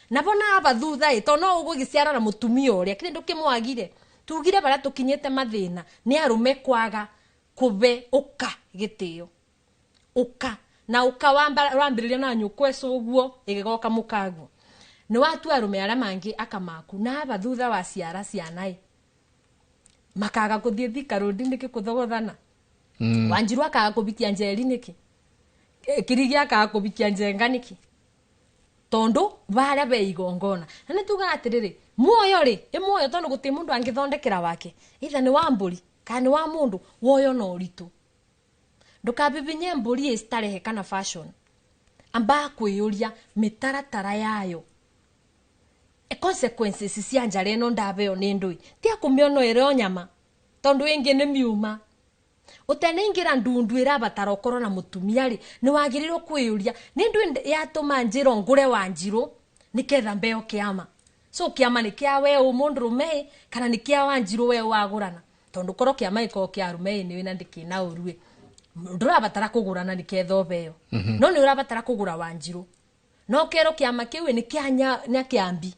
nabo na abathutha ĩ to no ũgũgĩciara na mũtumia ũrĩa kĩrĩ ndũkĩmwagire tugire baria tũkinyĩte mathĩna nĩ arume kwaga kũbe ũka gĩtĩo ũka na ũka wambĩrĩria na nyũkwa ũguo ĩgĩgoka mũkaguo nĩ watu arume arĩa mangĩ akamaku na abathutha wa ciara ciana ĩ makaga kũthiĩ Thika Road nĩkĩ kũthogothana. Wanjiru akaga kũbikia Njeri nĩkĩ Kirigi akaga kũbikia Njenga nĩkĩ tondu baria be igongona na nĩ tugaga atĩrĩrĩ muoyo rĩ ĩ muoyo tondu gũtirĩ mũndũ angĩthondekera wake either nĩ wa mbũri kana nĩ wa mũndũ woyo na ũritũ ndũkabibinye mbũri ĩ starehe kana fashion amba kwĩyũria mĩtaratara yayo consequences cia njara ĩno ndabeo nĩ ndũĩ ti akũmĩona ĩrĩ o nyama tondu ĩngĩ nĩ miuma ũtenaingĩra ndundu ĩrabatara ũkorwo na mũtumia rĩ nĩ wagĩrĩirwo kwĩyũria nĩ ndũĩ yatũma njĩro ngũre wa njirũ nĩketha mbeo kĩama so kĩama nĩ kĩa we ũ mũndũrũme kana nĩ kĩa wa njirũ we wagũrana tondu korwo kĩama gĩkorwo kĩa arũme nĩ wĩna ndĩkĩna ũru ndũrabatara kũgũrana nĩketha ũbeo no nĩ ũrabatara kũgũra wa njirũ no kerwo kĩama kĩu nĩ kĩa kĩambi.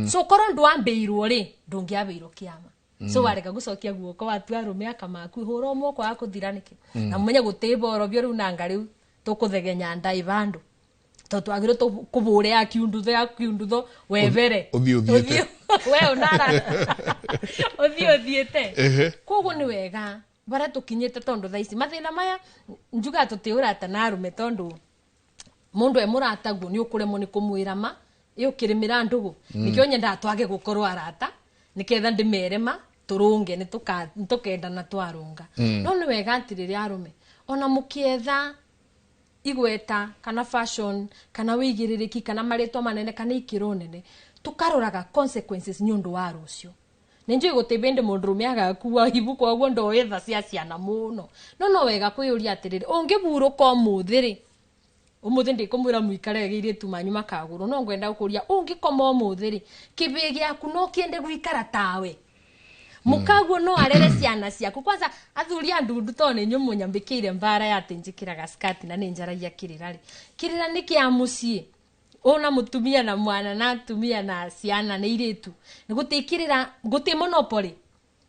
So korwo ndwambĩirwo rĩ ndũngĩambĩirwo kĩama so wareka gucokia guoko watu arume akamaku hũra ũmwe kwaga kũthira nĩkĩ na mũmenye gũtĩ borobio rĩu nanga rĩu tũkũthegenya nda ibandu tondũ twagĩrĩirwo kũbũre ya kiundutho ya kiundutho webere ũthiĩ ũthiĩte we ũnara ũthiĩ ũthiĩte koguo nĩ wega baria tũkinyĩte tondũ thaa ici mathĩna maya njugaga tũtĩ ũrata na arume tondũ mũndũ e mũrataguo nĩ ũkũremwo nĩ kũmwĩra ma ĩ ũkĩrĩmĩra ndũgũ nĩkĩo nyendaga twage gũkorwo arata nĩketha ndĩmere ma tũrũnge nĩ tũkendana twarũnga. No nĩ wega atĩrĩrĩ arũme ona mũkĩetha igweta kana fashion kana wĩigĩrĩrĩki kana marĩtwa manene kana ikĩro nene tũkaroraga consequences nĩ ũndũ wa rũciũ nĩ njũĩ gũtĩ bĩndĩ mũndũrũme agakua ibuku ũguo ndoĩ tha cia ciana mũno no no wega kwĩyũria atĩrĩrĩ ũngĩburũka ũmũthĩ rĩ ũmũthĩ ndĩkũmwĩra mũikare airĩtu manyu makagũrwo no ngwenda gũkũria ũngĩkoma ũmũthĩ rĩ kĩbĩ gĩaku no kĩende gũikara tawe mukaguo no arere ciana ciaku kwanza athuri a ndundu tondũ nĩ inyuĩ mũnyambĩkĩire mbara ya atĩ njĩkĩraga skirt na nĩ njaragia kĩrĩra rĩ kĩrĩra nĩ kĩa mũciĩ Ona mutumia na mwana na atumia na ciana nĩ irĩtu. Nĩ gũtĩkĩrĩra gũtĩ monopoly.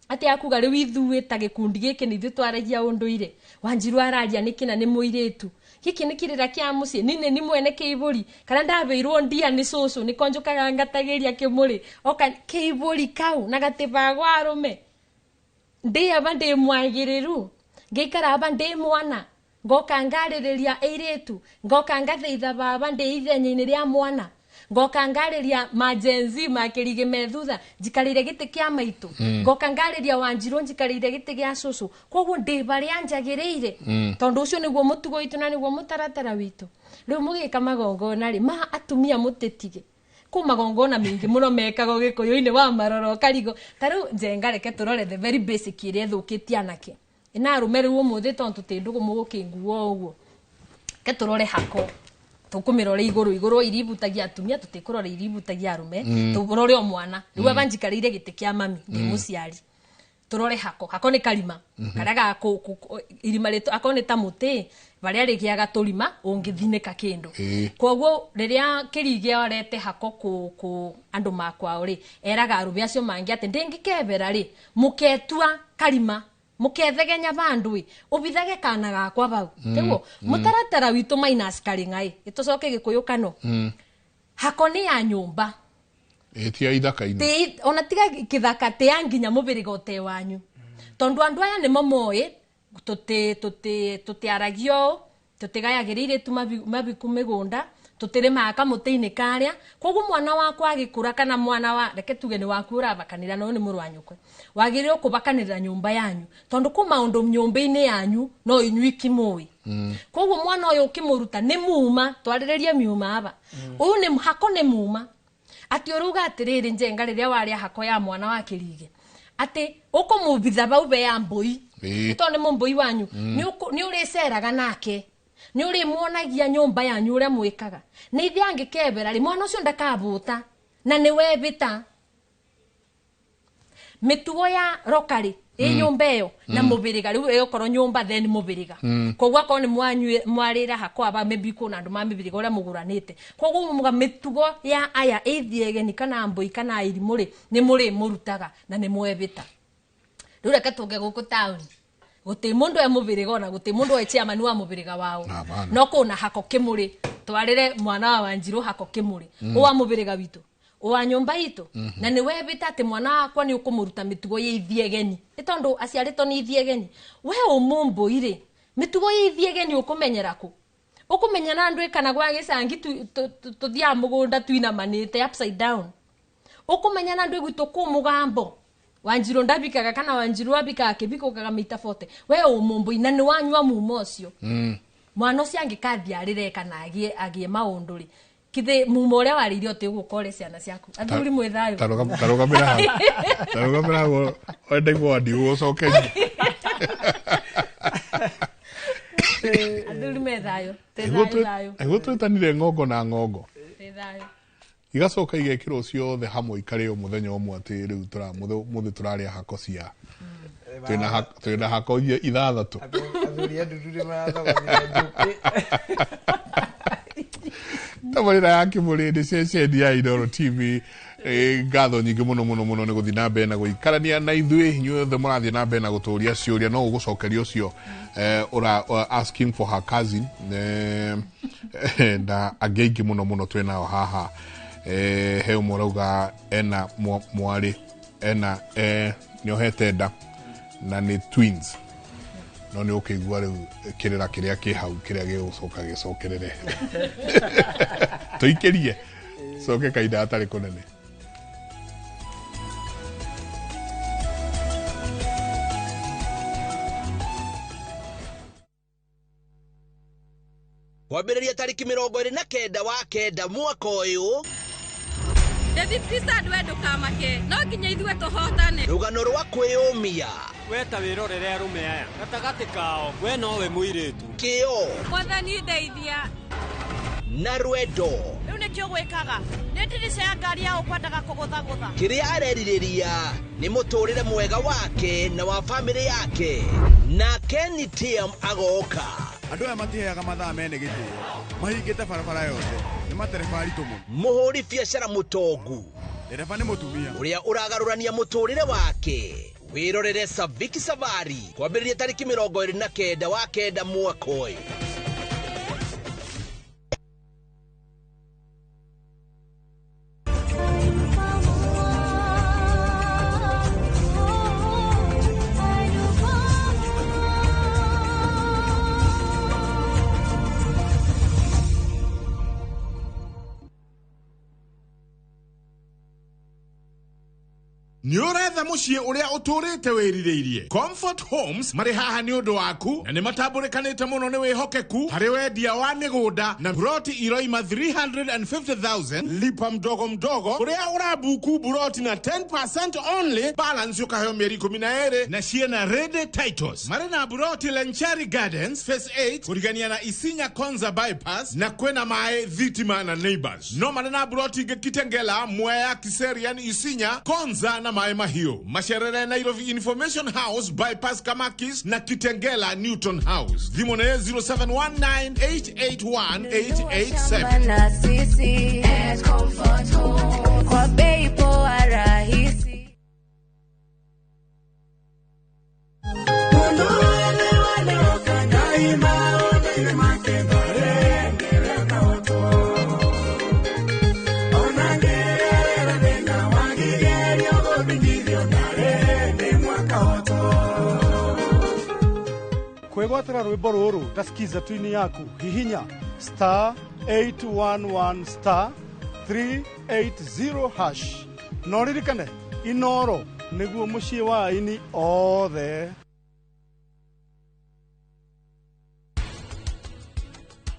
Atĩ akuga rĩu ithuĩ ta gĩkundi gĩkĩ nĩ ithuĩ twaragia ũndũire. Wanjiru araria nĩkĩ na nĩ mũirĩtu. Gĩkĩ nĩ kĩrĩra kĩa mũciĩ nĩ nĩ mwene kĩibũri kana ndabeirwo ndia nĩ cũcũ nĩ konjũkaga ngatagĩria kĩmũrĩ oka kĩibũri kau na gatĩbagwa arũme ndĩ aba ndĩ mwagĩrĩru ngĩikara aba ndĩ mwana ngoka ngarĩrĩria airĩtu ngoka ngathaitha baba ndĩ ithenya-inĩ rĩa mwana ngoka ngarĩria majenzi makĩrige me thutha njikarĩire gĩtĩ kĩa maitũ ngoka ngarĩria Wanjiru njikarĩire gĩtĩ gĩa cũcũ koguo ndĩ barĩa njagĩrĩire tondũ ũcio nĩguo mũtugo witũ na nĩguo mũtaratara witũ. Rĩu mũgĩka magongona rĩ ma atumia mũtĩtige kũ magongona maingĩ mũno mekagwo gĩkũyũ-inĩ wa maroro karigo ta rĩu Njenga reke tũrore the very basic ĩrĩa ĩthũkĩtie anake ĩna arũme rĩu ũmũthĩ tondũ tũtĩ ndũgũ mũgũkĩnguo ũguo reke tũrore hako tukumirore iguru iguru iributagia atumia tutikurora iributagia arume turore o mwana riu aba njikarire giti kia mami ndi muciari turore hako hako ni karima karia ga irima ritu ako ni ta muti baria rigiaga turima ungithinika kindu koguo riria kirigia arete hako ku andu makwao ri eraga arume acio mangi ati ndingikebera ri muketua karima mukethegenya bandu ubithage kana gakwa bau tiguo mutaratara witu minus karingai itucoke gikuyu kano hako ni ya nyumba tia ithaka-inĩ ti ona tiga kithaka ti ya nginya mubiriga ute wanyu tondu andu aya nimo moĩ tutiaragio tutigayagĩrĩire tu mabiku mĩgũnda tutirimaga kamũtĩ-inĩ karia koguo mwana wakwa agĩkũra kana mwana wa reke tuge nĩ waku ũrabakanĩra no nĩ mũrũ wa nyũkwa wagĩrĩirwo kũbakanĩrĩra nyũmba yanyu tondũ kũ maũndũ nyũmba-inĩ yanyu no inyuĩ kimũĩ koguo mwana ũyũ ũkĩmũruta nĩ muma twarĩrĩrie miuma aba ũyũ nĩ hako nĩ muma atĩ ũruga atĩrĩrĩ Njenga rĩrĩa warĩa hako ya mwana wa kĩrige atĩ ũkũmũbitha bau be ya mbũi tondũ nĩ mũmbũi wanyu nĩ ũrĩceraga nake nĩ ũrĩmuonagia nyũmba yanyu ũrĩa mwĩkaga nĩ ithe angĩkebera rĩ mwana ũcio ndakabuta na nĩ webĩta mĩtugo ya rokarĩ ĩ nyũmba ĩyo na mũbĩrĩga rĩu ĩgũkorwo nyũmba then mũbĩrĩga koguo akorwo nĩ mwarĩra hakwa ba maybe kwĩna andũ ma mĩbĩrĩga ũrĩa mũgũranĩte koguo muga mĩtugo ya aya ĩthiĩ egeni kana mbũi kana irimũ rĩ nĩ mũrĩmũrutaga na nĩ mwebĩta. Rĩu reke tũke gũkũ taũni guti mundu e mubiriga ona guti mundu e chairman wa mubiriga wao no kuna hako kimuri twarire mwana wa Wanjiru hako kimuri wa mubiriga witu wa nyumba itu na ni webita ati mwana wakwa ni ukumuruta mitugo ya ithiegeni ni tondu aciarĩtwo ni ithiegeni we umumbũire mitugo ya ithiegeni ukumenyera ku ukumenya na andu kana gwa gicangi tuthiaga mugunda twinamanite upside down ukumenya na andu gwitũ ku mugambo Wanjiru ndabikaga kana Wanjiru abikaga kibiko kaga mita 40 we umumbui na ni wanyua mumo ucio mwana ucio angikathiarire kana agie maundu ri kithe mumo uria waririe uti gukore ciana ciaku athuri mwi thayo tarugamira hau tarugamira hau wenda igwa ndiugucokeria athuri me thayo te thayo thayo iguo twitanire ng'ongo na ng'ongo te thayo igacoka igekĩrwo ciothe hamwe ikarĩo mũthenya ũmwe atĩ rĩu mũthĩ tũrarĩa hako cia twĩna hako ithathatũ athuri a ndundu nĩ marathogorire njũkĩ. Tabarĩra ya Kĩmũrĩ nĩ ceceni ya Inooro TV. Ngatho nyingĩ mũno mũno mũno nĩ gũthiĩ na mbere na gũikarania na ithuĩ inyuothe mũrathiĩ na mbere na gũtũria ciũria no ũgũcokeria ũcio ũra asking for her cousin na angĩ aingĩ mũno mũno twĩnao haha. He ũmwe ũrauga ena mwarĩ ena nĩohete nda na nĩ twins no nĩ ũkĩigua rĩu kĩrĩra kĩrĩa kĩ hau kĩrĩa gĩgũcoka gĩcokerere tũikĩrie coke kahinda hatarĩ kũnene. Kwambĩrĩria tarĩki 29 wa kenda mwaka ũyũ David we ndũkamake no nginya ithuĩ tũhotane rũgano rwa kwĩyũmia we ta wĩrorere arũme aya gatagatĩ kao we nowe mũirĩtu kĩo Mwathani ndeithia na rwendo rĩu nĩkĩo gwĩkaga nĩ ndirica ya ngari ya ũkwendaga kũgũthagũtha kĩrĩa arerirĩria nĩ mũtũrĩre mwega wake na wa bamĩrĩ yake na Kenny TM agoka. Andũ aya matiheaga mathaa mene gĩtĩo. Mahingĩte barabara yothe. Nĩ matereba aritũ mũno. Mũhũri biacara mũtongu. Ndereba nĩ mũtumia. Ũrĩa ũragarũrania mũtũrĩre wake. Wĩrorere Saviki Savari kwambĩrĩria tarĩki 29 wa 9 mwaka ũyũ. Nĩ ũretha mũciĩ ũrĩa ũtũrĩte wĩrirĩirie. Comfort Homes marĩ haha nĩ ũndũ waku na nĩ matambũrĩkanĩte mũno nĩ wĩhokeku harĩ wendia wa mĩgũnda na broti iroima 350,000 lipa mdogo mdogo ũrĩa ũrabuku broti na 10% only balance ũkaheo mĩeri 12 na ciĩna ready titles. Marĩ na broti Lenchari Gardens Phase 8 kũrigania na Isinya Konza bypass na kwĩna maĩ thitima na neighbors. No marĩ na broti ingĩ Kitengela, Mwea, Kiserian, Isinya, Konza na Maĩ Mahiũ. Macerere Nairobi Information House bypass Kamakis na Kitengela Newton House. Thimũ nĩ 0719881887. Na sisi at Comfort Home kwa bei poa rahisi. Kwĩgwatĩra rwĩmbo rũrũ ta skiza tuini yaku hihinya star 811 star 380 hash na ũririkane Inoro nĩguo mũciĩ wa aini othe.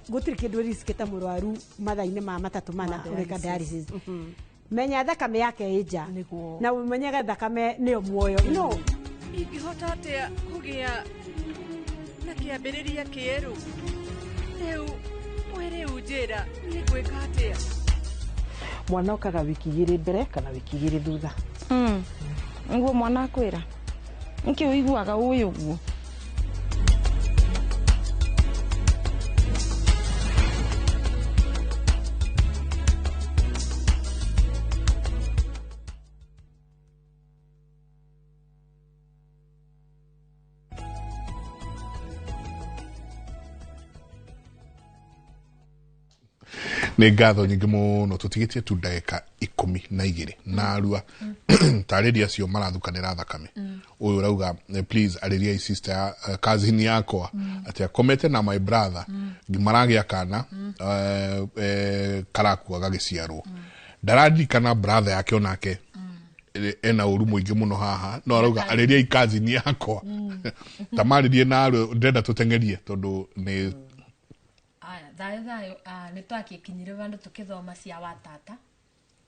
Gũtirĩ kĩndũ risk ta mũrwaru mathaa-inĩ ma matatũ mana ũreka dialysis. Menya thakame yake ĩ nja na ũmenyage thakame nĩyo muoyo. No ingĩhota atĩa kũgĩa na kĩambĩrĩria kĩerũ? Rĩu we rĩu njĩra nĩ ngwĩka atĩa? Mwana okaga wiki 2 mbere kana wiki 2 thutha. Nguo mwana akwĩra nĩkĩ ũiguaga ũyũ ũguo? Nĩ ngatho nyingĩ mũno tũtigĩtie tu ndagĩka 12 narua tarĩria acio marathukanĩra thakame. Ũyũ ũrauga please arĩria sister cousin yakwa atĩ akomete na my brother maragĩa kana karakua gagĩciarwo. Ndararirikana brother yake onake ena ũru mũingĩ mũno haha no arauga arĩria cousin yakwa ta marĩrie narua ndĩrenda tũteng'erie tondũ nĩ aya thayo thayo nĩ twakikinyire vandu tukithoma cia watata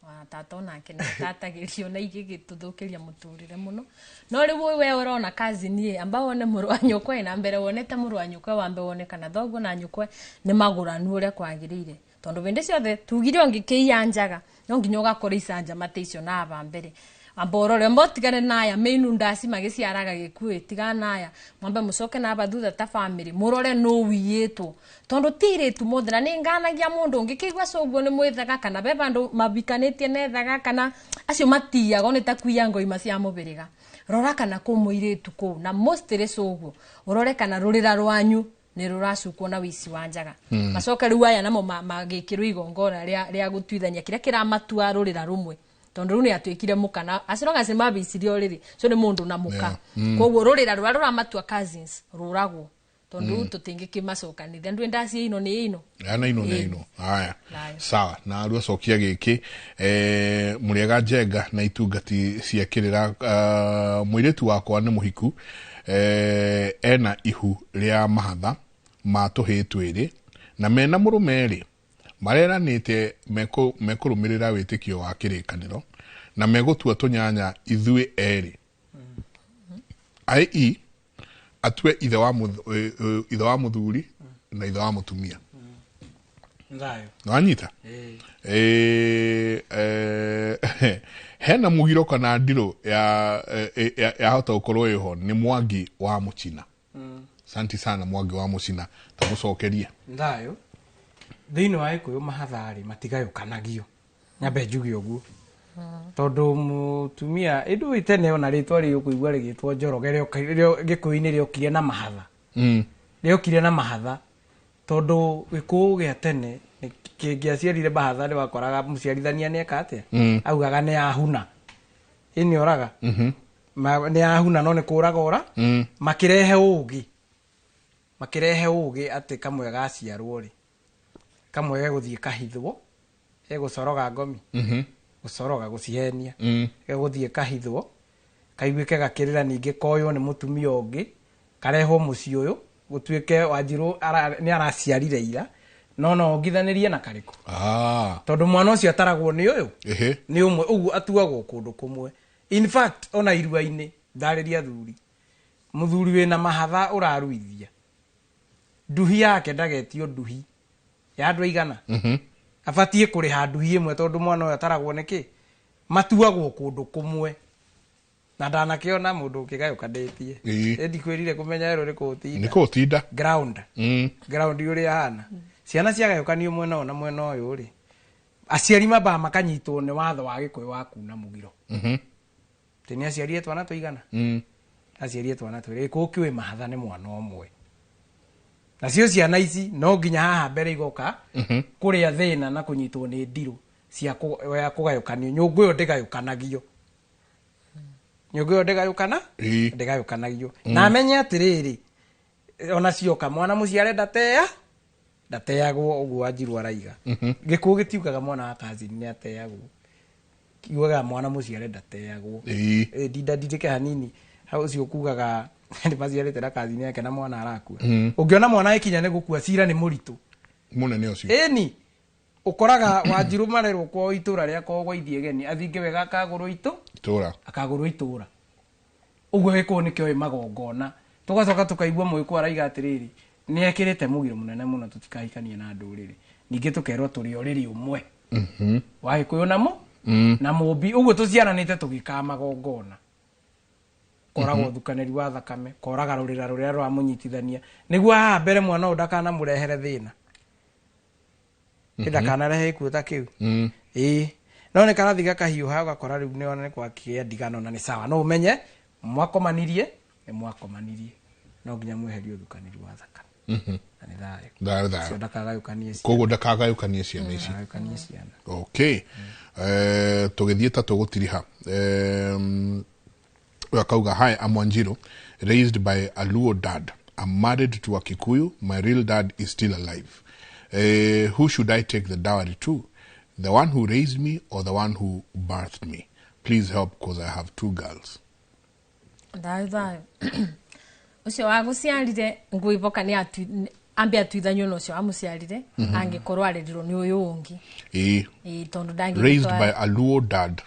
watata onake nĩ tatagĩrio na igĩgĩtũthũkĩria mũtũrĩre mũno no rĩu we ũrona kazi niĩ amba wone mũrũ wa nyũkwa na mbere wonete mũrũ wa nyũkwa wambe wone kana thoguo na nyũkwa nĩ magũranu ũrĩa kwagĩrĩire tondũ hĩndĩ ciothe tugire ũngĩkĩiya njaga no nginya ũgakora icanjama ta icio na aba mbere amba ũrore mbotigane naya meinu ndaci magĩciaraga gĩkuĩ tigana naya mwambe mũcoke na aba thutha ta family mũrore no wiyĩtwo tondũ ti irĩtu mothe na nĩ nganagia mũndũ ũngĩkĩigua coguo nĩ mwĩthaga kana be bandũ mabikanĩtie nethaga kana acio matiago nĩ ta kuiya ngoima cia mũbĩrĩga rora kana kũ mũirĩtu kũu na mostly coguo ũrore kana rũrĩra rwanyu nĩ rũracukwo na wici wa njaga. Macoke rĩu aya namo magĩkĩrwo igongona rĩa gũtuithania kĩrĩa kĩramatua rũrĩra rũmwe tondu rĩu nĩ atuĩkire mũka na as long as mabicirie ũrĩrĩ so nĩ mũndũ na mũka koguo rũrĩra rũrĩa rũramatua cousins rũragwo tondu tũtingĩkĩmacokanithia ndũ ndaci ino nĩ ino ana ino nĩ ino. Haya sawa na rĩu acokia gĩkĩ mũrĩega njenga na itungati cia kĩrĩra mũirĩtu wakwa nĩ mũhiku ena ihu rĩa mahatha ma tũhĩĩ twĩrĩ na mena mũrũme erĩ mareranĩte mekũrũmĩrĩra wĩtĩkio wa kĩrĩkanĩro na megũtua tũnyanya ithuĩ erĩ i.e. atue ithe wa mũthuri na ithe wa mũtumia. Nĩwanyita? Hena mũgiro kana ndirũ yahota gũkorwo ĩho nĩ Mwangi wa Mũchina. Santi sana Mwangi wa Mucina tamucokerie. Thayo thiini wa Gikuyu mahathari matigayũkanagio nyambe njuge ũguo tondu mutumia indu itene ona ritwa rĩũkũigua rĩgĩtwo Njoroge Gĩkũyũ-inĩ rĩokire na mahatha. Rĩokire na mahatha tondu gĩkũyũ gĩa tene kĩngĩaciarire mahatha nĩ wakoraga mũciarithania nĩeka atĩa, augaga nĩ ahuna ĩnĩ oraga nĩ ahuna no nĩ kũraga ora. Makĩrehe ũgĩ atĩ kamwe gaciarwo rĩ kamwe gegũthiĩ kahithwo egũcoroga ngomi gũcoroga gũcihenia gegũthiĩ kahithwo kaiguĩke gakĩrĩra ningĩ koywo nĩ mũtumia ũngĩ karehwo mũciĩ ũyũ gũtuĩke Wanjirũ nĩ araciarire ira no ongithanĩrie na karĩkũ tondũ mwana ũcio ataragwo nĩ ũyũ nĩ ũmwe ũguo atuagwo kũndũ kũmwe. In fact ona irua-inĩ ndarĩria athuri mũthuri wĩna mahatha ũraruithia nduhi yake ndagetio nduhi ya andũ aigana abatie kũrĩha nduhi ĩmwe tondũ mwana ũyũ ataragwo nĩkĩ matuagwo kũndũ kũmwe na ndanakĩona mũndũ ũkĩgayũkanĩtie ĩndikwĩrire kũmenya ĩrũ nĩ kũũtinda ground ground ũrĩa hana ciana ciagayũkanio mwena ũyũ na mwena ũyũ rĩ aciari mambaga makanyitwo nĩ watho wa Gĩkũyũ wa kuna mũgiro tĩ nĩ aciarire twana tũigana aciarire twana twĩrĩ gĩkũyũ kĩũĩ mahatha nĩ mwana ũmwe nacio ciana ici no nginya haha mbere igoka kũrĩa thĩna na kũnyitwo nĩ ndirũ cia kũgayũkanio nyũngũ ĩyo ndĩgayũkanagio nyũngũ ĩyo ndĩgayũkanagio na amenye atĩrĩrĩ ona cioka mwana mũciare ndateagwo ũguo Wanjirũ araiga Gĩkũyũ gĩtiugaga mwana wa cousin nĩ ateagwo kiugaga mwana mũciare ndateagwo ndinda ndindĩke hanini hau ũcio kugaga nĩ maciarĩte na cousin yake na mwana arakua ũngĩona mwana ĩkinya nĩ gũkua cira nĩ mũritũ mũnene ũcio ĩni ũkoraga Wanjirũ marerwo kwao itũra rĩa kwao gwa Ithiegeni athinge wega akagũrwo itũra akagũrwo itũra ũguo Gĩkũyũ nĩkĩoĩ magongona tũgacoka tũkaigua Mũgĩkũyũ araiga atĩrĩrĩ nĩ ekĩrĩte mũgiro mũnene mũno tũtikahikanie na ndũrĩrĩ ningĩ tũkerwo tũrĩ ũrĩrĩ ũmwe wa Gĩkũyũ namo na Mũmbi ũguo tũciaranĩte tũgĩkaga magongona koraga ũthukanĩri wa thakame koraga rũrĩra rũrĩa rũramũnyitithania nĩguo haha mbere mwana ũyũ ndakanamũrehere thĩna ndakanarehe gĩkuũ ta kĩu ĩĩ no nĩ karathiĩ gakahiũha ũgakora rĩu nĩona nĩ gwakĩgĩa ndigano na nĩ sawa no ũmenye mwakomanirie nĩ mwakomanirie no nginya mweherie ũthukanĩri wa thakame na nĩ thayũ thayũ ndakagayũkanie ciana koguo ndakagayũkanie ciana ici ndakagayũkanie ciana okay tũgĩthiĩ ta tũgũtiriha akauga hi, I'm Wanjiru, raised by a Luo dad. I'm married to a Kikuyu. My real dad is still alive. Who should I take the dowry to? The one who raised me or the one who birthed me? Please help because I have two girls. Thayũ thayũ ũcio wagũciarire ngũivoka nĩ ambe atuithanio na ũcio wamũciarire angĩkorwo arerirwo nĩ ũyũ ũngĩ tondũ ndangĩ raised by a Luo dad.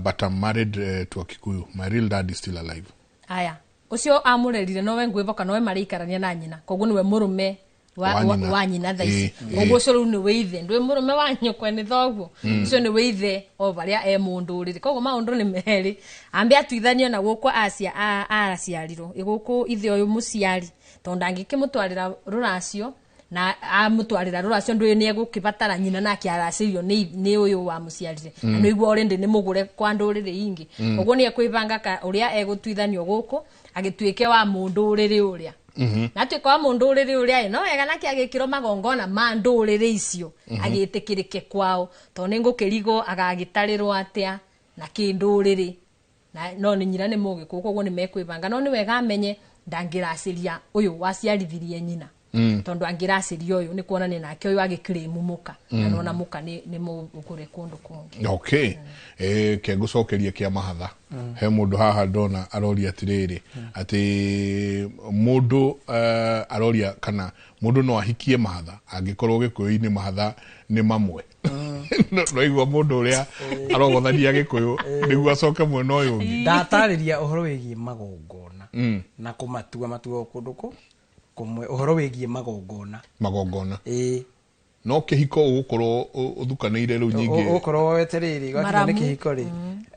But I'm married to a Kikuyu. My real dad is still alive. Aya. Ucio amurerire nowe ngwivoka nowe maraikarania na nyina. Koguo niwe murume wa nyina thaa ici. Koguo ucio riu niwe ithe. Ndwi murume wa nyukwe ni thoguo. Ucio niwe ithe o varia e mundurire. Koguo maundu ni meri. Ambe atuithanio na guku acia araciarirwo. Iguku ithe uyu muciari. Tondu ndangikimutwarira ruracio na amutwarira ruracio ndu ni egukibatara nyina nake aracirio ni uyu wa muciarire na niguo already ni mugure kwa nduriri ingi uguo ni ekwibanga ka uria egutuithanio guku agituike wa munduriri uria na atuike wa munduriri uria no wega nake agikirwo magongona ma nduriri icio agitikirike kwao to ni ngukirigo agagitarirwo atia na kinduriri na no ni nyina ni mugikuyu koguo ni mekwibanga no ni wega amenye ndangiraciria uyu waciarithirie nyina tondu angiraciria uyu ni kuonania nake uyu agiclaim muka na nona muka ni mugure kundu kungi okay ke ngucokeria kia mahatha he mundu haha ndona aroria atiriri ati mundu aroria kana mundu no ahikie mahatha angikorwo gikuyu-ini mahatha ni mamwe no igua mundu uria arogothania gikuyu niguo acoke mwena uyu ungi ndatariria uhoro wigie magongona na kumatua matua kundu ku kumwe uhoro wigie magongona no kihiko ugukorwo uthukanire riu nyingi ugukorwo woete riri gwakinya ni kihiko ri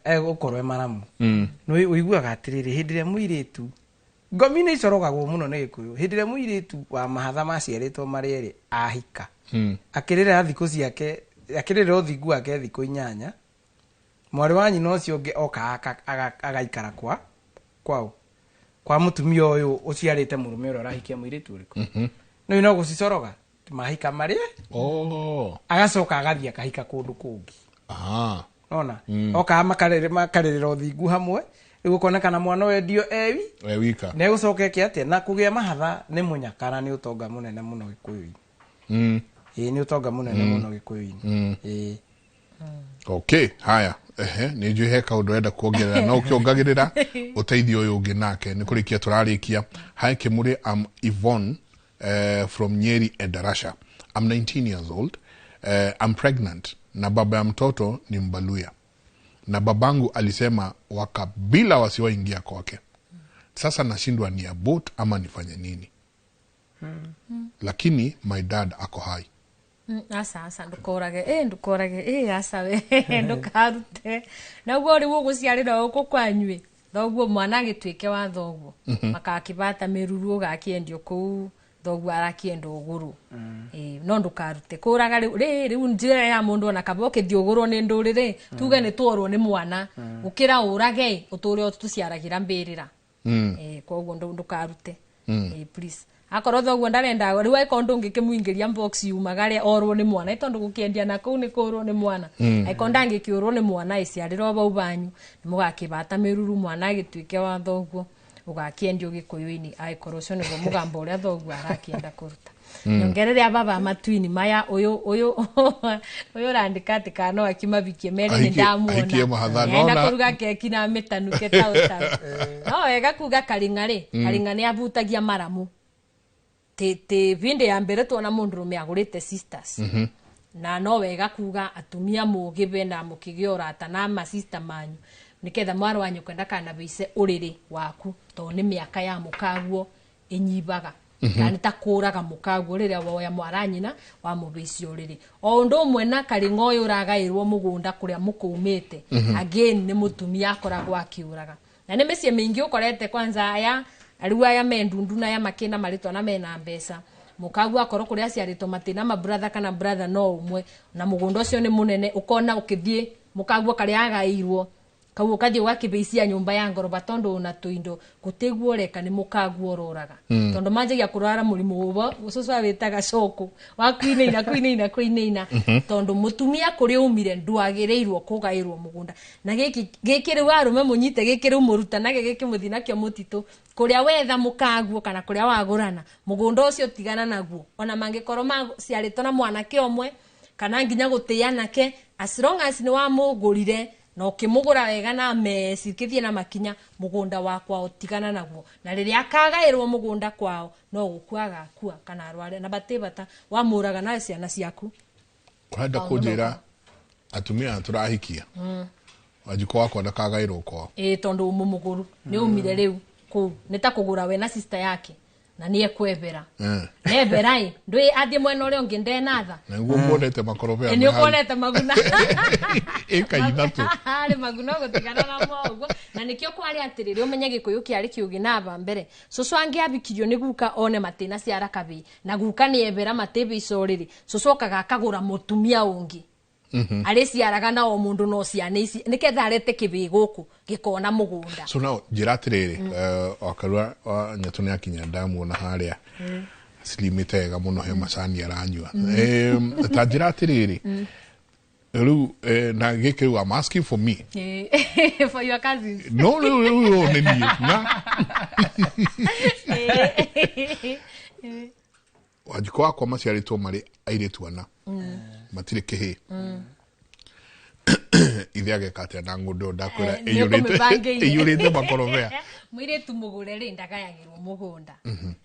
egukorwo e maramu no uiguaga atiriri hindi ria muiritu Ngomi nĩ icorogagwo mũno nĩ Gĩkũyũ. Hĩndĩ ĩrĩa mũirĩtu wa mahatha maciarĩtwo marĩ erĩ ahika, akĩrĩra thikũ ciake, akĩrĩra ũthingu wake thikũ 8, mwarĩ wa nyina ũcio ũngĩ oka agaikara kwa kwao kwa mũtumia ũyũ ũciarĩte mũrũme ũrĩa ũrahikia mũirĩtu ũrĩkũ. No no gũcicoroga mahika marĩ agacoka agathiĩ akahika kũndũ kũngĩ. Nona oka makarĩrĩra ũthingu hamwe rĩu ũkonekana mwana wendio ewi wika na gũcoka eke atĩa na kũgĩa mahatha nĩ mũnyakara nĩ ũtonga mũnene mũno Gĩkũyũ-inĩ. Ĩĩ nĩ ũtonga mũnene mũno Gĩkũyũ-inĩ. Ĩĩ. Okay, haya. Ehe, nĩ njũĩ he kaũndũ ũrenda kuongerera no ũkĩongagĩrĩra ũteithio ũyũ ũngĩ nake nĩ kũrĩkia tũrarĩkia. Hi Kimuri, I'm Yvonne from Nyeri Endarasha. I'm 19 years old. I'm pregnant na baba ya mtoto ni Mbaluya. Na babangu alisema wakabila wasiwaingia kwake. Sasa nashindwa ni abort ama nifanye nini? Lakini my dad ako hai. Asa asa ndukorage ndukorage asa we ndukarute naguo riu uguciarira guku kwanywe thoguo mwana agituike wa thoguo makakibata miruru ugakiendio kuu thoguo arakienda uguru no ndukarute kuraga riu njira ya mundu ona kaba ukithii ugurwo ni nduriri tuge ni tworwo ni mwana gukira urage uture tuciaragira mbirira koguo ndukarute please akorwo thoguo ndarenda riu akorwo ndungikimuingiria box yumagare orwo ni mwana tondu gukiendia na kuu ni kurwo ni mwana akorwo ndangikiurwo ni mwana iciarirwo bau banyu ni mugakibata miruru mwana agituike wa thoguo ugakiendio Gikuyu-ini akorwo ucio niguo mugambo uria thoguo arakienda kuruta. Nyongerere baba matuini maya uyu uyu uyu urandika ati kana no akimabikie meri ni ndamuona enda kuruga keki na mitanuke tau tau no wega kuga karinga ri karinga ni abutagia maramu te vinde ya mbere tuona mundu rume agurite sisters na no wega kuga atumia mugibe na mukigĩa ũrata na ma sister manyu niketha mwarĩ wa nyũkwa ndakana bice ũrĩrĩ waku to nĩ mĩaka ya mũkaguo ĩnyibaga kana ta kũraga mũkaguo rĩrĩa woya mwara nyina wa mũbici ũrĩrĩ o ũndũ ũmwe na karing'a ũyũ ũragaĩrwo mũgũnda kũrĩa mũkũmĩte again nĩ mũtumia akoragwo akĩũraga na nĩ mĩciĩ mĩingĩ ũkorete kwanza aya ariu aya me ndundu na aya makĩna marĩtwa na mena mbeca mũkaguo akorwo kũrĩa aciarĩtwo matina ma brother kana brother no ũmwe na mũgũnda ũcio nĩ mũnene ũkona ũkĩthiĩ mũkaguo karĩa agaĩirwo kau ũkathiĩ ũgakĩbĩcia nyũmba ya ngoroba tondũ una tũindo gũtĩguo ũreka nĩ mũkaguo ũroraga tondũ manjagia kũrwara mũrimũ ũbo ũcũcũ awĩtaga cũkũ wa kwinaina kwinaina kwinaina tondũ mũtumia kũrĩa umire ndwagĩrĩirwo kũgaĩrwo mũgũnda na gĩkĩ gĩkĩ rĩu arũme mũnyite gĩkĩ rĩu mũrutanage gĩkĩ mũthiĩ nakĩo mũtitũ kũrĩa wetha mũkaguo kana kũrĩa wagũrana mũgũnda ũcio tigana naguo ona mangĩkorwo maciarĩtwo na mwanake ũmwe kana nginya gũtĩanake as long as nĩ wamũgũrire na ukimugura wega na meci kithie na makinya mugunda wakwa utigana naguo na riria akagairwo mugunda kwao no gukua agakua kana arware na batibata wamuraga na ciana ciaku urenda kunjira atumia turahikia wajiko wakwa ndakagairwo kwao tondu mumuguru ni umire riu kuu ni ta kugura we na sister yake na ni ekwebera nebera i ndwi athie mwena uria ungi ndenatha niguo muonete makorobea ni ukonete maguna eka ithatu ari maguna gutigana na mwa uguo na nikio kwari atiriri umenye Gikuyu kiari kiugi na ba mbere cucu angiabikirio ni guka one matina ciara kabi na guka ni ebera matibi icoriri cucu okaga akagura mutumia ungi ari ciaraga na o mundu no ciana ici niketha arete kibi guku gikona mugunda. So now njira atiriri wakarua nyetu ni akinya ndamuona haria silimite wega muno he macani aranyua ta njira atiriri riu na giki riu I'm asking for me for your cousins no no no ni niĩ na wajiko wakwa maciarĩtwo marĩ airĩtu ana matirĩ kĩhĩ ithe ageka atĩa na ng'ũndũ ĩyo ndakwĩra ĩiyũrĩte makorobea mũirĩtu mũgũre rĩ ndagayagĩrwo mũgũnda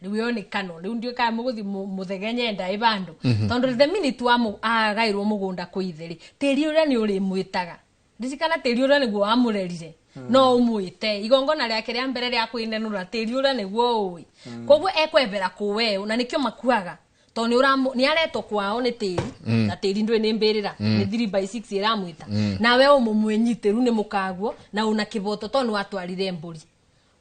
rĩu ĩyo nĩ kano rĩu ndiũĩ kana mũgũthiĩ mũthegenye nda ĩ bandũ tondũ the minute agaĩrwo mũgũnda kwĩ ithe rĩ tĩri ũrĩa nĩ ũrĩmwĩtaga ririkana tĩri ũrĩa nĩguo wamũrerire no ũmwĩte igongona rĩake rĩa mbere rĩa kwĩnenũra tĩri ũrĩa nĩguo ũĩ koguo ekwembera kũweũ na nĩkĩo makuaga tondũ nĩ aretwo kwao nĩ tĩri na tĩri ndũĩ nĩ mbĩrĩra nĩ 3 by 6 ĩramwĩta nawe ũmũmwĩnyitĩru nĩ mũkaguo na una kĩboto tondũ nĩ watwarire mbũri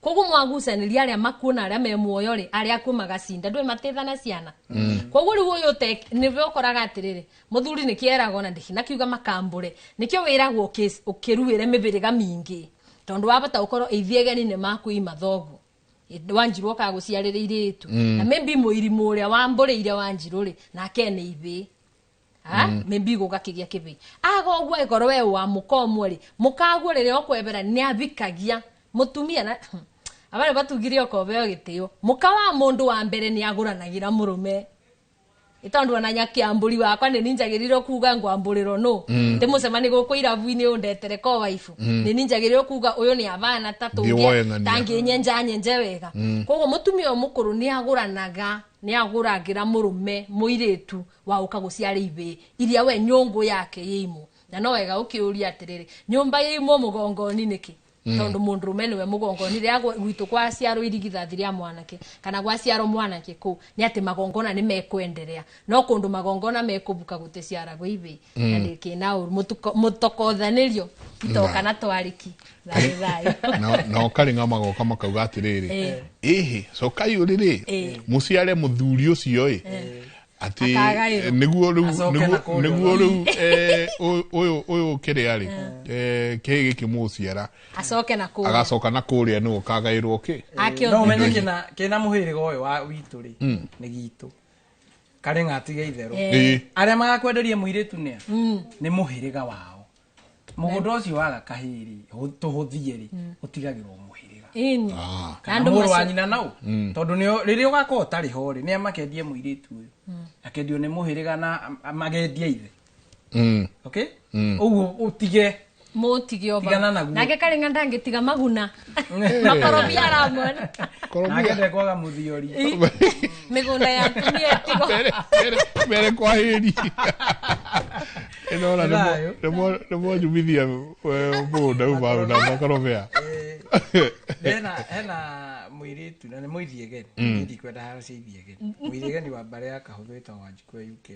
Koguo mwagucanĩria arĩa makuona arĩa me muoyo rĩ, arĩa akuũ magacinda, ndũĩ matethana ciana. Koguo rĩu ũyũ nĩwe ũkoraga atĩrĩrĩ, mũthuri nĩkĩeragwo na ndĩhinakiuga makambũre, nĩkĩo wĩragwo ũkĩruĩre mĩhĩrĩga mĩingĩ, tondũ wabata ũkorwo ithiegeni nĩ makuima thoguo. Wanjiru okaga gũciarĩra irĩtu. Na maybe mũirimũ ũrĩa wambũrĩire Wanjiru rĩ, nake nĩ ithĩ. Maybe gũgakĩgĩa kĩbĩ. Aga ũguo ĩkorwo we wa mũka ũmwe rĩ, mũkaguo rĩrĩa ũkwebera nĩabikagia mũtumia na abare batugire okoveo gĩtĩo. Mũka wa mũndũ wa mbere nĩagũranagĩra mũrũme. Ĩtondũ ona nyakiambũri wakwa nĩ ninjagĩrĩirwo kuga ngwambũrĩrwo nũ. Ndĩmũcemanie gũkũ irabu-inĩ ũndetere ko waifu. Nĩ ninjagĩrĩirwo kuga ũyũ nĩ abana ta tũngĩ tangĩnyenja nyenje wega. Koguo mũtumia ũyũ mũkũrũ nĩagũranaga, nĩagũragĩra mũrũme mũirĩtu wa ũka gũciara ibĩ iria we nyũngũ yake yĩimwo. Na no wega ũkĩũria atĩrĩrĩ, nyũmba yĩimwo mũgongoni nĩkĩ? Tondũ mũndũrũme nĩwe mũgongoni rĩrĩa gwitũ gwaciarwo irigithathi rĩa mwanake kana gwaciarwo mwanake kũu nĩ atĩ magongona nĩ mekwenderea, no kũndũ magongona mekũbuka gũtĩciaragwo ibĩ. Na ndĩkĩna ũru mũtokothanĩrio itoka na twarĩki. Thayũ thayũ. Na ũkarĩng'a magoka makauga atĩrĩrĩ, ĩhĩ cokai ũrĩrĩ mũciare mũthuri ũcio ĩ atĩ nĩguo rĩu nĩguo rĩu ũyũ ũyũ kĩrĩa rĩ kĩhĩ gĩkĩ mũciara acoke na kũrĩa, agacoka na kũrĩa nĩwe ũkagaĩrwo kĩ. No ũmenye kĩna mũhĩrĩga ũyũ wa witũ rĩ nĩ gitũ karĩng'a atige itherũ. Arĩa magakwenderia mũirĩtu nĩa nĩ mũhĩrĩga wao. Mũgũnda ũcio waga kahĩrĩ tũhũthie rĩ ũtigagĩrwo mũhĩrĩga. Kana mũrũ wa nyina nau, tondũ rĩrĩa ũgakorwo ũtarĩ ho rĩ nĩa makendie mũirĩtu ũyũ, akendio nĩ mũhĩrĩga na magendie ithe. Okay, ũguo ũtige mũtige oba nake karĩng'a ndangĩtiga maguna makorobia aramona nake ndekwaga mũthiori mĩgũnda ya atumia ĩtigo mbere kwa hĩri ĩnona nĩmwanyumithia mũgũnda uma na makorobia. Hena mũirĩtu na nĩ mũithiegeni, niĩ ndikwenda haro cia ithiegeni, mũithiegeni wa mbarĩ ya Kahũthũ wĩtagwo Wanjikũ UK,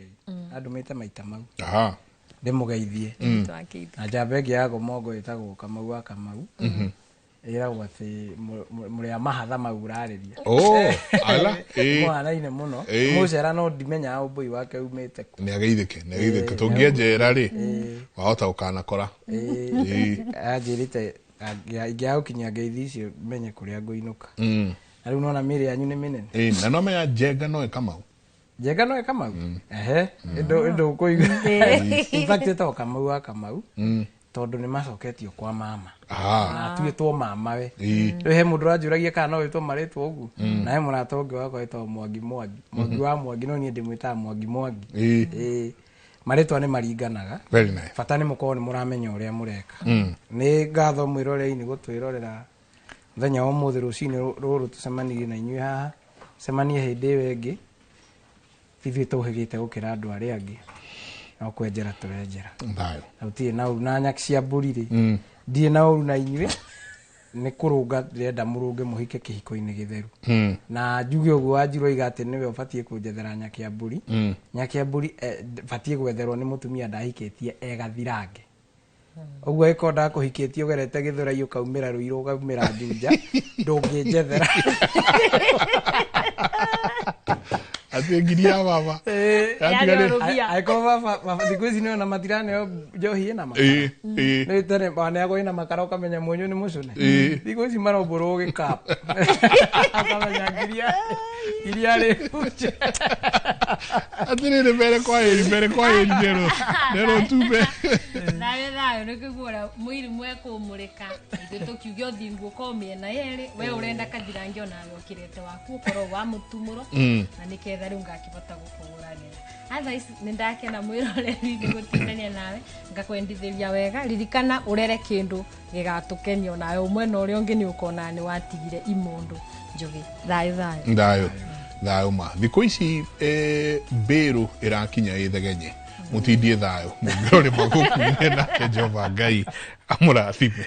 andũmĩte maita mau ndĩmũgeithie. Na njamba ĩngĩ ya Gomongo ĩtagwo Kamau wa Kamau, ĩragwo atĩ mũrĩa mahatha mau ũrarĩria. Mũhanaine mũno mũcera, no ndimenyaga ũmbũi wake umĩte kũ. Nĩageithĩke, nĩageithĩke. Tũngĩenjera rĩ wahota gũkanakora. Anjĩrĩte ingĩaga gũkinyia ngeithi icio menye kũrĩa ngũinũka. Na rĩu nona mĩĩrĩ yanyu nĩ mĩnene. Na no menya Njenga no ĩkamau. Njenga no ĩkamau? Ehe, ĩndũ ũkũigua. In fact ĩtagwo Kamau wa Kamau tondũ nĩ macoketio kwa mama. Na atuĩtwo mama we. Rĩu he mũndũ ũranjũragia kana no wĩtwo marĩtwa ũguo. Na he mũrata ũngĩ wakwa wĩtagwo Mwangi Mwangi. Mwangi wa Mwangi, no niĩ ndĩmwĩtaga Mwangi Mwangi. Marĩtwa nĩ maringanaga. Very nice. Bata nĩ mũkorwo nĩ mũramenya ũrĩa mũreka. Nĩ ngatho mwĩrorei-inĩ gũtwĩrorera mũthenya wa ũmũthĩ rũcinĩ rũrũ tũcemanirie na inyuĩ haha. Cemanie hĩndĩ ĩyo ĩngĩ. Ithuĩ tũhĩgĩte gũkĩra andũ arĩa angĩ. No kwenjera tũrenjera. Thayũ. Na gũtirĩ na ũru na nyaki cia mbũri rĩ. Ndirĩ na ũru na inyuĩ. Nĩ kũrũnga ndĩrenda mũrũnge mũhike kĩhiko-inĩ gĩtheru. Na njuge ũguo Wanjiru oiga atĩ nĩwe ũbatiĩ kũnjethera nyaki ya mbũri. Nyaki ya mbũri batiĩ gwetherwo nĩ mũtumia ndahikĩtie e gathirange. Ũguo ĩkorwo ndakũhikĩtie ũgerete Gĩthũrai ũkaumĩra Rũirũ ũkaumĩra Juja ndũngĩnjethera. Atĩ ngiri ya baba. Angĩkorwo baba thikũ ici nĩona matiraneo njohi ĩna makara. Nĩ tene waneagwo ĩna makara ũkamenya mũnyũ nĩ mũcũne. Thikũ ici marombũrwo gĩkabu. Akamenya ngiri yarĩ bunje. Atĩrĩrĩ mbere kwa hĩri, mbere kwa hĩri nderwo tumbe. Thayũ thayũ nĩ kũigua ũrĩa mũirimũ ekũmũrĩka. Ithuĩ tũkiuge ũthingu ũkorwo mĩena yerĩ, we ũrenda kathirange onawe ũkĩrete waku ũkorwo wa mũtumũro, na nĩketha rĩu ngakĩhota gũkũgũranĩra. Otherwise nĩ ndakena mwĩroreri nĩ gũtindania nawe, ngakwendithĩria wega. Ririkana ũrere kĩndũ gĩgatũkenia onawe ũmwe na ũrĩa ũngĩ nĩ ũkona nĩ watigire imũndũ njũgĩ. Thayũ thayũ. Thayũ. Thayũ ma. Thikũ ici mbĩrũ ĩrakinya ĩthegenye. Mũtindie thayũ. Mũngĩrore magũkuire nake Jehova Ngai amũrathime.